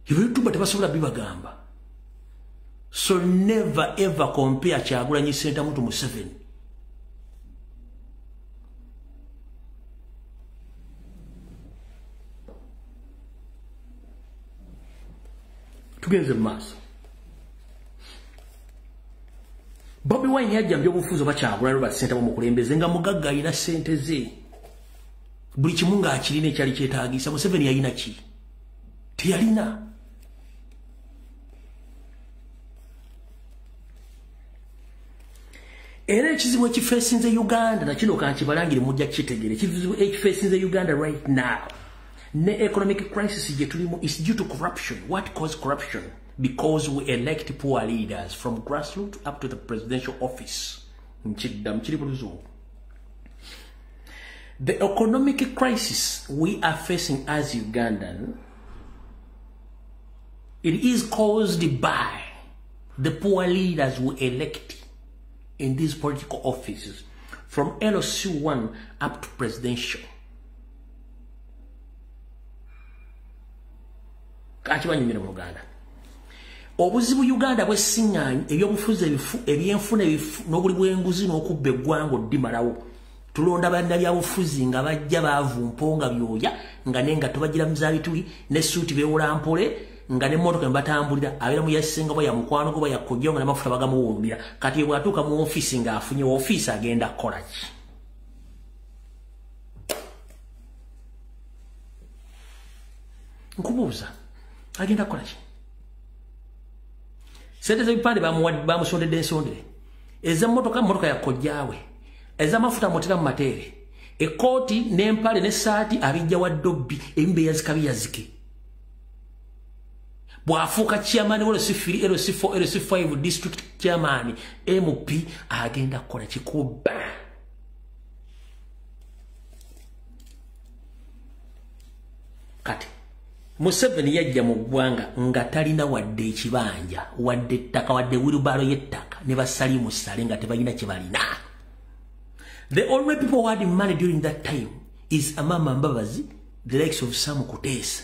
[SPEAKER 2] Ebyo tebasobola bibagamba. So never ever compare Kyagulanyi Ssentamu to Museveni. Tugenze mu maaso. Bobi Wine yajja mu byobufuzi oba Kyagulanyi Robert Ssentamu omukulembeze nga mugagga, alina ssente ze, buli kimu ng'akirina ekyali kyetaagisa. Museveni yalina ki? Teyalina. Era ekizibu ekifacinze Uganda nakino kankibalangire, mujja kukitegeera. Ekizibu ekifacinze Uganda right now ne economic crisis gye tulimu is due to corruption. What caused corruption? Because we elect poor leaders from grassroots up to the presidential office. Nkiddamu, kiri buluzungu. The economic crisis we are facing as Ugandan, it is caused by the poor leaders we elect in these political offices, from LC1 up to presidential. Kakibanyumire mu Luganda. Obuzibu Uganda bwesiŋŋaanyi ebyobufuzi ebifu, ebyenfuna ebifu, n'obuli bw'enguzi n'okubba eggwanga oddimalawo. Tulonda bannabyabufuzi nga bajja baavu mponga byoya, nga nenga tubagira muzabituli, ne suuti beewola mpole, nga n'emmotoka ne batambulira, abeera mu yasenga oba ya mukwano gwe oba ya kojja nga n'amafuta bagamuwumbira. Kati bw'atuuka mu ofiisi ng'afunye ofiisi agenda kukola ki? Nkubuuza, agenda kukola ki? Sente z'ebipande bamusondedde ensondere, ez'emmotoka mmotoka ya kojjaawe, ez'amafuta mutera mu mateere, ekkooti n'empale n'essaati abijja wa ddobbi, ebimu beyazika biyazike. Bw'afuuka chairman wa LC3, LC4, LC5 district chairman, MP agenda kukola kikubba. Kati Museveni yajja mu ggwanga nga talina wadde ekibanja, wadde ettaka, wadde wheelbarrow y'ettaka, ne basalimu ssale nga tebalina kye balina. The only people who had money during that time is Amama Mbabazi, the likes of Sam Kutesa.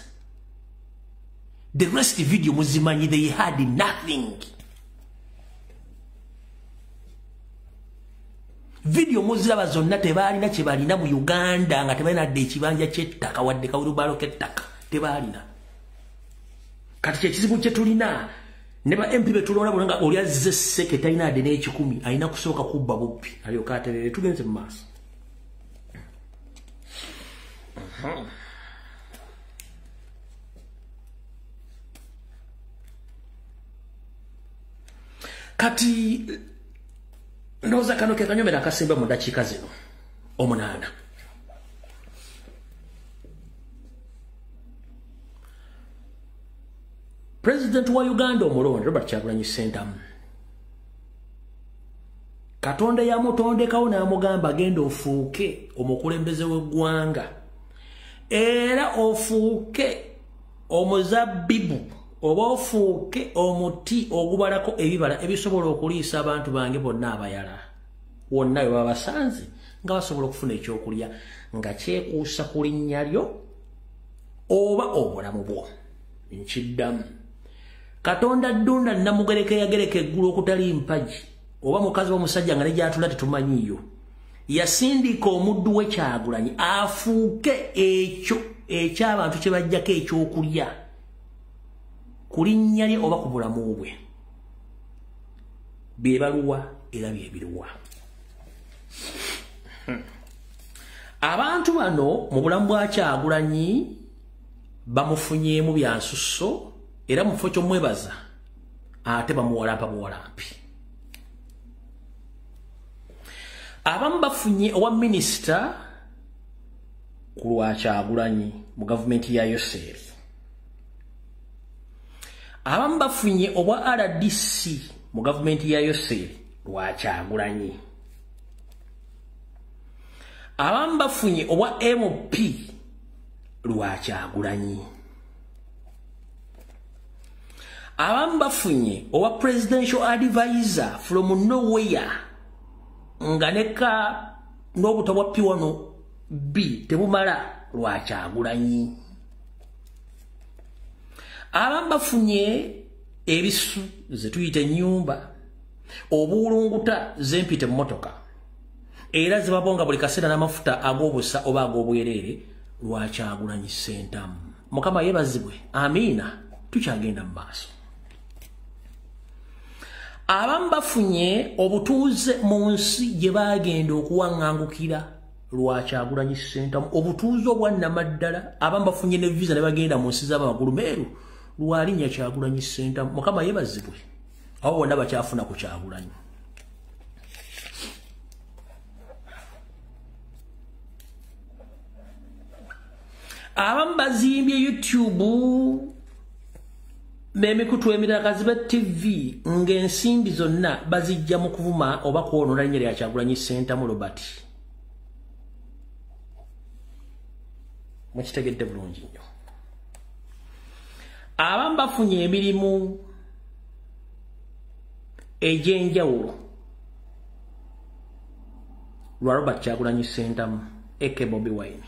[SPEAKER 2] The rest video muzimanyi, they had nothing. Video muziraba zonna tebalina kye balina mu Uganda, nga tebalina dde ekibanja ky'ettaka wadde kawulubaalo k'ettaka, tebalina. Kati kyekizibu kye tulina ne ba MP betulonda bonna nga oli azze sseke talina adde n'ekikumi, alina kusooka kubba bubbi alyoke aterere. Tugenze mu maaso. Kati ndowooza kano ke kanyomera akasemba mu ddakiika zino 8. President wa Uganda omulonde Robert Kyagulanyi Ssentamu, Katonda yamutondekawo n'amugamba genda ofuuke omukulembeze w'eggwanga, era ofuuke omuzabbibu oba ofuuke omuti ogubalako ebibala ebisobola okuliisa abantu bange bonna abayala wonna we baba basanze nga basobola okufuna ekyokulya nga kyekuusa ku linnya lyo oba obulamu bwo. Nkiddamu, Katonda ddunda Namugereka eyagereka eggulu okutali mpagi oba mukazi w'omusajja nga ne gy'atula tetumanyiiyo, yasindika omuddu we Kyagulanyi afuuke ekyo eky'abantu kye bajjako ekyokulya ku linnya lye oba ku bulamu bwe. Bye baluwa era bye biruwa. Abantu bano mu bulamu bwa Kyagulanyi bamufunyeemu bya nsusso, era mu kifo ky'omwebaza ate bamuwalampa buwalampi. Abamu bafunye owa minisita ku lwa Kyagulanyi mu gavumenti ya Yoseri, abamu bafunye obwa RDC mu gavumenti ya Yoseri lwa Kyagulanyi, abamu bafunye obwa MP lwa Kyagulanyi, abamu bafunye obwa presidential advisor from nowhere nga neka n'obuto bwa P1 B tebumala lwa Kyagulanyi. Abamu bafunye ebisu ze tuyita ennyumba, obuwulunguta zempita emmotoka, era zibabonga buli kaseera n'amafuta ag'obusa oba ag'obwereere lwa Kyagulanyi Ssentamu. Mukama yeebazibwe, amiina. Tukyagenda mu maaso. Abamu bafunye obutuuze mu nsi gye baagenda okuwaŋŋangukira lwa Kyagulanyi Ssentamu, obutuuze obwannamaddala. Abamu bafunye ne visa ne bagenda mu nsi z'abamagulu meeru lwa linnya Kyagulanyi Ssentamu. Mukama yeebazibwe, abo bonna bakyafuna ku Kyagulanyi. Abamu bazimbye YouTube n'emikutu emirala kazibe TV ng'ensimbi zonna bazijja mu kuvuma oba kwonoona linnya lya Kyagulanyi Ssentamu Robert. Mukitegedde bulungi nnyo. Abamu bafunye emirimu egy'enjawulo lwa Robert Kyagulanyi Ssentamu aka Bobi Wine.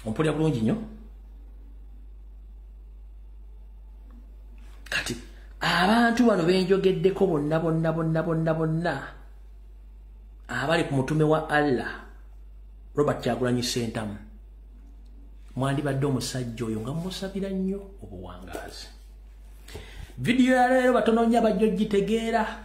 [SPEAKER 2] Ompulira bulungi nnyo. Kati abantu bano benjogeddeko bonna bonna bonna bonna bonna abali ku mutume wa Allah Robert Kyagulanyi Ssentamu, mwandibadde omusajja oyo nga mumusabira nnyo obuwangaazi. Vidiyo ya leero batono nnyo abajja ogitegeera,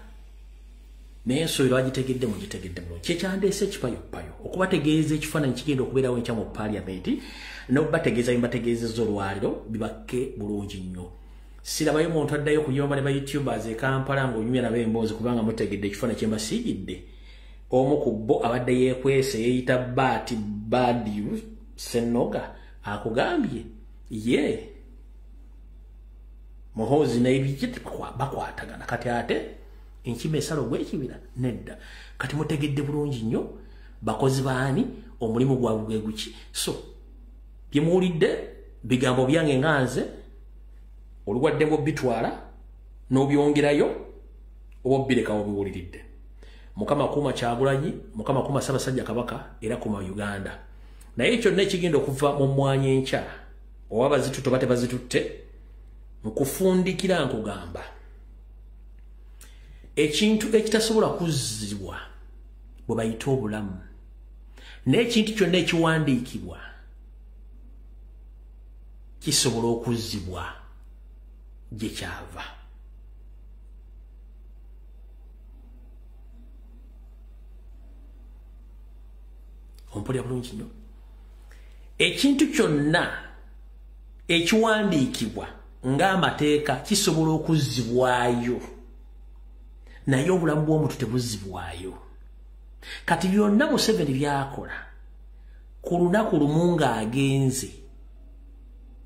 [SPEAKER 2] naye ensobi bagitegedde mugitegedde bulungi. Kyekyandeese ekipayopayo okubategeeza ekifaananyi kigenda okubeerawo enkya mu paaliyamenti, n'okubategeeza bye mbategeezezza olwaliro bibakke bulungi nnyo. Sirabayo muntu addayo kuyomba ne ba YouTubers e Kampala ng'onyumya nabo emboozi, kubanga mutegedde ekifaananyi kye mbasiigidde. Omu ku bo abadde yeekwese yeeyita Baati Badiu Senoga akugambye ye Muhoozi n'ebiki bakwatagana. Kati ate enkima esala ogw'ekibira nedda. Kati mutegedde bulungi nnyo bakozi baani, omulimu gwabwe gwe guki. So bye muwulidde bigambo byange nga nze, olugwadde ng'obitwala n'obyongerayo oba obbireka obiwuliridde. Mukama kuuma Kyagulanyi, Mukama kuuma Ssaabasajja Kabaka, era kuuma Uganda. Naye kyonna ekigenda okuva mu mmwanyi enkya, oba bazitutte oba tebazitutte, nkufundikira nkugamba ekintu ekitasobola kuzzibwa bwe bayita obulamu, n'ekintu kyonna ekiwandiikibwa kisobola okuzzibwa gye kyava. Ompulira bulungi nnyo. Ekintu kyonna ekiwandiikibwa ng'amateeka kisobola okuzzibwayo, naye obulamu bw'omuntu tebuzzibwayo. Kati byonna Museveni by'akola ku lunaku lumu ng'agenze,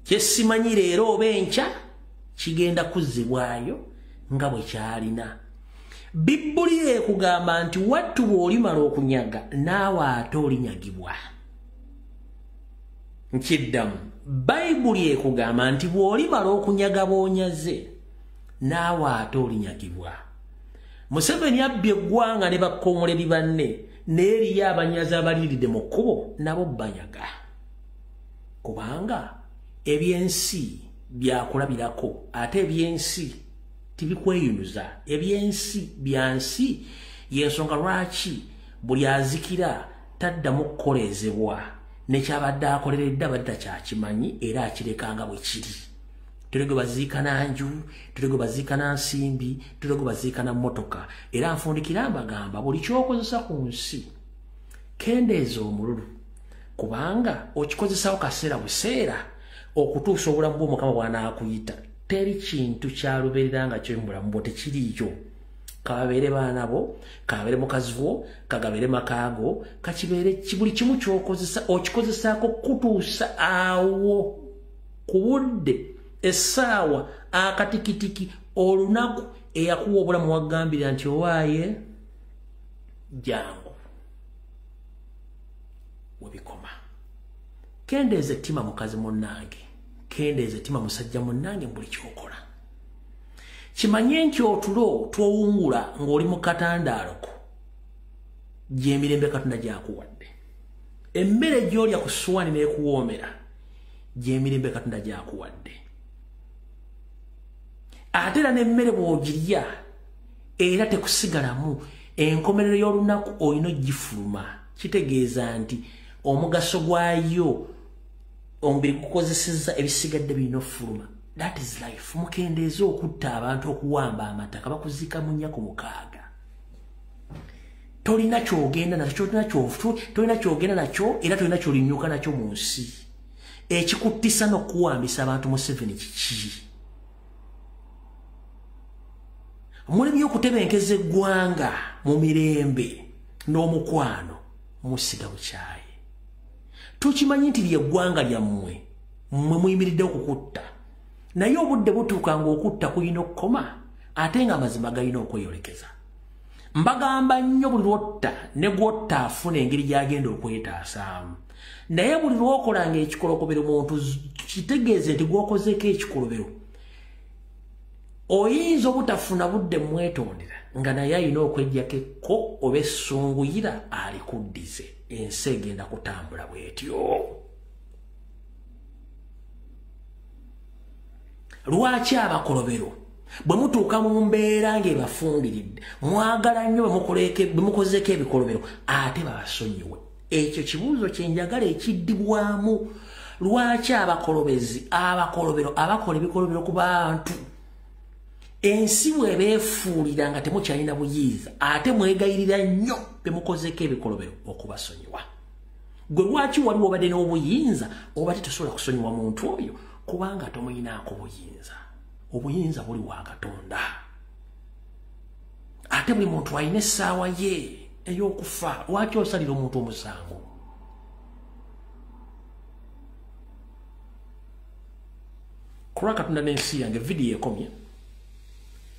[SPEAKER 2] kye simanyi leero oba enkya kigenda kuzzibwayo nga bwe kyalina. Bibbuli ekugamba nti wattu bw'olimala okunyaga naawe ate olinyagibwa. Nkiddamu, Bayibuli ekugamba nti bw'olimala okunyaga bw'onyaze naawe ate olinyagibwa. Museveni abbye eggwanga ne bakkomoleri banne, n'eriyo abanyazi abaliiridde mu kkubo nabo banyaga. Kubanga ebyensi byakulabirako, ate ebyensi tibikweyunuza, ebyensi byansi. Y'ensonga lwaki buli azikira taddamu kukoleezebwa, nekyabadde akoleredde abadde takyakimanyi era akirekanga bwe kiri. Tuli gwe baziika na nju, tuli gwe baziika na nsimbi, tuli gwe baziika na mmotoka. Era nfundikira mbagamba buli ky'okozesa ku nsi kendeeza omululu, kubanga okikozesawo kaseera buseera okutuusa obulamu bw'Omukama bw'anaakuyita. Teri kintu kyalubeerera nga kyo mu bulamu bwo tekiriiyo. Kababeere baana bo, kababeere mukazi wo, kagabeere makaago, kakibeere buli kimu ky'okozesa okikozesaako kutuusa awo ku budde, essaawa, akatikitiki, olunaku eyakuwa obulamu wagambira nti owaaye jangu webikoma. Kendeeza ettima mukazi munnange, kendeeza ettima musajja munnange mu buli ky'okola. Kimanye nti otulo twowungula ng'oli mu katandaaloko gy'emirembe Katonda gy'akuwadde. Emmere gy'olya ku ssuwaani n'ekuwoomera gy'emirembe Katonda gy'akuwadde. Ate era n'emmere bw'ogirya era tekusigalamu, enkomerero y'olunaku olina ogifuluma. Kitegeeza nti omugaso gwayo omubiri gukozesezza, ebisigadde birina okufuluma. That is life. Mukendeeze okutta abantu, okuwamba amataka, bakuziika mu 4 ku 6. Tolina ky'ogenda nakyo, tolina ky'ogenda nakyo, era tolina ky'olinyuka nakyo mu nsi. Ekikuttisa n'okuwambisa abantu Museveni kiki? Mulemye okutebenkeza eggwanga mu mirembe n'omukwano, musiga bukyayi. Tukimanyi nti lyeggwanga lyammwe, mmwe muyimiridde okukutta. Naye obudde butuuka ng'okutta kulina okukoma, ate ng'amazima galina okweyolekeza. Mbagamba nnyo buli lw'otta ne gw'otta afuna engeri gy'agenda okwetaasaamu. Naye buli lw'okola ng'ekikolokobero muntu, kitegeeze nti gw'okozeeko ekikolobero oyinza obutafuna budde mwetondera, nga naye alina okwejjako ekko oba essunguyira alikuddize. Ensi egenda kutambula bw'etyo. Lwaki abakolobero Bwe mutuuka mu mbeera ng'ebafundiridde, mwagala nnyo bwe mukozeeko ebikolobero ate babasonyiwe. Ekyo kibuuzo kye njagala ekiddibwamu. Lwaki abakolobezi, abakolobero, abakola ebikolobero ku bantu, ensi bwe beefuulira nga temukyalina buyinza, ate mwegayirira nnyo be mukozeeko ebikolobero okubasonyiwa? Gwe lwaki waliwo obadde n'obuyinza oba tetosobola kusonyiwa muntu oyo? Kubanga tomuyinaako buyinza. Obuyinza buli wa Katonda, ate buli muntu alina essaawa ye ey'okufa. Lwaki osalira omuntu omusango? Ku lwa Katonda n'ensi yange, vidiyo ekomye.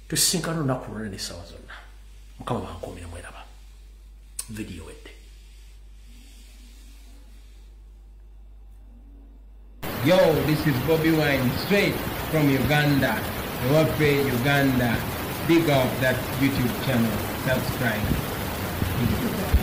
[SPEAKER 2] Tusisinkana olunaku lwonna n'essaawa zonna. Mukama bankuumire. Mweraba, vidiyo wedde.
[SPEAKER 1] Yo, this is Bobby Wine, straight from Uganda. Ewaffe Uganda. Big up that YouTube channel. Subscribe.